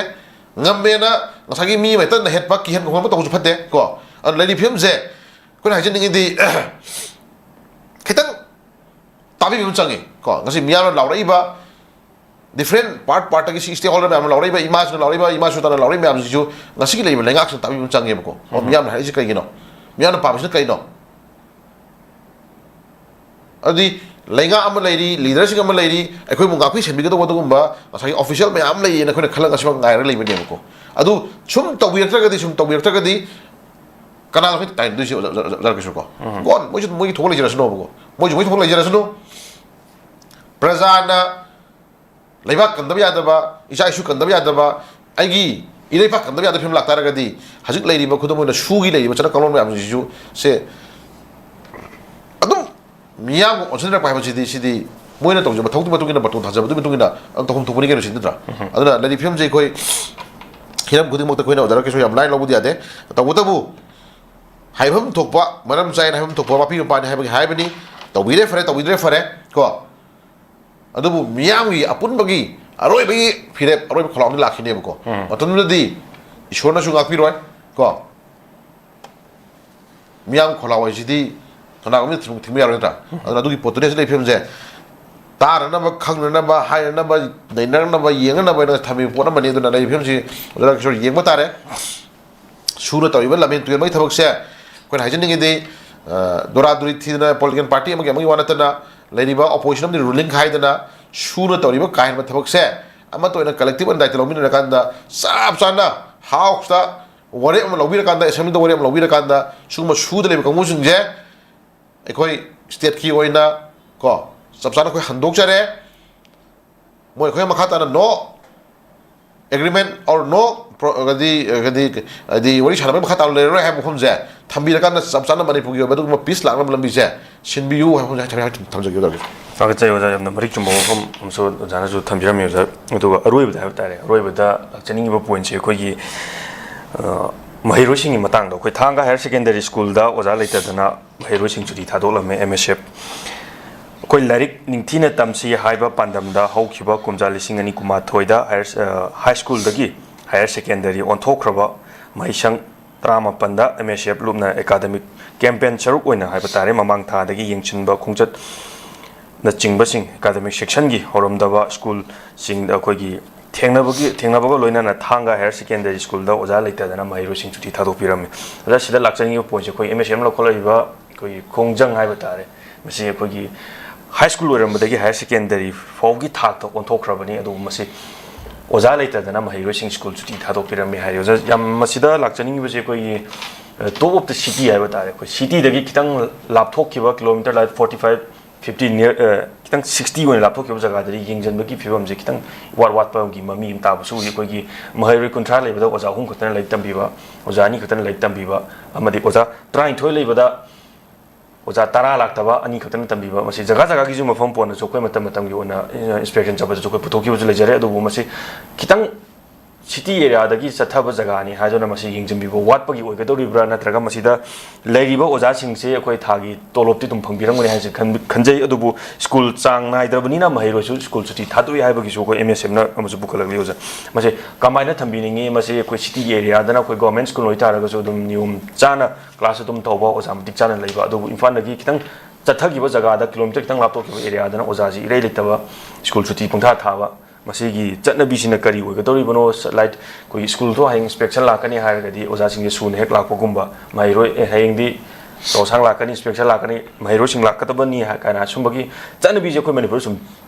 ꯉꯝꯃꯦꯅ ꯉꯁꯥꯏꯒꯤ ꯃꯤ ꯑꯃ ꯍꯦꯛꯇ ꯅꯍꯦꯠꯄ, ꯀꯤꯍꯟꯕ ꯈꯣꯠꯍꯟꯕ ꯇꯧꯕꯁꯨ ꯐꯠꯇꯦ ꯀꯣ꯫ ꯑꯗꯨꯅ ꯂꯩꯔꯤꯕ ꯐꯤꯕꯝꯁꯦ ꯑꯩꯈꯣꯏꯅ ꯍꯥꯏꯖꯅꯤꯡꯉꯤꯗꯤ, ꯈꯤꯇꯪ ꯇꯥꯕꯤꯕ ꯑꯃ ꯆꯪꯉꯤ ꯀꯣ꯫ ꯉꯁꯤ ꯃꯤꯌꯥꯝꯅ ꯂꯥꯎꯔꯛꯏꯕ, different part part ꯇꯒꯤ ꯁꯤ stakeholder ꯃꯌꯥꯝꯅ ꯂꯥꯎꯔꯛꯏꯕ, ꯏꯃꯥꯁꯤꯅ ꯂꯥꯎꯔꯛꯏꯕ, ꯏꯃꯥꯁꯨ ꯇꯥꯅ ꯂꯥꯎꯔꯛꯏꯕ ꯃꯌꯥꯝꯁꯤꯁꯨ ꯉꯁꯤꯒꯤ ꯂꯩꯔꯤꯕ ꯂꯩꯉꯥꯛꯁꯤꯅ ꯇꯥꯕꯤꯕ ꯑꯃ ꯆꯪꯉꯦꯕꯀꯣ꯫ ꯑꯣ, ꯃꯤꯌꯥꯝꯅ ꯍꯥꯏꯔꯛꯏꯁꯤ ꯀꯩꯒꯤꯅꯣ? ꯃꯤꯌꯥꯝꯅ ꯄꯥꯝꯃꯤꯁꯤꯅ ꯀꯩꯅꯣ? ꯑꯗꯨꯗꯤ ꯂꯩꯉꯥꯛ ꯑꯃ ꯂꯩꯔꯤ, ꯂꯤꯗꯔꯁꯤꯡ ꯑꯃ ꯂꯩꯔꯤ, ꯑꯩꯈꯣꯏꯕꯨ ꯉꯥꯛꯄꯤ ꯁꯦꯟꯕꯤꯒꯗꯧꯕ ꯑꯗꯨꯒꯨꯝꯕ ꯉꯁꯥꯏꯒꯤ ꯑꯣꯐꯤꯁꯤꯌꯦꯜ ꯃꯌꯥꯝ ꯂꯩꯌꯦꯅ ꯑꯩꯈꯣꯏꯅ ꯈꯜꯂꯒ ꯉꯁꯤꯐꯥꯎ ꯉꯥꯏꯔꯒ ꯂꯩꯕꯅꯦꯕꯀꯣ꯫ ꯑꯗꯨ ꯁꯨꯝ ꯇꯧꯕꯤꯔꯛꯇ꯭ꯔꯒꯗꯤ, ꯁꯨꯝ ꯇꯧꯕꯤꯔꯛꯇ꯭ꯔꯒꯗꯤ ꯀꯅꯥꯅꯣ ꯑꯩꯈꯣꯏ ꯇꯥꯏꯅꯗꯣꯏꯁꯦ, ꯑꯣꯖꯥ, ꯑꯣꯖꯥ, ꯑꯣꯖꯥ ꯀꯤꯁꯣꯔ ꯀꯣ? ꯎꯝ꯫ ꯒꯣꯟ, ꯃꯣꯏꯁꯨ ꯃꯣꯏꯒꯤ ꯊꯣꯛꯄ ꯂꯩꯖꯔꯁꯅꯣꯕꯀꯣ, ꯃꯣꯏꯁꯨ ꯃꯣꯏ ꯊꯣꯛꯄ ꯂꯩꯖꯔꯁꯅꯨ꯫ ꯄ꯭ꯔꯖꯥꯅ ꯂꯩꯕꯥꯛ ꯀꯟꯗꯕ ꯌꯥꯗꯕ, ꯏꯆꯥ ꯏꯁꯨ ꯀꯟꯗꯕ ꯌꯥꯗꯕ, ꯑꯩꯒꯤ ꯏꯔꯩꯄꯥꯛ ꯀꯟꯗꯕ ꯌꯥꯗꯕ ꯐꯤꯕꯝ ꯂꯥꯛꯇꯥꯔꯒꯗꯤ, ꯍꯧꯖꯤꯛ ꯂꯩꯔꯤꯕ, ꯈꯨꯗꯝ ꯑꯣꯏꯅ ꯁꯨꯒꯤ ꯂꯩꯔꯤꯕ ꯆꯠꯅ ꯀꯥꯡꯂꯣꯟ ꯃꯌꯥꯝꯁꯤꯁꯨ ꯁꯦ ꯑꯗꯨꯝ ꯃꯤꯌꯥꯝꯒ ꯑꯣꯟꯁꯤꯟꯅꯔꯛꯄ ꯍꯥꯏꯕꯁꯤꯗꯤ, ꯁꯤꯗꯤ ꯃꯣꯏꯅ ꯇꯧꯖꯕ ꯊꯕꯛꯇꯨꯒꯤ ꯃꯇꯨꯡ ꯏꯟꯅ, ꯕꯥꯔꯇꯣꯟ ꯊꯥꯖꯕꯗꯨꯒꯤ ꯃꯇꯨꯡ ꯏꯟꯅ ꯑꯗꯨꯝ ꯇꯧꯐꯝ ꯊꯣꯛꯄꯅꯤ ꯀꯩꯅꯣ, ꯁꯤ ꯅꯠꯇ꯭ꯔꯥ? ꯑꯗꯨꯅ ꯂꯩꯔꯤꯕ ꯐꯤꯕꯝꯁꯦ ꯑꯩꯈꯣꯏ ꯍꯤꯔꯝ ꯈꯨꯗꯤꯡꯃꯛꯇ ꯑꯩꯈꯣꯏꯅ ꯑꯣꯖꯥ ꯔꯥꯀꯦꯁ ꯍꯣꯏ ꯌꯥꯝ ꯂꯥꯏꯅ ꯂꯧꯕꯗꯤ ꯌꯥꯗꯦ꯫ ꯇꯧꯕꯇꯕꯨ ꯍꯥꯏꯐꯝ ꯊꯣꯛꯄ, ꯃꯔꯝ ꯆꯥꯏꯅ ꯍꯥꯏꯐꯝ ꯊꯣꯛꯄ ꯃꯄꯤ ꯃꯄꯥꯅꯤ ꯍꯥꯏꯕꯒꯤ ꯍꯥꯏꯕꯅꯤ꯫ ꯇꯧꯕꯤꯔꯦ ꯐꯔꯦ, ꯇꯧꯕꯤꯗ꯭ꯔꯦ ꯐꯔꯦ ꯀꯣ꯫ ꯑꯗꯨꯕꯨ ꯃꯤꯌꯥꯝꯒꯤ ꯑꯄꯨꯟꯕꯒꯤ ꯑꯔꯣꯏꯕꯒꯤ ꯐꯤꯔꯦꯞ, ꯑꯔꯣꯏꯕ ꯈꯣꯜꯂꯥꯎꯗꯤ ꯂꯥꯛꯈꯤꯅꯦꯕꯀꯣ꯫ ꯎꯝ꯫ ꯃꯇꯝꯗꯨꯗꯗꯤ ꯏꯁꯣꯔꯅꯁꯨ ꯉꯥꯛꯄꯤꯔꯣꯏ ꯀꯣ, ꯃꯤꯌꯥꯝ ꯈꯣꯜꯂꯥꯎ ꯍꯥꯏꯁꯤꯗꯤ ꯀꯅꯥꯒꯨꯝꯕꯅ ꯊꯤꯡ-, ꯊꯤꯡꯕ ꯌꯥꯔꯣꯏ ꯅꯠꯇ꯭ꯔꯥ? ꯑꯗꯨꯅ ꯑꯗꯨꯒꯤ ꯄꯣꯠꯇꯨꯅꯤ ꯍꯧꯖꯤꯛ ꯂꯩꯔꯤꯕ ꯐꯤꯕꯝꯁꯦ꯫ ꯇꯥꯅꯅꯕ, ꯈꯪꯅꯅꯕ, ꯍꯥꯏꯅꯅꯕ, ꯅꯩꯅꯅꯕ, ꯌꯦꯡꯅꯅꯕ ꯍꯥꯏꯅ ꯊꯝꯃꯤꯕ ꯄꯣꯠ ꯑꯃꯅꯤ꯫ ꯑꯗꯨꯅ ꯂꯩꯔꯤꯕ ꯐꯤꯕꯝꯁꯤ ꯑꯣꯖꯥ ꯀꯤꯁꯣꯔ ꯌꯦꯡꯕ ꯇꯥꯔꯦ꯫ ꯁꯨꯅ ꯇꯧꯔꯤꯕ ꯂꯝꯍꯦꯟ ꯇꯨꯍꯦꯟꯕꯒꯤ ꯊꯕꯛꯁꯦ ꯑꯩꯈꯣꯏꯅ ꯍꯥꯏꯖꯅꯤꯡꯉꯤꯗꯤ, ꯑ, ꯗꯣꯔꯥ ꯗꯣꯔꯤ ꯊꯤꯗꯅ political party ꯑꯃꯒꯤ ꯑꯃꯒꯤ ꯋꯥ ꯅꯠꯇꯅ, ꯂꯩꯔꯤꯕ opposition ꯑꯃꯗꯤ ruling ꯈꯥꯏꯗꯅ ꯁꯨꯅ ꯇꯧꯔꯤꯕ ꯀꯥ ꯍꯦꯟꯕ ꯊꯕꯛꯁꯦ ꯑꯃꯠꯇ ꯑꯣꯏꯅ collective ꯑꯣꯏꯅ ꯗꯥꯏꯇ ꯂꯧꯃꯤꯟꯅꯔꯀꯥꯟꯗ ꯆꯞ ꯆꯥꯅ House ꯇ ꯋꯥꯔꯦꯞ ꯑꯃ ꯂꯧꯕꯤꯔꯀꯥꯟꯗ, assembly ꯗ ꯋꯥꯔꯦꯞ ꯑꯃ ꯂꯧꯕꯤꯔꯀꯥꯟꯗ ꯁꯤꯒꯨꯝꯕ ꯁꯨꯗ ꯂꯩꯕ ꯀꯥꯡꯕꯨꯁꯤꯡꯁꯦ ꯑꯩꯈꯣꯏ state ꯀꯤ ꯑꯣꯏꯅ ꯀꯣ ꯆꯞ ꯆꯥꯅ ꯑꯩꯈꯣꯏ ꯍꯟꯗꯣꯛꯆꯔꯦ꯫ ꯃꯣꯏ ꯑꯩꯈꯣꯏ ꯃꯈꯥ ꯇꯥꯅ no agreement or no pro-, ꯍꯥꯏꯗꯤ, ꯍꯥꯏꯗꯤ, ꯍꯥꯏꯗꯤ ꯋꯥꯔꯤ ꯁꯥꯟꯅꯕꯒꯤ ꯃꯈꯥ ꯇꯥꯅ ꯂꯩꯔꯔꯣꯏ ꯍꯥꯏꯕ ꯃꯐꯝꯁꯦ ꯊꯝꯕꯤꯔꯀꯥꯟꯗ ꯆꯞ ꯆꯥꯅ ꯃꯅꯤꯄꯨꯔꯒꯤ ꯑꯣꯏꯕ ꯑꯗꯨꯒꯨꯝꯕ peace ꯂꯥꯛꯅꯕ ꯂꯝꯕꯤꯁꯦ ꯁꯤꯟꯕꯤꯌꯨ ꯍꯥꯏꯕ ꯃꯐꯝꯁꯦ ꯍꯥꯏꯐꯦꯠ ꯍꯥꯏꯐꯦꯠ ꯊꯝꯖꯒꯦ ꯇꯧꯔꯒꯦ꯫ ꯊꯥꯒꯠꯆꯔꯤ ꯑꯣꯖꯥ, ꯌꯥꯝꯅ ꯃꯔꯤꯛ ꯆꯨꯝꯕ ꯋꯥꯐꯝ ꯑꯃꯁꯨ ꯑꯣꯖꯥꯅꯁꯨ ꯊꯝꯕꯤꯔꯝꯃꯤ ꯑꯣꯖꯥ꯫ ꯑꯗꯨꯒ ꯑꯔꯣꯏꯕꯗ ꯍꯥꯏꯕ ꯇꯥꯔꯦ, ꯑꯔꯣꯏꯕꯗ ꯂꯥꯛꯆꯅꯤꯡꯉꯤꯕ point ꯁꯦ ꯑꯩꯈꯣꯏꯒꯤ, ꯑ, ꯃꯍꯩꯔꯣꯏꯁꯤꯡꯒꯤ ꯃꯇꯥꯡꯗ, ꯑꯩꯈꯣꯏ ꯊꯥꯡꯒ ꯍꯥꯌꯔ ꯁꯦꯀꯦꯟꯗꯔꯤ ꯁ꯭ꯀꯨꯜꯗ ꯑꯣꯖꯥ ꯂꯩꯇꯗꯅ ꯃꯍꯩꯔꯣꯏꯁꯤꯡ ꯁꯨꯇꯤ ꯊꯥꯗꯣꯛꯂꯝꯃꯦ꯫ ꯑꯦꯝ ꯑꯦꯁ ꯑꯦꯐ, ꯑꯩꯈꯣꯏ ꯂꯥꯏꯔꯤꯛ ꯅꯤꯡꯊꯤꯅ ꯇꯝꯁꯤ ꯍꯥꯏꯕ ꯄꯥꯟꯗꯝꯗ ꯍꯧꯈꯤꯕ ꯀꯨꯝꯖꯥ ꯂꯤꯁꯤꯡ ꯑꯅꯤ ꯀꯨꯟꯃꯥꯊꯣꯏꯗ ꯍꯥꯌꯔ, ꯑ, ꯍꯥꯏ ꯁ꯭ꯀꯨꯜꯗꯒꯤ ꯍꯥꯌꯔ ꯁꯦꯀꯦꯟꯗꯔꯤ ꯑꯣꯟꯊꯣꯛꯈ꯭ꯔꯕ ꯃꯍꯩꯁꯪ ꯇꯔꯥꯃꯥꯄꯟꯗ ꯑꯦꯝ ꯑꯦꯁ ꯑꯦꯐ ꯂꯨꯞꯅ ꯑꯦꯀꯥꯗꯃꯤꯛ ꯀꯦꯝꯄꯦꯟ ꯁꯔꯨꯛ ꯑꯣꯏꯅ ꯍꯥꯏꯕ ꯇꯥꯔꯦ, ꯃꯃꯥꯡ ꯊꯥꯗꯒꯤ ꯌꯦꯡꯁꯤꯟꯕ ꯈꯣꯡꯆꯠꯅꯆꯤꯡꯕꯁꯤꯡ, ꯑꯦꯀꯥꯗꯃꯤꯛ ꯁꯦꯛꯁꯟꯒꯤ ꯍꯧꯔꯝꯗꯕ ꯁ꯭ꯀꯨꯜꯁꯤꯡꯗ ꯑꯩꯈꯣꯏꯒꯤ ꯊꯦꯡꯅꯕꯒꯤ, ꯊꯦꯡꯅꯕꯒ ꯂꯣꯏꯅꯅ ꯊꯥꯡꯒ ꯍꯥꯌꯔ ꯁꯦꯀꯦꯟꯗꯔꯤ ꯁ꯭ꯀꯨꯜꯗ ꯑꯣꯖꯥ ꯂꯩꯇꯗꯅ ꯃꯍꯩꯔꯣꯏꯁꯤꯡ ꯁꯨꯇꯤ ꯊꯥꯗꯣꯛꯄꯤꯔꯝꯃꯤ꯫ ꯑꯣꯖꯥ, ꯁꯤꯗ ꯂꯥꯛꯆꯅꯤꯡꯉꯤꯕ ꯄꯣꯏꯟꯠꯁꯦ ꯑꯩꯈꯣꯏ ꯑꯦꯝ ꯑꯦꯁ ꯑꯦꯐꯅ ꯂꯧꯈꯠꯂꯛꯏꯕ ꯑꯩꯈꯣꯏꯒꯤ ꯈꯣꯡꯖꯪ ꯍꯥꯏꯕ ꯇꯥꯔꯦ, ꯃꯁꯤ ꯑꯩꯈꯣꯏꯒꯤ ꯍꯥꯏ ꯁ꯭ꯀꯨꯜ ꯑꯣꯏꯔꯝꯕꯗꯒꯤ ꯍꯥꯌꯔ ꯁꯦꯀꯦꯟꯗꯔꯤ ꯐꯥꯎꯒꯤ ꯊꯥꯛꯇ ꯑꯣꯟꯊꯣꯛꯈ꯭ꯔꯕꯅꯤ꯫ ꯑꯗꯨꯕꯨ ꯃꯁꯤ ꯑꯣꯖꯥ ꯂꯩꯇꯗꯅ ꯃꯍꯩꯔꯣꯏꯁꯤꯡ ꯁ꯭ꯀꯨꯜ ꯁꯨꯇꯤ ꯊꯥꯗꯣꯛꯄꯤꯔꯝꯃꯤ ꯍꯥꯏꯔꯤ꯫ ꯑꯣꯖꯥ, ꯌꯥꯝ ꯃꯁꯤꯗ ꯂꯥꯛꯆꯅꯤꯡꯉꯤꯕꯁꯦ ꯑꯩꯈꯣꯏꯒꯤ, ꯑ, top of the city ꯍꯥꯏꯕ ꯇꯥꯔꯦ, ꯑꯩꯈꯣꯏ ꯁꯤꯇꯤꯗꯒꯤ ꯈꯤꯇꯪ ꯂꯥꯞꯊꯣꯛꯈꯤꯕ, kilometre like forty five, fifty near, uh, ꯈꯤꯇꯪ ꯁꯤꯛꯁꯇꯤ ꯑꯣꯏꯅ ꯂꯥꯞꯊꯣꯛꯈꯤꯕ ꯖꯒꯥꯗꯗꯤ ꯌꯦꯡꯁꯤꯟꯕꯒꯤ ꯐꯤꯕꯝꯁꯦ ꯈꯤꯇꯪ ꯏꯋꯥꯠ ꯋꯥꯠꯄꯒꯤ ꯃꯃꯤ ꯑꯃ ꯇꯥꯕꯁꯨ ꯎꯏ꯫ ꯑꯩꯈꯣꯏꯒꯤ ꯃꯍꯩꯔꯣꯏ ꯀꯨꯟꯊ꯭ꯔꯥ ꯂꯩꯕꯗ ꯑꯣꯖꯥ ꯑꯍꯨꯝ ꯈꯛꯇꯅ ꯂꯥꯏꯔꯤꯛ ꯇꯝꯕꯤꯕ, ꯑꯣꯖꯥ ꯑꯅꯤ ꯈꯛꯇꯅ ꯂꯥꯏꯔꯤꯛ ꯇꯝꯕꯤꯕ, ꯑꯃꯗꯤ ꯑꯣꯖꯥ ꯇꯔꯥꯅꯤꯊꯣꯏ ꯂꯩꯕꯗ ꯑꯣꯖꯥ ꯇꯔꯥ ꯂꯥꯛꯇꯕ, ꯑꯅꯤ ꯈꯛꯇꯅ ꯇꯝꯕꯤꯕ, ꯃꯁꯤ ꯖꯒꯥ ꯖꯒꯥꯒꯤꯁꯨ ꯃꯐꯝ ꯄꯣꯟꯅꯁꯨ ꯑꯩꯈꯣꯏ ꯃꯇꯝ ꯃꯇꯝꯒꯤ ꯑꯣꯏꯅ, ꯑ, ꯏꯟꯁꯄꯦꯛꯁꯟ ꯆꯠꯄꯗꯁꯨ ꯑꯩꯈꯣꯏ ꯄꯨꯊꯣꯛꯈꯤꯕꯁꯨ ꯂꯩꯖꯔꯦ꯫ ꯑꯗꯨꯕꯨ ꯃꯁꯤ ꯈꯤꯇꯪ ꯁꯤꯇꯤ ꯑꯦꯔꯤꯌꯥꯗꯒꯤ ꯆꯠꯊꯕ ꯖꯒꯥꯅꯤ ꯍꯥꯏꯗꯨꯅ ꯃꯁꯤ ꯌꯦꯡꯁꯤꯟꯕꯤꯕ ꯋꯥꯠꯄꯒꯤ ꯑꯣꯏꯒꯗꯧꯔꯤꯕ꯭ꯔꯥ, ꯅꯠꯇ꯭ꯔꯒ ꯃꯁꯤꯗ ꯂꯩꯔꯤꯕ ꯑꯣꯖꯥꯁꯤꯡꯁꯦ ꯑꯩꯈꯣꯏ ꯊꯥꯒꯤ ꯇꯣꯂꯣꯞꯇꯤ ꯑꯗꯨꯝ ꯐꯪꯕꯤꯔꯝꯒꯅꯤ ꯍꯥꯏꯅ ꯈꯟ-, ꯈꯟꯖꯩ꯫ ꯑꯗꯨꯕꯨ ꯁ꯭ꯀꯨꯜ ꯆꯥꯡ ꯅꯥꯏꯗ꯭ꯔꯕꯅꯤꯅ ꯃꯍꯩꯔꯣꯏꯁꯨ ꯁ꯭ꯀꯨꯜ ꯁꯨꯇꯤ ꯊꯥꯗꯣꯛꯏ ꯍꯥꯏꯕꯒꯤꯁꯨ ꯑꯩꯈꯣꯏ ꯑꯦꯝ ꯑꯦꯁ ꯑꯦꯐꯅ ꯑꯃꯁꯨ ꯄꯨꯈꯠꯂꯛꯂꯤ ꯑꯣꯖꯥ꯫ ꯃꯁꯤ ꯀꯃꯥꯏꯅ ꯊꯝꯕꯤꯅꯤꯡꯉꯤ? ꯃꯁꯤ ꯑꯩꯈꯣꯏ ꯁꯤꯇꯤꯒꯤ ꯑꯦꯔꯤꯌꯥꯗꯅ ꯑꯩꯈꯣꯏ ꯒꯣꯔꯃꯦꯟ ꯁ꯭ꯀꯨꯜ ꯑꯣꯏꯇꯥꯔꯒꯁꯨ ꯑꯗꯨꯝ ꯅꯤꯌꯣꯝ ꯆꯥꯅ ꯀ꯭ꯂꯥꯁ ꯑꯗꯨꯝ ꯇꯧꯕ, ꯑꯣꯖꯥ ꯃꯇꯤꯛ ꯆꯥꯅ ꯂꯩꯕ, ꯑꯗꯨꯕꯨ ꯏꯝꯐꯥꯜꯗꯒꯤ ꯈꯤꯇꯪ ꯆꯠꯊꯈꯤꯕ ꯖꯒꯥꯗ, ꯀꯤꯂꯣꯃꯤꯇꯔ ꯈꯤꯇꯪ ꯂꯥꯞꯊꯣꯛꯈꯤꯕ ꯑꯦꯔꯤꯌꯥꯗꯅ ꯑꯣꯖꯥꯁꯤ ꯏꯔꯩ ꯂꯩꯇꯕ, ꯁ꯭ꯀꯨꯜ ꯁꯨꯇꯤ ꯄꯪꯊꯥ ꯊꯥꯕ, ꯃꯁꯤꯒꯤ ꯆꯠꯅꯕꯤꯁꯤꯅ ꯀꯔꯤ ꯑꯣꯏꯒꯗꯧꯔꯤꯕꯅꯣ? ꯁ-, ꯂꯥꯏꯠ-, ꯑꯩꯈꯣꯏꯒꯤ ꯁ꯭ꯀꯨꯜꯗꯣ ꯍꯌꯦꯡ ꯏꯟꯁꯄꯦꯛꯁꯟ ꯂꯥꯛꯀꯅꯤ ꯍꯥꯏꯔꯒꯗꯤ ꯑꯣꯖꯥꯁꯤꯡꯁꯦ ꯁꯨꯅ ꯍꯦꯛ ꯂꯥꯛꯄꯒꯨꯝꯕ, ꯃꯍꯩꯔꯣꯏ, "ꯑꯦ, ꯍꯌꯦꯡꯗꯤ ꯆꯧꯁꯥꯡ ꯂꯥꯛꯀꯅꯤ, ꯏꯟꯁꯄꯦꯛꯁꯟ ꯂꯥꯛꯀꯅꯤ, ꯃꯍꯩꯔꯣꯏꯁꯤꯡ ꯂꯥꯛꯀꯗꯕꯅꯤ" ꯍꯥꯏ ꯀꯥꯏꯅ ꯁꯨꯝꯕꯒꯤ ꯆꯠꯅꯕꯤꯁꯦ ꯑꯩꯈꯣꯏ ꯃꯅꯤꯄꯨꯔꯗ ꯁꯨꯝ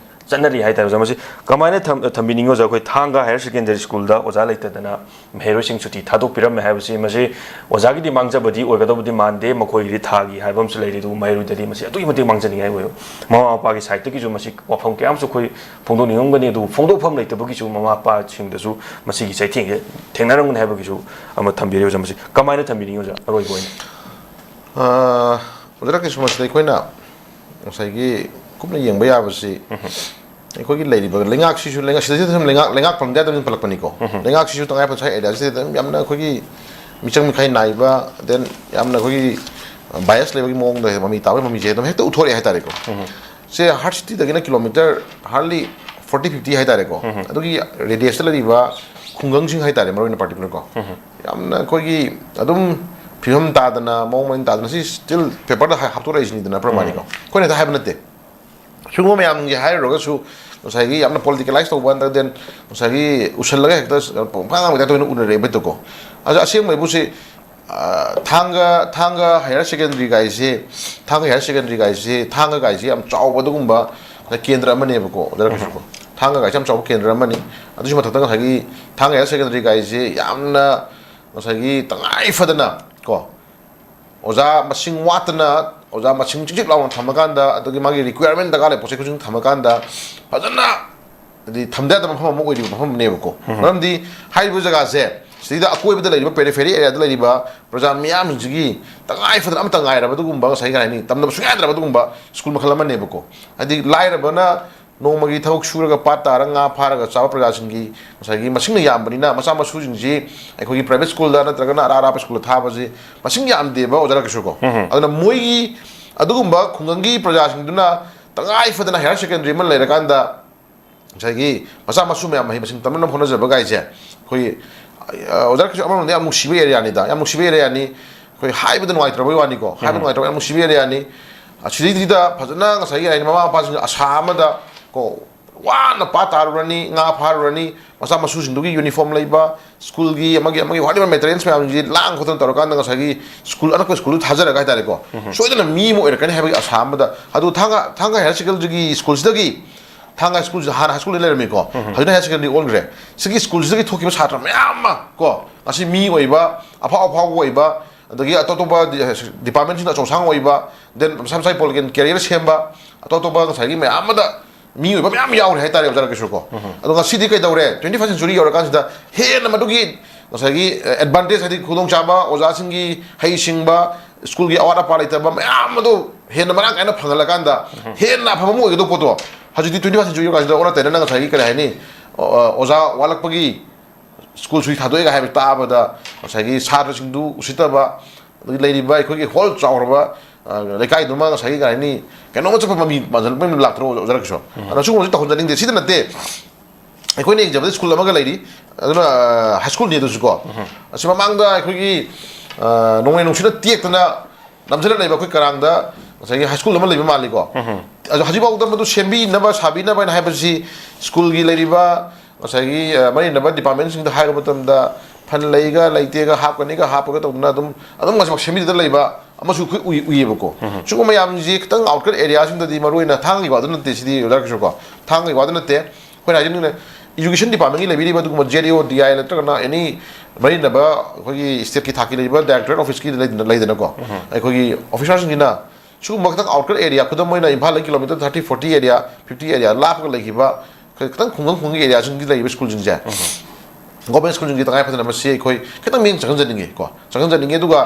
ꯆꯠꯅꯔꯤ ꯍꯥꯏꯇꯥꯔꯦ ꯑꯣꯖꯥ꯫ ꯃꯁꯤ ꯀꯃꯥꯏꯅ ꯊꯝ-, ꯊꯝꯕꯤꯅꯤꯡꯉꯤ ꯑꯣꯖꯥ? ꯑꯩꯈꯣꯏ ꯊꯥꯡꯒ ꯍꯥꯌꯔ ꯁꯦꯀꯦꯟꯗꯔꯤ ꯁ꯭ꯀꯨꯜꯗ ꯑꯣꯖꯥ ꯂꯩꯇꯗꯅ ꯃꯍꯩꯔꯣꯏꯁꯤꯡ ꯁꯨꯇꯤ ꯊꯥꯗꯣꯛꯄꯤꯔꯝꯃꯦ ꯍꯥꯏꯕꯁꯤ, ꯃꯁꯤ ꯑꯣꯖꯥꯒꯤꯗꯤ ꯃꯥꯡꯖꯕꯗꯤ ꯑꯣꯏꯒꯗꯧꯕꯗꯤ ꯃꯥꯟꯗꯦ, ꯃꯈꯣꯏꯒꯤꯗꯤ ꯊꯥꯒꯤ ꯍꯥꯏꯕ ꯑꯃꯁꯨ ꯂꯩꯔꯤ, ꯑꯗꯨꯕꯨ ꯃꯍꯩꯔꯣꯏꯗꯗꯤ ꯃꯁꯤ ꯑꯗꯨꯛꯀꯤ ꯃꯇꯤꯛ ꯃꯥꯡꯖꯅꯤꯡꯉꯥꯏ ꯑꯣꯏꯕ꯫ ꯃꯃꯥ ꯃꯄꯥꯒꯤ ꯁꯥꯏꯠꯇꯒꯤꯁꯨ ꯃꯁꯤ ꯋꯥꯐꯝ ꯀꯌꯥ ꯑꯃꯁꯨ ꯑꯩꯈꯣꯏ ꯐꯣꯡꯗꯣꯛꯅꯤꯡꯉꯝꯒꯅꯤ, ꯑꯗꯨꯕꯨ ꯐꯣꯡꯗꯣꯛꯐꯝ ꯂꯩꯇꯕꯒꯤꯁꯨ ꯃꯃꯥ ꯃꯄꯥꯁꯤꯡꯗꯁꯨ ꯃꯁꯤꯒꯤ ꯆꯩꯊꯦꯡꯁꯦ ꯊꯦꯡꯅꯔꯝꯒꯅꯤ ꯍꯥꯏꯕꯒꯤꯁꯨ ꯑꯃ ꯊꯝꯕꯤꯔꯦ ꯑꯣꯖꯥ꯫ ꯃꯁꯤ ꯀꯃꯥꯏꯅ ꯊꯝꯕꯤꯅꯤꯡꯉꯤ ꯑꯣꯖꯥ, ꯑꯔꯣꯏꯕ ꯑꯣꯏꯅ? ꯑ, ꯑꯣꯖꯥ ꯔꯥꯀꯦꯁ, ꯃꯁꯤꯗ ꯑꯩꯈꯣꯏꯅ ꯉꯁꯥꯏꯒꯤ ꯀꯨꯞꯅ ꯌꯦꯡꯕ ꯌꯥꯕꯁꯤ, ꯎꯝ꯫ ꯑꯩꯈꯣꯏꯒꯤ ꯂꯩꯔꯤꯕ ꯂꯩꯉꯥꯛꯁꯤꯁꯨ, ꯂꯩꯉꯥꯛ-, ꯁꯤꯗꯩꯁꯤꯗ ꯁꯨꯝ ꯂꯩꯉꯥꯛ, ꯂꯩꯉꯥꯛ ꯄꯟꯕ ꯌꯥꯗꯕꯅꯤꯅ ꯄꯜꯂꯛꯄꯅꯤꯀꯣ꯫ ꯎꯝ꯫ ꯂꯩꯉꯥꯛꯁꯤꯁꯨ ꯇꯉꯥꯏ ꯐꯗꯅ ꯁ꯭ꯋꯥꯏ ꯑꯦꯔꯤꯌꯥꯁꯤꯗ ꯑꯗꯨꯝ ꯌꯥꯝꯅ ꯑꯩꯈꯣꯏꯒꯤ ꯃꯤꯆꯪ ꯃꯤꯈꯥꯏ ꯅꯥꯏꯕ, then ꯌꯥꯝꯅ ꯑꯩꯈꯣꯏꯒꯤ bias ꯂꯩꯕꯒꯤ ꯃꯑꯣꯡꯗ ꯃꯃꯤ ꯇꯥꯕꯒꯤ ꯃꯃꯤꯁꯦ ꯑꯗꯨꯝ ꯍꯦꯛꯇ ꯎꯠꯊꯣꯔꯛꯑꯦ ꯍꯥꯏꯇꯥꯔꯦꯀꯣ꯫ ꯁꯦ ꯍꯥꯔꯠ ꯁꯤꯇꯤꯗꯒꯤꯅ ꯀꯤꯂꯣꯃꯤꯇꯔ hardly forty fifty ꯍꯥꯏꯇꯥꯔꯦꯀꯣ꯫ ꯑꯗꯨꯒꯤ radiusꯇ ꯂꯩꯔꯤꯕ ꯈꯨꯡꯒꯪꯁꯤꯡ ꯍꯥꯏꯇꯥꯔꯦ, ꯃꯔꯨ ꯑꯣꯏꯅ particular ꯀꯣ, ꯌꯥꯝꯅ ꯑꯩꯈꯣꯏꯒꯤ ꯑꯗꯨꯝ ꯐꯤꯕꯝ ꯇꯥꯗꯅ, ꯃꯑꯣꯡ ꯃꯔꯤꯟ ꯇꯥꯗꯅ, ꯁꯤ still paperꯗ ꯍꯥ-, ꯍꯥꯞꯇꯣꯔꯛꯏꯁꯤꯅꯤꯗꯅ ꯄ꯭ꯔꯃꯥꯅꯤꯀꯣ꯫ ꯑꯩꯈꯣꯏꯅ ꯍꯦꯛꯇ ꯍꯥꯏꯕ ꯅꯠꯇꯦ꯫ ꯁꯤꯒꯨꯝꯕ ꯃꯌꯥꯝꯒꯤ ꯍꯥꯏꯔꯨꯔꯒꯁꯨ ꯉꯁꯥꯏꯒꯤ ꯌꯥꯝꯅ politicalize ꯇꯧꯕ ꯍꯟꯗꯛ, then ꯉꯁꯥꯏꯒꯤ ꯎꯁꯜꯂꯒ ꯍꯦꯛꯇ ꯄꯪꯉꯥꯡ ꯉꯥꯡꯕ type ꯑꯣꯏꯅ ꯎꯅꯔꯦꯕ ꯍꯦꯛꯇꯀꯣ꯫ ꯑꯗꯣ ꯑꯁꯦꯡꯕꯩꯕꯨ ꯁꯤ, ꯑ, ꯊꯥꯡꯒ, ꯊꯥꯡꯒ higher secondary ꯒꯥꯏꯁꯦ, ꯊꯥꯡꯒ higher secondary ꯒꯥꯏꯁꯦ, ꯊꯥꯡꯒ ꯒꯥꯏꯁꯦ ꯌꯥꯝ ꯆꯥꯎꯕ ꯑꯗꯨꯒꯨꯝꯕ ꯀꯦꯟꯗ꯭ꯔ ꯑꯃꯅꯦꯕꯀꯣ, ꯑꯣꯖꯥ ꯔꯥꯀꯦꯁꯀꯣ꯫ ꯊꯥꯡꯒ ꯒꯥꯏꯁꯦ ꯌꯥꯝ ꯆꯥꯎꯕ ꯀꯦꯟꯗ꯭ꯔ ꯑꯃꯅꯤ꯫ ꯑꯗꯨꯒꯤ ꯃꯊꯛꯇ ꯉꯁꯥꯏꯒꯤ ꯊꯥꯡꯒ higher secondary ꯒꯥꯏꯁꯦ ꯌꯥꯝꯅ ꯉꯁꯥꯏꯒꯤ ꯇꯉꯥꯏ ꯐꯗꯅ ꯀꯣ, ꯑꯣꯖꯥ ꯃꯁꯤꯡ ꯋꯥꯠꯇꯅ, ꯑꯣꯖꯥ ꯃꯁꯤꯡ ꯆꯤꯛ ꯆꯤꯛ ꯂꯥꯎꯅ ꯊꯝꯃꯀꯥꯟꯗ, ꯑꯗꯨꯒꯤ ꯃꯥꯒꯤ requirement ꯗꯔꯀꯥꯔ ꯂꯩꯕ ꯄꯣꯠ ꯆꯩ ꯈꯨꯗꯤꯡ ꯊꯝꯃꯀꯥꯟꯗ ꯐꯖꯅ, ꯍꯥꯏꯗꯤ, ꯊꯝꯗ ꯌꯥꯗꯕ ꯃꯐꯝ ꯑꯃ ꯑꯣꯏꯔꯤꯕ ꯃꯐꯝ ꯑꯃꯅꯦꯕꯀꯣ꯫ ꯃꯔꯝꯗꯤ ꯍꯥꯏꯔꯤꯕ ꯖꯒꯥꯁꯦ, ꯁꯤꯗ ꯑꯀꯣꯏꯕꯗ ꯂꯩꯔꯤꯕ periphery areaꯗ ꯂꯩꯔꯤꯕ ꯄ꯭ꯔꯖꯥ ꯃꯤꯌꯥꯝꯁꯤꯡꯁꯤꯒꯤ ꯇꯉꯥꯏ ꯐꯗꯅ ꯑꯃꯠꯇ ꯉꯥꯏꯔꯕ ꯑꯗꯨꯒꯨꯝꯕ, ꯉꯁꯥꯏꯒꯤ ꯀꯩ ꯍꯥꯏꯅꯤ, ꯇꯝꯗꯕ ꯁꯨꯡꯌꯥ ꯌꯥꯗ꯭ꯔꯕ ꯑꯗꯨꯒꯨꯝꯕ ꯁ꯭ꯀꯨꯜ ꯃꯈꯜ ꯑꯃꯅꯦꯕꯀꯣ꯫ ꯍꯥꯏꯗꯤ, ꯂꯥꯏꯔꯕꯅ ꯅꯣꯡꯃꯒꯤ ꯊꯕꯛ ꯁꯨꯔꯒ ꯄꯥꯠ ꯇꯥꯔ ꯉꯥ ꯐꯥꯔꯒ ꯆꯥꯕ ꯄ꯭ꯔꯖꯥꯁꯤꯡꯒꯤ ꯉꯁꯥꯏꯒꯤ ꯃꯁꯤꯡꯅ ꯌꯥꯝꯕꯅꯤꯅ, ꯃꯆꯥ ꯃꯁꯨꯁꯤꯡꯁꯤ ꯑꯩꯈꯣꯏꯒꯤ private ꯁ꯭ꯀꯨꯜꯗ ꯅꯠꯇ꯭ꯔꯒꯅ ꯑꯔꯥꯞ ꯑꯔꯥꯞꯄ ꯁ꯭ꯀꯨꯜꯗ ꯊꯥꯕꯁꯤ ꯃꯁꯤꯡ ꯌꯥꯝꯗꯦꯕ, ꯑꯣꯖꯥ ꯔꯥꯀꯦꯁꯀꯣ꯫ ꯑꯗꯨꯅ ꯃꯣꯏꯒꯤ ꯑꯗꯨꯒꯨꯝꯕ ꯈꯨꯡꯒꯪꯒꯤ ꯄ꯭ꯔꯖꯥꯁꯤꯡꯗꯨꯅ ꯇꯉꯥꯏ ꯐꯗꯅ higher secondary ꯑꯃ ꯂꯩꯔꯀꯥꯟꯗ ꯉꯁꯥꯏꯒꯤ ꯃꯆꯥ ꯃꯁꯨ ꯃꯌꯥꯝ ꯃꯍꯩ ꯃꯁꯤꯡ ꯇꯝꯅꯕ ꯍꯣꯠꯅꯖꯕ ꯀꯥꯏꯁꯦ ꯑꯩꯈꯣꯏ, ꯑ, ꯑꯣꯖꯥ ꯔꯥꯀꯦꯁ, ꯑꯃꯔꯣꯝꯗ ꯌꯥꯝ ꯅꯨꯡꯁꯤꯕ areaꯅꯤꯗ, ꯌꯥꯝ ꯅꯨꯡꯁꯤꯕ areaꯅꯤꯗ꯫ ꯑꯩꯈꯣꯏ ꯍꯥꯏꯕꯗ ꯅꯨꯡꯉꯥꯏꯇ꯭ꯔꯕꯒꯤ ꯋꯥꯅꯤꯀꯣ, ꯍꯥꯏꯕ ꯅꯨꯡꯉꯥꯏꯇ꯭ꯔꯕ, ꯌꯥꯝ ꯅꯨꯡꯁꯤꯕ areaꯅꯤ꯫ ꯑꯁꯤꯗꯩꯗ ꯐꯖꯅ ꯉꯁꯥꯏꯒꯤ ꯍꯥꯏꯅꯤ, ꯃꯃꯥ ꯃꯄꯥꯁꯤꯡ ꯑꯁꯥ ꯑꯃꯗ ꯀꯣ, ꯋꯥꯅ ꯄꯥꯠ ꯇꯥꯔꯨꯔꯅꯤ, ꯉꯥ ꯐꯥꯔꯨꯔꯅꯤ, ꯃꯆꯥ ꯃꯁꯨꯁꯤꯡꯗꯨꯒꯤ uniform ꯂꯩꯕ, ꯁ꯭ꯀꯨꯜꯒꯤ ꯑꯃꯒꯤ ꯑꯃꯒꯤ whatever materials ꯃꯌꯥꯝꯁꯤ ꯂꯥꯡ ꯈꯣꯠꯇꯅ ꯇꯧꯔꯀꯥꯟꯗ ꯉꯁꯥꯏꯒꯤ ꯁ꯭ꯀꯨꯜ, ꯑꯅꯛꯄ ꯁ꯭ꯀꯨꯜꯗꯨ ꯊꯥꯖꯔꯒ ꯍꯥꯏꯇꯥꯔꯦꯀꯣ, ꯁꯣꯏꯗꯅ ꯃꯤ ꯑꯃ ꯑꯣꯏꯔꯛꯀꯅꯤ ꯍꯥꯏꯕꯒꯤ ꯑꯁꯥ ꯑꯃꯗ꯫ ꯑꯗꯨ ꯊꯥꯡꯒ, ꯊꯥꯡꯒ higher secondary ꯒꯤ ꯁ꯭ꯀꯨꯜꯁꯤꯗꯒꯤ, ꯊꯥꯡꯒ ꯁ꯭ꯀꯨꯜꯁꯤꯗ ꯍꯥꯟꯅ high school ꯗ ꯂꯩꯔꯝꯃꯤꯀꯣ, ꯍꯧꯖꯤꯛꯅ higher secondary ꯑꯣꯟꯈ꯭ꯔꯦ꯫ ꯁꯤꯒꯤ ꯁ꯭ꯀꯨꯜꯁꯤꯗꯒꯤ ꯊꯣꯛꯈꯤꯕ ꯁꯥꯇ꯭ꯔ ꯃꯌꯥꯝ ꯑꯃ ꯀꯣ, ꯉꯁꯤ ꯃꯤ ꯑꯣꯏꯕ, ꯑꯐꯥꯎ ꯑꯐꯥꯎꯕ ꯑꯣꯏꯕ, ꯑꯗꯒꯤ ꯑꯇꯣꯞ ꯑꯇꯣꯞꯄ ꯗꯤ-, department ꯁꯤꯡꯗ ꯑꯆꯧ ꯑꯁꯥꯡ ꯑꯣꯏꯕ, then ꯃꯁꯥ ꯃꯁꯥꯒꯤ political career ꯁꯦꯝꯕ, ꯑꯇꯣꯞ ꯑꯇꯣꯞꯄ ꯉꯁꯥꯏꯒꯤ ꯃꯌꯥꯝ ꯑꯃꯗ ꯃꯤ ꯑꯣꯏꯕ ꯃꯌꯥꯝ ꯌꯥꯎꯔꯦ ꯍꯥꯏꯇꯥꯔꯦ, ꯑꯣꯖꯥ ꯔꯥꯀꯦꯁꯀꯣ꯫ ꯑꯗꯣ ꯉꯁꯤꯗꯤ ꯀꯩꯗꯧꯔꯦ? Twenty first century ꯌꯧꯔꯀꯥꯟꯁꯤꯗ ꯍꯦꯟꯅ ꯃꯗꯨꯒꯤ ꯉꯁꯥꯏꯒꯤ, ꯑ, advantage, ꯍꯥꯏꯗꯤ ꯈꯨꯗꯣꯡꯆꯥꯕ, ꯑꯣꯖꯥꯁꯤꯡꯒꯤ ꯍꯩꯁꯤꯡꯕ, ꯁ꯭ꯀꯨꯜꯒꯤ ꯑꯋꯥꯠ ꯑꯄꯥ ꯂꯩꯇꯕ ꯃꯌꯥꯝ ꯑꯗꯨ ꯍꯦꯟꯅ ꯃꯔꯥꯡ ꯀꯥꯏꯅ ꯐꯪꯍꯜꯂꯀꯥꯟꯗ ꯍꯦꯟꯅ ꯑꯐꯕ ꯑꯃ ꯑꯣꯏꯒꯗꯧꯕ ꯄꯣꯠꯇꯣ ꯍꯧꯖꯤꯛꯇꯤ twenty first century ꯌꯧꯔꯀꯥꯟꯁꯤꯗ ꯑꯣꯟꯅ ꯇꯩꯅꯅ ꯉꯁꯥꯏꯒꯤ ꯀꯔꯤ ꯍꯥꯏꯅꯤ, ꯑ, ꯑ, ꯑꯣꯖꯥ ꯋꯥꯠꯂꯛꯄꯒꯤ ꯁ꯭ꯀꯨꯜ ꯁꯨꯇꯤ ꯊꯥꯗꯣꯛꯑꯦꯒ ꯍꯥꯏꯕ ꯇꯥꯕꯗ ꯉꯁꯥꯏꯒꯤ ꯁꯥꯇ꯭ꯔꯁꯤꯡꯗꯨ ꯎꯁꯤꯠꯇꯕ, ꯑꯗꯒꯤ ꯂꯩꯔꯤꯕ ꯑꯩꯈꯣꯏꯒꯤ ꯍꯣꯜ ꯆꯥꯎꯔꯕ, ꯑ, ꯂꯩꯀꯥꯏꯗꯨꯃ ꯉꯁꯥꯏꯒꯤ ꯀꯩ ꯍꯥꯏꯅꯤ, ꯀꯩꯅꯣꯝꯃ ꯆꯠꯄ ꯃꯃꯤ ꯃꯥꯟꯁꯤꯜꯂꯛꯄ ꯑꯃ ꯂꯥꯛꯇ꯭ꯔꯣ, ꯑꯣꯖꯥ ꯔꯥꯀꯦꯁꯣꯔ? ꯑꯗꯣ ꯁꯤꯒꯨꯝꯕꯁꯤ ꯇꯧꯍꯟꯖꯅꯤꯡꯗꯦ꯫ ꯁꯤꯗ ꯅꯠꯇꯦ, ꯑꯩꯈꯣꯏꯅ ꯌꯦꯡꯖꯕꯗ ꯁ꯭ꯀꯨꯜ ꯑꯃꯒ ꯂꯩꯔꯤ, ꯑꯗꯨꯅ, ꯑ, ꯍꯥꯏ ꯁ꯭ꯀꯨꯜꯅꯤ ꯑꯗꯨꯁꯨ ꯀꯣ꯫ ꯑꯁꯤ ꯃꯃꯥꯡꯗ ꯑꯩꯈꯣꯏꯒꯤ, ꯑ, ꯅꯣꯡꯂꯩ ꯅꯨꯡꯁꯤꯠꯅ ꯇꯦꯛꯇꯅ ꯅꯝꯁꯤꯜꯂ ꯂꯩꯕ ꯑꯩꯈꯣꯏ ꯀꯔꯥꯡꯗ ꯉꯁꯥꯏꯒꯤ ꯍꯥꯏ ꯁ꯭ꯀꯨꯜ ꯑꯃ ꯂꯩꯕ ꯃꯥꯜꯂꯤꯀꯣ꯫ ꯑꯗꯣ ꯍꯧꯖꯤꯛꯐꯥꯎꯗ ꯃꯗꯨ ꯁꯦꯝꯕꯤꯅꯕ, ꯁꯥꯕꯤꯅꯕ ꯍꯥꯏꯅ ꯍꯥꯏꯕꯁꯤ ꯁ꯭ꯀꯨꯜꯒꯤ ꯂꯩꯔꯤꯕ ꯉꯁꯥꯏꯒꯤ, ꯑ, ꯃꯔꯤ ꯂꯩꯅꯕ ꯗꯤꯄꯥꯔꯠꯃꯦꯟꯁꯤꯡꯗ ꯍꯥꯏꯔꯨꯕ ꯃꯇꯝꯗ, ꯐꯟ ꯂꯩꯒ ꯂꯩꯇꯦꯒ, ꯍꯥꯞꯀꯅꯤꯒ ꯍꯥꯞꯄꯒ ꯇꯧꯗꯅ ꯑꯗꯨꯝ, ꯑꯗꯨꯝ ꯉꯁꯤꯐꯥꯎ ꯁꯦꯝꯕꯤꯗꯅ ꯂꯩꯕ ꯑꯃꯁꯨ ꯑꯩꯈꯣꯏ ꯎꯏ-, ꯎꯏꯌꯦꯕꯀꯣ꯫ ꯁꯤꯒꯨꯝꯕ ꯃꯌꯥꯝꯁꯤ ꯈꯤꯇꯪ ꯑꯥꯎꯠꯀꯠ ꯑꯦꯔꯤꯌꯥꯁꯤꯡꯗꯗꯤ, ꯃꯔꯨꯑꯣꯏꯅ ꯊꯥꯡꯒꯒꯤ ꯋꯥꯗꯨ ꯅꯠꯇꯦ, ꯁꯤꯗꯤ ꯑꯣꯖꯥ ꯀꯩꯁꯨ ꯀꯣ, ꯊꯥꯡꯒꯒꯤ ꯋꯥꯗꯨ ꯅꯠꯇꯦ, ꯑꯩꯈꯣꯏꯅ ꯍꯥꯏꯖꯅꯤꯡꯉꯤꯅ, ꯏꯖꯨꯀꯦꯁꯟ ꯗꯤꯄꯥꯔꯠꯃꯦꯟꯒꯤ ꯂꯩꯕꯤꯔꯤꯕ ꯑꯗꯨꯒꯨꯝꯕ ꯖꯦ ꯗꯤ ꯑꯣ, ꯗꯤ ꯑꯥꯏ ꯅꯠꯇ꯭ꯔꯒꯅ ꯑꯦꯅꯤ ꯃꯔꯤ ꯂꯩꯅꯕ ꯑꯩꯈꯣꯏꯒꯤ ꯁ꯭ꯇꯦꯠꯀꯤ ꯊꯥꯛꯀꯤ ꯂꯩꯔꯤꯕ ꯗꯥꯏꯔꯦꯛꯇꯣꯔꯦꯠ ꯑꯣꯐꯤꯁꯀꯤ ꯂꯩꯗꯅ, ꯂꯩꯗꯅꯀꯣ, ꯑꯩꯈꯣꯏꯒꯤ ꯑꯣꯐꯤꯁꯥꯔꯁꯤꯡꯁꯤꯅ ꯁꯤꯒꯨꯝꯕ ꯈꯤꯇꯪ ꯑꯥꯎꯠꯀꯠ ꯑꯦꯔꯤꯌꯥ, ꯈꯨꯗꯝ ꯑꯣꯏꯅ ꯏꯝꯐꯥꯜꯗꯒꯤ kilometre thirty, forty area, fifty area ꯂꯥꯞꯄꯒ ꯂꯩꯈꯤꯕ, ꯈ-, ꯈꯤꯇꯪ ꯈꯨꯡꯒꯪ ꯈꯨꯡꯒꯪꯒꯤ ꯑꯦꯔꯤꯌꯥꯁꯤꯡꯗ ꯂꯩꯔꯤꯕ ꯁ꯭ꯀꯨꯜꯁꯤꯡꯁꯦ, ꯒꯣꯔꯃꯦꯟ ꯁ꯭ꯀꯨꯜꯁꯤꯡꯁꯤ ꯇꯉꯥꯏ ꯐꯗꯅ ꯃꯁꯤ ꯑꯩꯈꯣꯏ ꯈꯤꯇꯪ ꯃꯤꯠꯌꯦꯡ ꯆꯪꯍꯟꯖꯅꯤꯡꯉꯤ ꯀꯣ, ꯆꯪꯍꯟꯖꯅꯤꯡꯉꯤ꯫ ꯑꯗꯨꯒ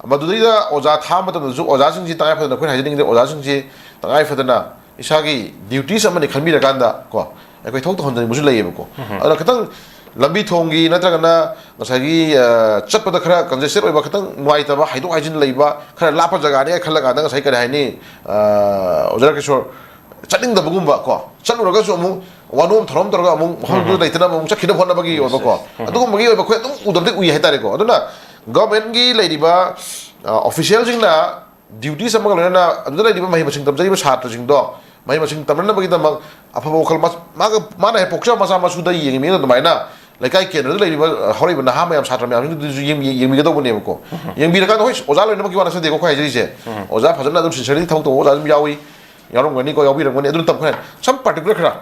ꯃꯗꯨꯗꯩꯗ ꯑꯣꯖꯥ ꯊꯥꯕ ꯃꯇꯝꯗꯁꯨ ꯑꯣꯖꯥꯁꯤꯡꯁꯤ ꯇꯉꯥꯏ ꯐꯗꯅ, ꯑꯩꯈꯣꯏꯅ ꯍꯥꯏꯖꯅꯤꯡꯉꯤꯗꯤ, ꯑꯣꯖꯥꯁꯤꯡꯁꯤ ꯇꯉꯥꯏ ꯐꯗꯅ ꯏꯁꯥꯒꯤ ꯗ꯭ꯌꯨꯇꯤꯁ ꯑꯃꯅꯤ ꯈꯟꯕꯤꯔꯀꯥꯟꯗ ꯀꯣ, ꯑꯩꯈꯣꯏ ꯊꯕꯛ ꯇꯧꯍꯟꯖꯅꯤꯡꯕꯁꯨ ꯂꯩꯌꯦꯕꯀꯣ꯫ ꯑꯗꯨꯅ ꯈꯤꯇꯪ ꯂꯝꯕꯤ ꯊꯣꯡꯒꯤ ꯅꯠꯇ꯭ꯔꯒꯅ ꯉꯁꯥꯏꯒꯤ, ꯑ, ꯆꯠꯄꯗ ꯈꯔ ꯀꯟꯖꯦꯁꯇꯦꯠ ꯑꯣꯏꯕ, ꯈꯤꯇꯪ ꯅꯨꯡꯉꯥꯏꯇꯕ, ꯍꯥꯏꯗꯣꯛ ꯍꯥꯏꯖꯤꯟ ꯂꯩꯕ, ꯈꯔ ꯂꯥꯞꯄ ꯖꯒꯥꯅꯤ ꯈꯜꯂꯀꯥꯟꯗ ꯉꯁꯥꯏ ꯀꯔꯤ ꯍꯥꯏꯅꯤ, ꯑ, ꯑꯣꯖꯥ ꯀꯤꯁꯣꯔ, ꯆꯠꯅꯤꯡꯗꯕꯒꯨꯝꯕ ꯀꯣ, ꯆꯠꯂꯨꯔꯒꯁꯨ ꯑꯃꯨꯛ ꯋꯥꯅꯣꯝ ꯊꯧꯔꯝ ꯇꯧꯔꯒ ꯑꯃꯨꯛ ꯃꯐꯝꯗꯨꯗ ꯂꯩꯇꯅꯕ ꯑꯃꯨꯛ ꯆꯠꯈꯤꯅꯕ ꯍꯣꯠꯅꯕꯒꯤ ꯑꯣꯏꯕꯀꯣ, ꯑꯗꯨꯒꯨꯝꯕꯒꯤ ꯑꯣꯏꯕ ꯑꯩꯈꯣꯏ ꯑꯗꯨꯝ ꯎꯗꯕꯗꯤ ꯎꯏ ꯍꯥꯏꯇꯥꯔꯦꯀꯣ꯫ ꯑꯗꯨꯅ ꯒꯚꯔꯟꯃꯦꯟꯠꯀꯤ ꯂꯩꯔꯤꯕ, ꯑ, ꯑꯣꯐꯤꯁꯤꯌꯦꯜꯁꯤꯡꯅ ꯗ꯭ꯌꯨꯇꯤꯁ ꯑꯃꯒ ꯂꯣꯏꯅꯅ ꯑꯗꯨꯗ ꯂꯩꯔꯤꯕ ꯃꯍꯩ ꯃꯁꯤꯡ ꯇꯝꯖꯔꯤꯕ ꯁꯥꯇ꯭ꯔꯁꯤꯡꯗꯣ ꯃꯍꯩ ꯃꯁꯤꯡ ꯇꯝꯅꯅꯕꯒꯤꯗꯃꯛ ꯑꯐꯕ ꯋꯥꯈꯜ ꯃꯥ-, ꯃꯥꯒ, ꯃꯥꯅ ꯍꯦꯛ ꯄꯣꯛꯆꯕ ꯃꯆꯥ ꯃꯁꯨꯗ ꯌꯦꯡꯉꯤꯕꯅꯤꯅ ꯑꯗꯨꯃꯥꯏꯅ ꯂꯩꯀꯥꯏ ꯀꯦꯟꯗ꯭ꯔꯗ ꯂꯩꯔꯤꯕ, ꯑ, ꯍꯧꯔꯛꯏꯕ ꯅꯍꯥ ꯃꯌꯥꯝ, ꯁꯥꯇ꯭ꯔ ꯃꯌꯥꯝꯁꯤꯡꯗꯨꯁꯨ ꯌꯦꯡ-, ꯌꯦꯡꯕꯤꯒꯗꯧꯕꯅꯦꯕꯀꯣ꯫ ꯌꯦꯡꯕꯤꯔꯀꯥꯟꯗ, ꯍꯣꯏ, ꯑꯣꯖꯥ ꯂꯣꯏꯅꯃꯛꯀꯤ ꯋꯥ ꯅꯠꯆꯗꯦꯀꯣ ꯑꯩꯈꯣꯏ ꯍꯥꯏꯖꯔꯤꯁꯦ꯫ ꯑꯣꯖꯥ ꯐꯖꯅ ꯑꯗꯨꯝ ꯁꯤꯟꯁꯤꯌꯔꯂꯤ ꯊꯕꯛ ꯇꯧꯕ ꯑꯣꯖꯥ ꯑꯗꯨꯝ ꯌꯥꯎꯏ, ꯌꯥꯎꯔꯝꯒꯅꯤꯀꯣ, ꯌꯥꯎꯕꯤꯔꯝꯒꯅꯤ꯫ ꯑꯗꯨ ꯅꯠꯇꯕ ꯈꯔ, ꯁꯝ ꯄꯥꯔꯇꯤꯀꯨꯂꯔ ꯈꯔ,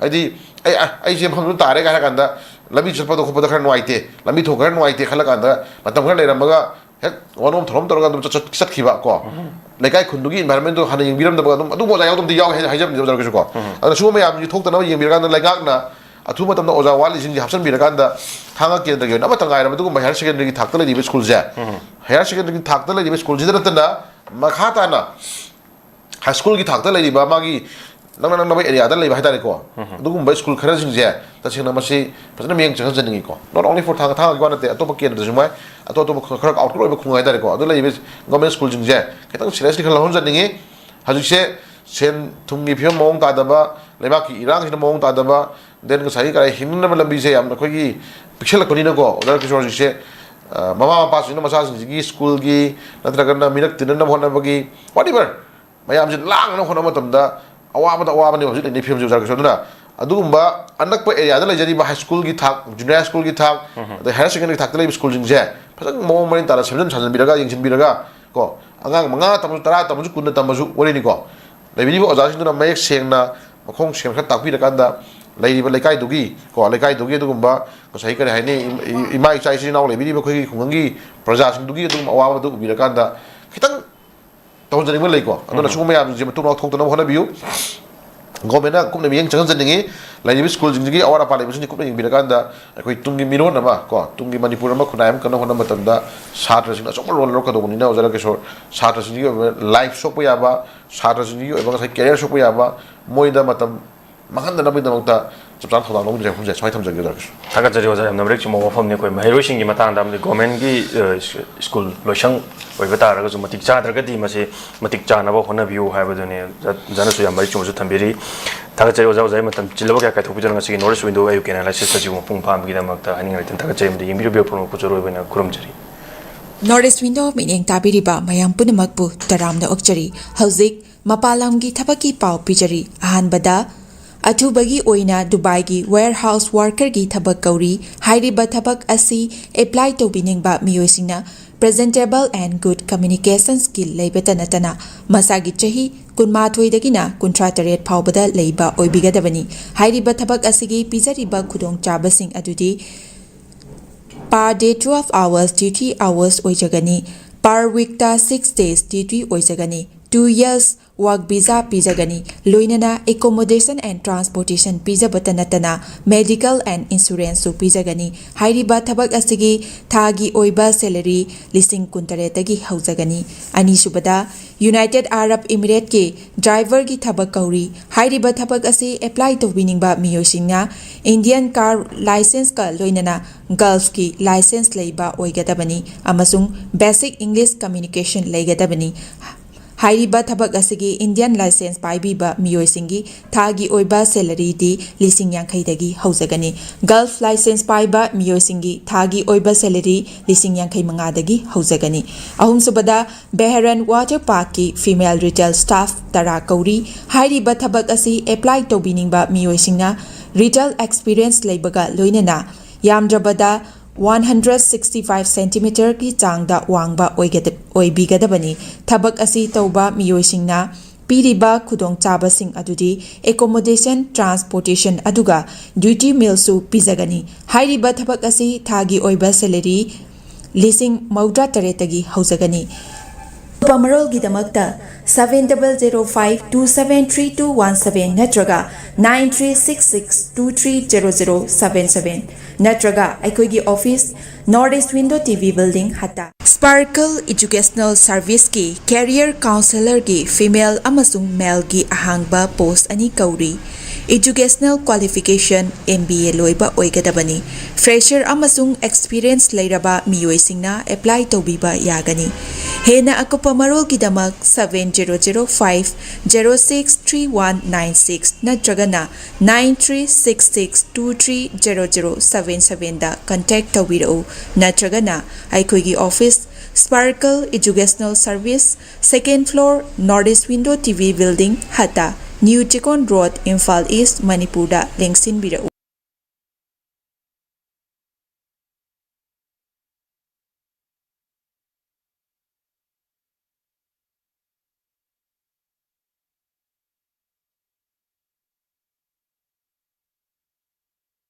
ꯍꯥꯏꯗꯤ, ꯑꯩ, ꯑ, ꯑꯩꯁꯦ ꯃꯐꯝꯗꯨꯗ ꯇꯥꯔꯦ ꯍꯥꯏꯔ ꯀꯥꯟꯗ ꯂꯝꯕꯤ ꯆꯠꯄꯗ ꯈꯣꯠꯄꯗ ꯈꯔ ꯅꯨꯡꯉꯥꯏꯇꯦ, ꯂꯝꯕꯤ ꯊꯣꯡ ꯈꯔ ꯅꯨꯡꯉꯥꯏꯇꯦ ꯈꯜꯂ ꯀꯥꯟꯗ ꯃꯇꯝ ꯈꯔ ꯂꯩꯔꯝꯃꯒ ꯍꯦꯛ ꯋꯥꯅꯣꯝ ꯊꯧꯔꯝ ꯇꯧꯔꯒ ꯑꯗꯨꯝ ꯆꯠ-, ꯆꯠ-, ꯆꯠꯈꯤꯕ ꯀꯣ꯫ ꯂꯩꯀꯥꯏ ꯈꯨꯟꯗꯨꯒꯤ ꯏꯟꯚꯥꯏꯔꯣꯟꯃꯦꯟꯗꯣ ꯍꯥꯟꯅ ꯌꯦꯡꯕꯤꯔꯝꯗꯕ ꯑꯗꯨꯝ, ꯑꯗꯨꯒꯨꯝꯕ ꯑꯣꯖꯥ ꯌꯥꯎꯗꯕꯗꯤ ꯌꯥꯎꯋꯦ ꯍꯥꯏ-, ꯍꯥꯏꯖꯕꯅꯤ ꯑꯣꯖꯥ ꯀꯩꯁꯨ ꯀꯣ꯫ ꯑꯗꯨꯅ ꯁꯤꯒꯨꯝꯕ ꯃꯌꯥꯝꯁꯤ ꯊꯣꯛꯇꯅꯕ ꯌꯦꯡꯕꯤꯔꯀꯥꯟꯗ ꯂꯩꯉꯥꯛꯅ ꯑꯊꯨꯕ ꯃꯇꯝꯗ ꯑꯣꯖꯥ ꯋꯥꯠꯂꯤꯁꯤꯡꯁꯤ ꯍꯥꯞꯆꯤꯟꯕꯤꯔꯀꯥꯟꯗ ꯊꯥꯡꯒ ꯀꯦꯟꯗ꯭ꯔꯒꯤ ꯑꯣꯏꯅ ꯑꯃꯠꯇ ꯉꯥꯏꯔꯕ ꯑꯗꯨꯒꯨꯝꯕ ꯍꯥꯌꯔ ꯁꯦꯀꯦꯟꯗꯔꯤꯒꯤ ꯊꯥꯛꯇ ꯂꯩꯔꯤꯕ ꯁ꯭ꯀꯨꯜꯁꯦ, ꯍꯥꯌꯔ ꯁꯦꯀꯦꯟꯗꯔꯤꯒꯤ ꯊꯥꯛꯇ ꯂꯩꯔꯤꯕ ꯁ꯭ꯀꯨꯜꯁꯤꯗ ꯅꯠꯇꯅ ꯃꯈꯥ ꯇꯥꯅ ꯍꯥꯏ ꯁ꯭ꯀꯨꯜꯒꯤ ꯊꯥꯛꯇ ꯂꯩꯔꯤꯕ ꯃꯥꯒꯤ ꯅꯛꯅ ꯅꯛꯅꯕ ꯑꯦꯔꯤꯌꯥꯗ ꯂꯩꯕ ꯍꯥꯏꯇꯥꯔꯦꯀꯣ, ꯑꯗꯨꯒꯨꯝꯕ ꯁ꯭ꯀꯨꯜ ꯈꯔꯁꯤꯡꯁꯦ ꯇꯁꯦꯡꯅ ꯃꯁꯤ ꯐꯖꯅ ꯃꯤꯠꯌꯦꯡ ꯆꯪꯍꯟꯖꯅꯤꯡꯉꯤꯀꯣ꯫ Not only for ꯊꯥꯡꯒ, ꯊꯥꯡꯒꯒꯤ ꯋꯥ ꯅꯠꯇꯦ, ꯑꯇꯣꯞꯄ ꯀꯦꯟꯗ꯭ꯔꯗꯁꯨ ꯃꯥꯏ, ꯑꯇꯣꯞ ꯑꯇꯣꯞꯄ ꯈꯔ ꯑꯥꯎꯠꯀꯠ ꯑꯣꯏꯕ ꯈꯨꯡꯒꯪ ꯍꯥꯏꯇꯥꯔꯦꯀꯣ, ꯑꯗꯨ ꯂꯩꯔꯤꯕ ꯒꯣꯔꯃꯦꯟ ꯁ꯭ꯀꯨꯜꯁꯤꯡꯁꯦ ꯈꯤꯇꯪ ꯁꯤꯔꯤꯌꯁꯂꯤ ꯈꯔ ꯂꯧꯍꯟꯖꯅꯤꯡꯉꯤ꯫ ꯍꯧꯖꯤꯛꯁꯦ ꯁꯦꯟ ꯊꯨꯝꯒꯤ ꯐꯤꯕꯝ ꯃꯑꯣꯡ ꯇꯥꯗꯕ, ꯂꯩꯕꯥꯛꯀꯤ ꯏꯔꯥꯡꯁꯤꯅ ꯃꯑꯣꯡ ꯇꯥꯗꯕ, then ꯉꯁꯥꯏꯒꯤ ꯀꯔꯤ ꯍꯤꯡꯅꯅꯕ ꯂꯝꯕꯤꯁꯦ ꯌꯥꯝꯅ ꯑꯩꯈꯣꯏꯒꯤ ꯄꯤꯛꯁꯜꯂꯛꯄꯅꯤꯅꯀꯣ, ꯑꯣꯖꯥ ꯀꯤꯁꯣꯔ, ꯍꯧꯖꯤꯛꯁꯦ, ꯑ, ꯃꯃꯥ ꯃꯄꯥꯁꯤꯡꯅ ꯃꯆꯥꯁꯤꯡꯁꯤꯒꯤ ꯁ꯭ꯀꯨꯜꯒꯤ ꯅꯠꯇ꯭ꯔꯒꯅ ꯃꯤꯔꯛ ꯇꯤꯟꯅꯅꯕ ꯍꯣꯠꯅꯕꯒꯤ, whatever, ꯃꯌꯥꯝꯁꯦ ꯂꯥꯡꯅꯕ ꯍꯣꯠꯅꯕ ꯃꯇꯝꯗ ꯑꯋꯥꯕꯗ ꯑꯋꯥꯕꯅꯦꯕ ꯍꯧꯖꯤꯛ ꯂꯩꯅꯔꯤꯕ ꯐꯤꯕꯝꯁꯦ, ꯑꯣꯖꯥ ꯀꯤꯁꯣꯔ꯫ ꯑꯗꯨꯅ ꯑꯗꯨꯒꯨꯝꯕ ꯑꯅꯛꯄ ꯑꯦꯔꯤꯌꯥꯗ ꯂꯩꯖꯔꯤꯕ ꯍꯥꯏ ꯁ꯭ꯀꯨꯜꯒꯤ ꯊꯥꯛ, ꯖꯨꯅꯤꯌꯔ ꯍꯥꯏ ꯁ꯭ꯀꯨꯜꯒꯤ ꯊꯥꯛ, ꯑꯗꯩ ꯍꯥꯌꯔ ꯁꯦꯀꯦꯟꯗꯔꯤ ꯊꯥꯛꯇ ꯂꯩꯕ ꯁ꯭ꯀꯨꯜꯁꯤꯡꯁꯦ ꯐꯖꯅ ꯃꯑꯣꯡ ꯃꯔꯤꯟ ꯇꯥꯅ ꯁꯦꯝꯖꯤꯟ ꯁꯥꯖꯤꯟꯕꯤꯔꯒ, ꯌꯦꯡꯁꯤꯟꯕꯤꯔꯒ ꯀꯣ, ꯑꯉꯥꯡ ꯃꯉꯥ ꯇꯝꯃꯁꯨ, ꯇꯔꯥ ꯇꯝꯃꯁꯨ, ꯀꯨꯟꯗ ꯇꯝꯃꯁꯨ, ꯋꯥꯔꯤꯅꯤꯀꯣ, ꯂꯩꯕꯤꯔꯤꯕ ꯑꯣꯖꯥꯁꯤꯡꯗꯨꯅ ꯃꯌꯦꯛ ꯁꯦꯡꯅ, ꯃꯈꯣꯡ ꯁꯦꯡꯅ ꯈꯔ ꯇꯥꯛꯄꯤꯔꯀꯥꯟꯗ ꯂꯩꯔꯤꯕ ꯂꯩꯀꯥꯏꯗꯨꯒꯤ ꯀꯣ, ꯂꯩꯀꯥꯏꯗꯨꯒꯤ ꯑꯗꯨꯒꯨꯝꯕ ꯉꯁꯥꯏ ꯀꯔꯤ ꯍꯥꯏꯅꯤ, ꯏ-, ꯏ-, ꯏꯃꯥ ꯏꯆꯥ ꯏꯆꯤꯜ ꯏꯅꯥꯎ ꯂꯩꯕꯤꯔꯤꯕ ꯑꯩꯈꯣꯏꯒꯤ ꯈꯨꯡꯒꯪꯒꯤ ꯄ꯭ꯔꯖꯥꯁꯤꯡꯗꯨꯒꯤ ꯑꯗꯨꯒꯨꯝꯕ ꯑꯋꯥꯕꯗꯨ ꯎꯕꯤꯔꯀꯥꯟꯗ ꯈꯤꯇꯪ ꯇꯧꯍꯟꯖꯅꯤꯡꯕ ꯂꯩꯀꯣ꯫ ꯑꯗꯨꯅ ꯁꯤꯒꯨꯝꯕ ꯃꯌꯥꯝꯁꯤꯡꯁꯦ ꯃꯇꯨꯡ ꯂꯥꯎꯊꯣꯛꯇꯅꯕ ꯍꯣꯠꯅꯕꯤꯌꯨ꯫ ꯒꯣꯔꯃꯦꯟꯅ ꯀꯨꯞꯅ ꯃꯤꯠꯌꯦꯡ ꯆꯪꯍꯟꯖꯅꯤꯡꯉꯤ꯫ ꯂꯩꯔꯤꯕ ꯁ꯭ꯀꯨꯜꯁꯤꯡꯁꯤꯒꯤ ꯑꯋꯥꯠ ꯑꯄꯥ ꯂꯩꯕꯁꯤꯡꯁꯤ ꯀꯨꯞꯅ ꯌꯦꯡꯕꯤꯔꯀꯥꯟꯗ ꯑꯩꯈꯣꯏ ꯇꯨꯡꯒꯤ ꯃꯤꯔꯣꯟ ꯑꯃ ꯀꯣ, ꯇꯨꯡꯒꯤ ꯃꯅꯤꯄꯨꯔ ꯑꯃ ꯈꯨꯟꯅꯥꯏ ꯑꯃ ꯀꯟꯅ ꯍꯣꯠꯅꯕ ꯃꯇꯝꯗ ꯁꯥꯇ꯭ꯔꯁꯤꯡꯅ ꯑꯆꯧꯕ ꯔꯣꯜ ꯂꯧꯔꯛꯀꯗꯧꯕꯅꯤꯅ, ꯑꯣꯖꯥ ꯔꯥꯀꯦꯁꯣꯔ, ꯁꯥꯇ꯭ꯔꯁꯤꯡꯒꯤ ꯑꯣꯏꯕ ꯂꯥꯏꯐ ꯁꯣꯛꯄ ꯌꯥꯕ, ꯁꯥꯇ꯭ꯔꯁꯤꯡꯒꯤ ꯑꯣꯏꯕ ꯉꯁꯥꯏ ꯀꯦꯔꯤꯌꯔ ꯁꯣꯛꯄ ꯌꯥꯕ, ꯃꯣꯏꯗ ꯃꯇꯝ ꯃꯥꯡꯍꯟꯗꯅꯕꯒꯤꯗꯃꯛꯇ ꯆꯞ ꯆꯥꯅ ꯊꯧꯗꯥꯡ ꯂꯧꯃꯤꯟꯅꯁꯦ ꯍꯥꯏꯕ ꯋꯥꯐꯝꯁꯦ ꯁꯨꯃꯥꯏꯅ ꯊꯝꯖꯒꯦ, ꯑꯣꯖꯥ ꯔꯥꯀꯦꯁꯣꯔ꯫ ꯊꯥꯒꯠꯆꯔꯤ ꯑꯣꯖꯥ, ꯌꯥꯝꯅ ꯃꯔꯤꯛ ꯆꯨꯝꯕ ꯋꯥꯐꯝꯅꯤ꯫ ꯑꯩꯈꯣꯏ ꯃꯍꯩꯔꯣꯏꯁꯤꯡꯒꯤ ꯃꯇꯥꯡꯗ ꯑꯃꯗꯤ ꯒꯣꯔꯃꯦꯟꯒꯤ, ꯑ, ꯁ꯭ꯀꯨꯜ ꯂꯣꯏꯁꯪ ꯑꯣꯏꯕ ꯇꯥꯔꯒꯁꯨ ꯃꯇꯤꯛ ꯆꯥꯗ꯭ꯔꯒꯗꯤ ꯃꯁꯤ ꯃꯇꯤꯛ ꯆꯥꯅꯕ ꯍꯣꯠꯅꯕꯤꯌꯨ ꯍꯥꯏꯕꯗꯨꯅꯤ꯫ ꯑꯣꯖꯥꯅꯁꯨ ꯌꯥꯝ ꯃꯔꯤꯛ ꯆꯨꯝꯕꯁꯨ ꯊꯝꯕꯤꯔꯤ꯫ ꯊꯥꯒꯠꯆꯔꯤ ꯑꯣꯖꯥ, ꯑꯣꯖꯥꯒꯤ ꯃꯇꯝ ꯆꯤꯜꯂꯕ ꯀꯌꯥ ꯀꯥꯏꯊꯣꯛꯄꯤꯗꯨꯅ ꯉꯁꯤꯒꯤ North East Window ꯑꯌꯨꯛꯀꯤ analysis ꯑꯁꯤꯕꯨ ꯃꯄꯨꯡ ꯐꯥꯍꯟꯕꯒꯤꯗꯃꯛꯇ ꯍꯥꯏꯅꯤꯡꯉꯥꯏ ꯂꯩꯇꯅ ꯊꯥꯒꯠꯆꯔꯤ ꯑꯃꯗꯤ ꯌꯦꯡꯕꯤꯔꯤꯕ ꯄꯨꯝꯅꯃꯛꯄꯨꯁꯨ ꯑꯔꯣꯏꯕ ꯑꯣꯏꯅ ꯈꯨꯔꯨꯝꯖꯔꯤ꯫ North East Window ꯃꯤꯠꯌꯦꯡ ꯇꯥꯕꯤꯔꯤꯕ ꯃꯌꯥꯝ ꯄꯨꯝꯅꯃꯛꯄꯨ ꯇꯔꯥꯝꯅ ꯑꯣꯛꯆꯔꯤ꯫ ꯍꯧꯖꯤꯛ ꯃꯄꯥꯟ ꯂꯝꯒꯤ ꯊꯕꯛꯀꯤ ꯄꯥꯎ ꯄꯤꯖꯔꯤ꯫ ꯑꯍꯥꯟꯕꯗ, ꯑꯊꯨꯕꯒꯤ ꯑꯣꯏꯅ ꯗꯨꯕꯥꯏꯒꯤ warehouse workerꯒꯤ ꯊꯕꯛ ꯀꯧꯔꯤ꯫ ꯍꯥꯏꯔꯤꯕ ꯊꯕꯛ ꯑꯁꯤ apply ꯇꯧꯕꯤꯅꯤꯡꯕ ꯃꯤꯑꯣꯏꯁꯤꯡꯅ presentable and good communication skill ꯂꯩꯕꯇ ꯅꯠꯇꯅ ꯃꯁꯥꯒꯤ ꯆꯍꯤ ꯀꯨꯟꯃꯥꯊꯣꯏꯗꯒꯤꯅ ꯀꯨꯟꯊ꯭ꯔꯥ ꯇꯔꯦꯠ ꯐꯥꯎꯕꯗ ꯂꯩꯕ ꯑꯣꯏꯕꯤꯒꯗꯕꯅꯤ꯫ ꯍꯥꯏꯔꯤꯕ ꯊꯕꯛ ꯑꯁꯤꯒꯤ ꯄꯤꯖꯔꯤꯕ ꯈꯨꯗꯣꯡꯆꯥꯕꯁꯤꯡ ꯑꯗꯨꯗꯤ per day twelve hours duty hours ꯑꯣꯏꯖꯒꯅꯤ꯫ Per weekꯇ six days duty ꯑꯣꯏꯖꯒꯅꯤ꯫ Two years work visa ꯄꯤꯖꯒꯅꯤ꯫ ꯂꯣꯏꯅꯅ accommodation and transportation ꯄꯤꯖꯕꯇ ꯅꯠꯇꯅ medical and insuranceꯁꯨ ꯄꯤꯖꯒꯅꯤ꯫ ꯍꯥꯏꯔꯤꯕ ꯊꯕꯛ ꯑꯁꯤꯒꯤ ꯊꯥꯒꯤ ꯑꯣꯏꯕ salary ꯂꯤꯁꯤꯡ ꯀꯨꯟꯇꯔꯦꯠꯇꯒꯤ ꯍꯧꯖꯒꯅꯤ꯫ ꯑꯅꯤꯁꯨꯕꯗ, United Arab Emirates ꯀꯤ driver ꯒꯤ ꯊꯕꯛ ꯀꯧꯔꯤ꯫ ꯍꯥꯏꯔꯤꯕ ꯊꯕꯛ ꯑꯁꯤ apply ꯇꯧꯕꯤꯅꯤꯡꯕ ꯃꯤꯑꯣꯏꯁꯤꯡꯅ Indian car license ꯀ ꯂꯣꯏꯅꯅ Gulf ꯀꯤ license ꯂꯩꯕ ꯑꯣꯏꯒꯗꯕꯅꯤ ꯑꯃꯁꯨꯡ basic English communication ꯂꯩꯒꯗꯕꯅꯤ꯫ ꯍꯥꯏꯔꯤꯕ ꯊꯕꯛ ꯑꯁꯤꯒꯤ Indian license ꯄꯥꯏꯕꯤꯕ ꯃꯤꯑꯣꯏꯁꯤꯡꯒꯤ ꯊꯥꯒꯤ ꯑꯣꯏꯕ salary ꯗꯤ ꯂꯤꯁꯤꯡ ꯌꯥꯡꯈꯩꯗꯒꯤ ꯍꯧꯖꯒꯅꯤ꯫ Gulf license ꯄꯥꯏꯕ ꯃꯤꯑꯣꯏꯁꯤꯡꯒꯤ ꯊꯥꯒꯤ ꯑꯣꯏꯕ salary ꯂꯤꯁꯤꯡ ꯌꯥꯡꯈꯩ ꯃꯉꯥꯗꯒꯤ ꯍꯧꯖꯒꯅꯤ꯫ ꯑꯍꯨꯝꯁꯨꯕꯗ, Bahrain Water Park ꯀꯤ female retail staff ꯇꯔꯥ ꯀꯧꯔꯤ꯫ ꯍꯥꯏꯔꯤꯕ ꯊꯕꯛ ꯑꯁꯤ apply ꯇꯧꯕꯤꯅꯤꯡꯕ ꯃꯤꯑꯣꯏꯁꯤꯡꯅ retail experience ꯂꯩꯕꯒ ꯂꯣꯏꯅꯅ ꯌꯥꯝꯗ꯭ꯔꯕꯗ one hundred sixty five centimeter ꯒꯤ ꯆꯥꯡꯗ ꯋꯥꯡꯕ ꯑꯣꯏꯒꯗ-, ꯑꯣꯏꯕꯤꯒꯗꯕꯅꯤ꯫ ꯊꯕꯛ ꯑꯁꯤ ꯇꯧꯕ ꯃꯤꯑꯣꯏꯁꯤꯡꯅ ꯄꯤꯔꯤꯕ ꯈꯨꯗꯣꯡꯆꯥꯕꯁꯤꯡ ꯑꯗꯨꯗꯤ accommodation, transportation ꯑꯗꯨꯒ duty meal ꯁꯨ ꯄꯤꯖꯒꯅꯤ꯫ ꯍꯥꯏꯔꯤꯕ ꯊꯕꯛ ꯑꯁꯤ ꯊꯥꯒꯤ ꯑꯣꯏꯕ salary ꯂꯤꯁꯤꯡ ꯃꯧꯗ꯭ꯔꯥ ꯇꯔꯦꯠꯇꯒꯤ ꯍꯧꯖꯒꯅꯤ꯫ ꯑꯀꯨꯞꯄ ꯃꯔꯣꯜꯒꯤꯗꯃꯛꯇ seven double zero five two seven three two one seven ꯅꯠꯇ꯭ꯔꯒ nine three six six two three zero zero seven seven ꯅꯠꯇ꯭ꯔꯒ ꯑꯩꯈꯣꯏꯒꯤ office, North East Window T V Building, ꯍꯠꯇꯥ꯫ Sparkle Educational Service ꯀꯤ career counsellor ꯒꯤ female ꯑꯃꯁꯨꯡ male ꯒꯤ ꯑꯍꯥꯡꯕ post ꯑꯅꯤ ꯀꯧꯔꯤ꯫ Educational qualification M B A ꯂꯣꯏꯕ ꯑꯣꯏꯒꯗꯕꯅꯤ꯫ Fresher ꯑꯃꯁꯨꯡ experience ꯂꯩꯔꯕ ꯃꯤꯑꯣꯏꯁꯤꯡꯅ apply ꯇꯧꯕꯤꯕ ꯌꯥꯒꯅꯤ꯫ ꯍꯦꯟꯅ ꯑꯀꯨꯞꯄ ꯃꯔꯣꯜꯒꯤꯗꯃꯛ seven zero zero five zero six three one nine six ꯅꯠꯇ꯭ꯔꯒꯅ nine three six six two three zero zero seven seven ꯗ contact ꯇꯧꯕꯤꯔꯛꯎ, ꯅꯠꯇ꯭ꯔꯒꯅ ꯑꯩꯈꯣꯏꯒꯤ office, Sparkle Educational Service, second floor, North East Window T V Building, ꯍꯠꯇꯥ, New Chikon Road, Imphal East, ꯃꯅꯤꯄꯨꯔꯗ ꯂꯦꯡꯁꯤꯟꯕꯤꯔꯛꯎ꯫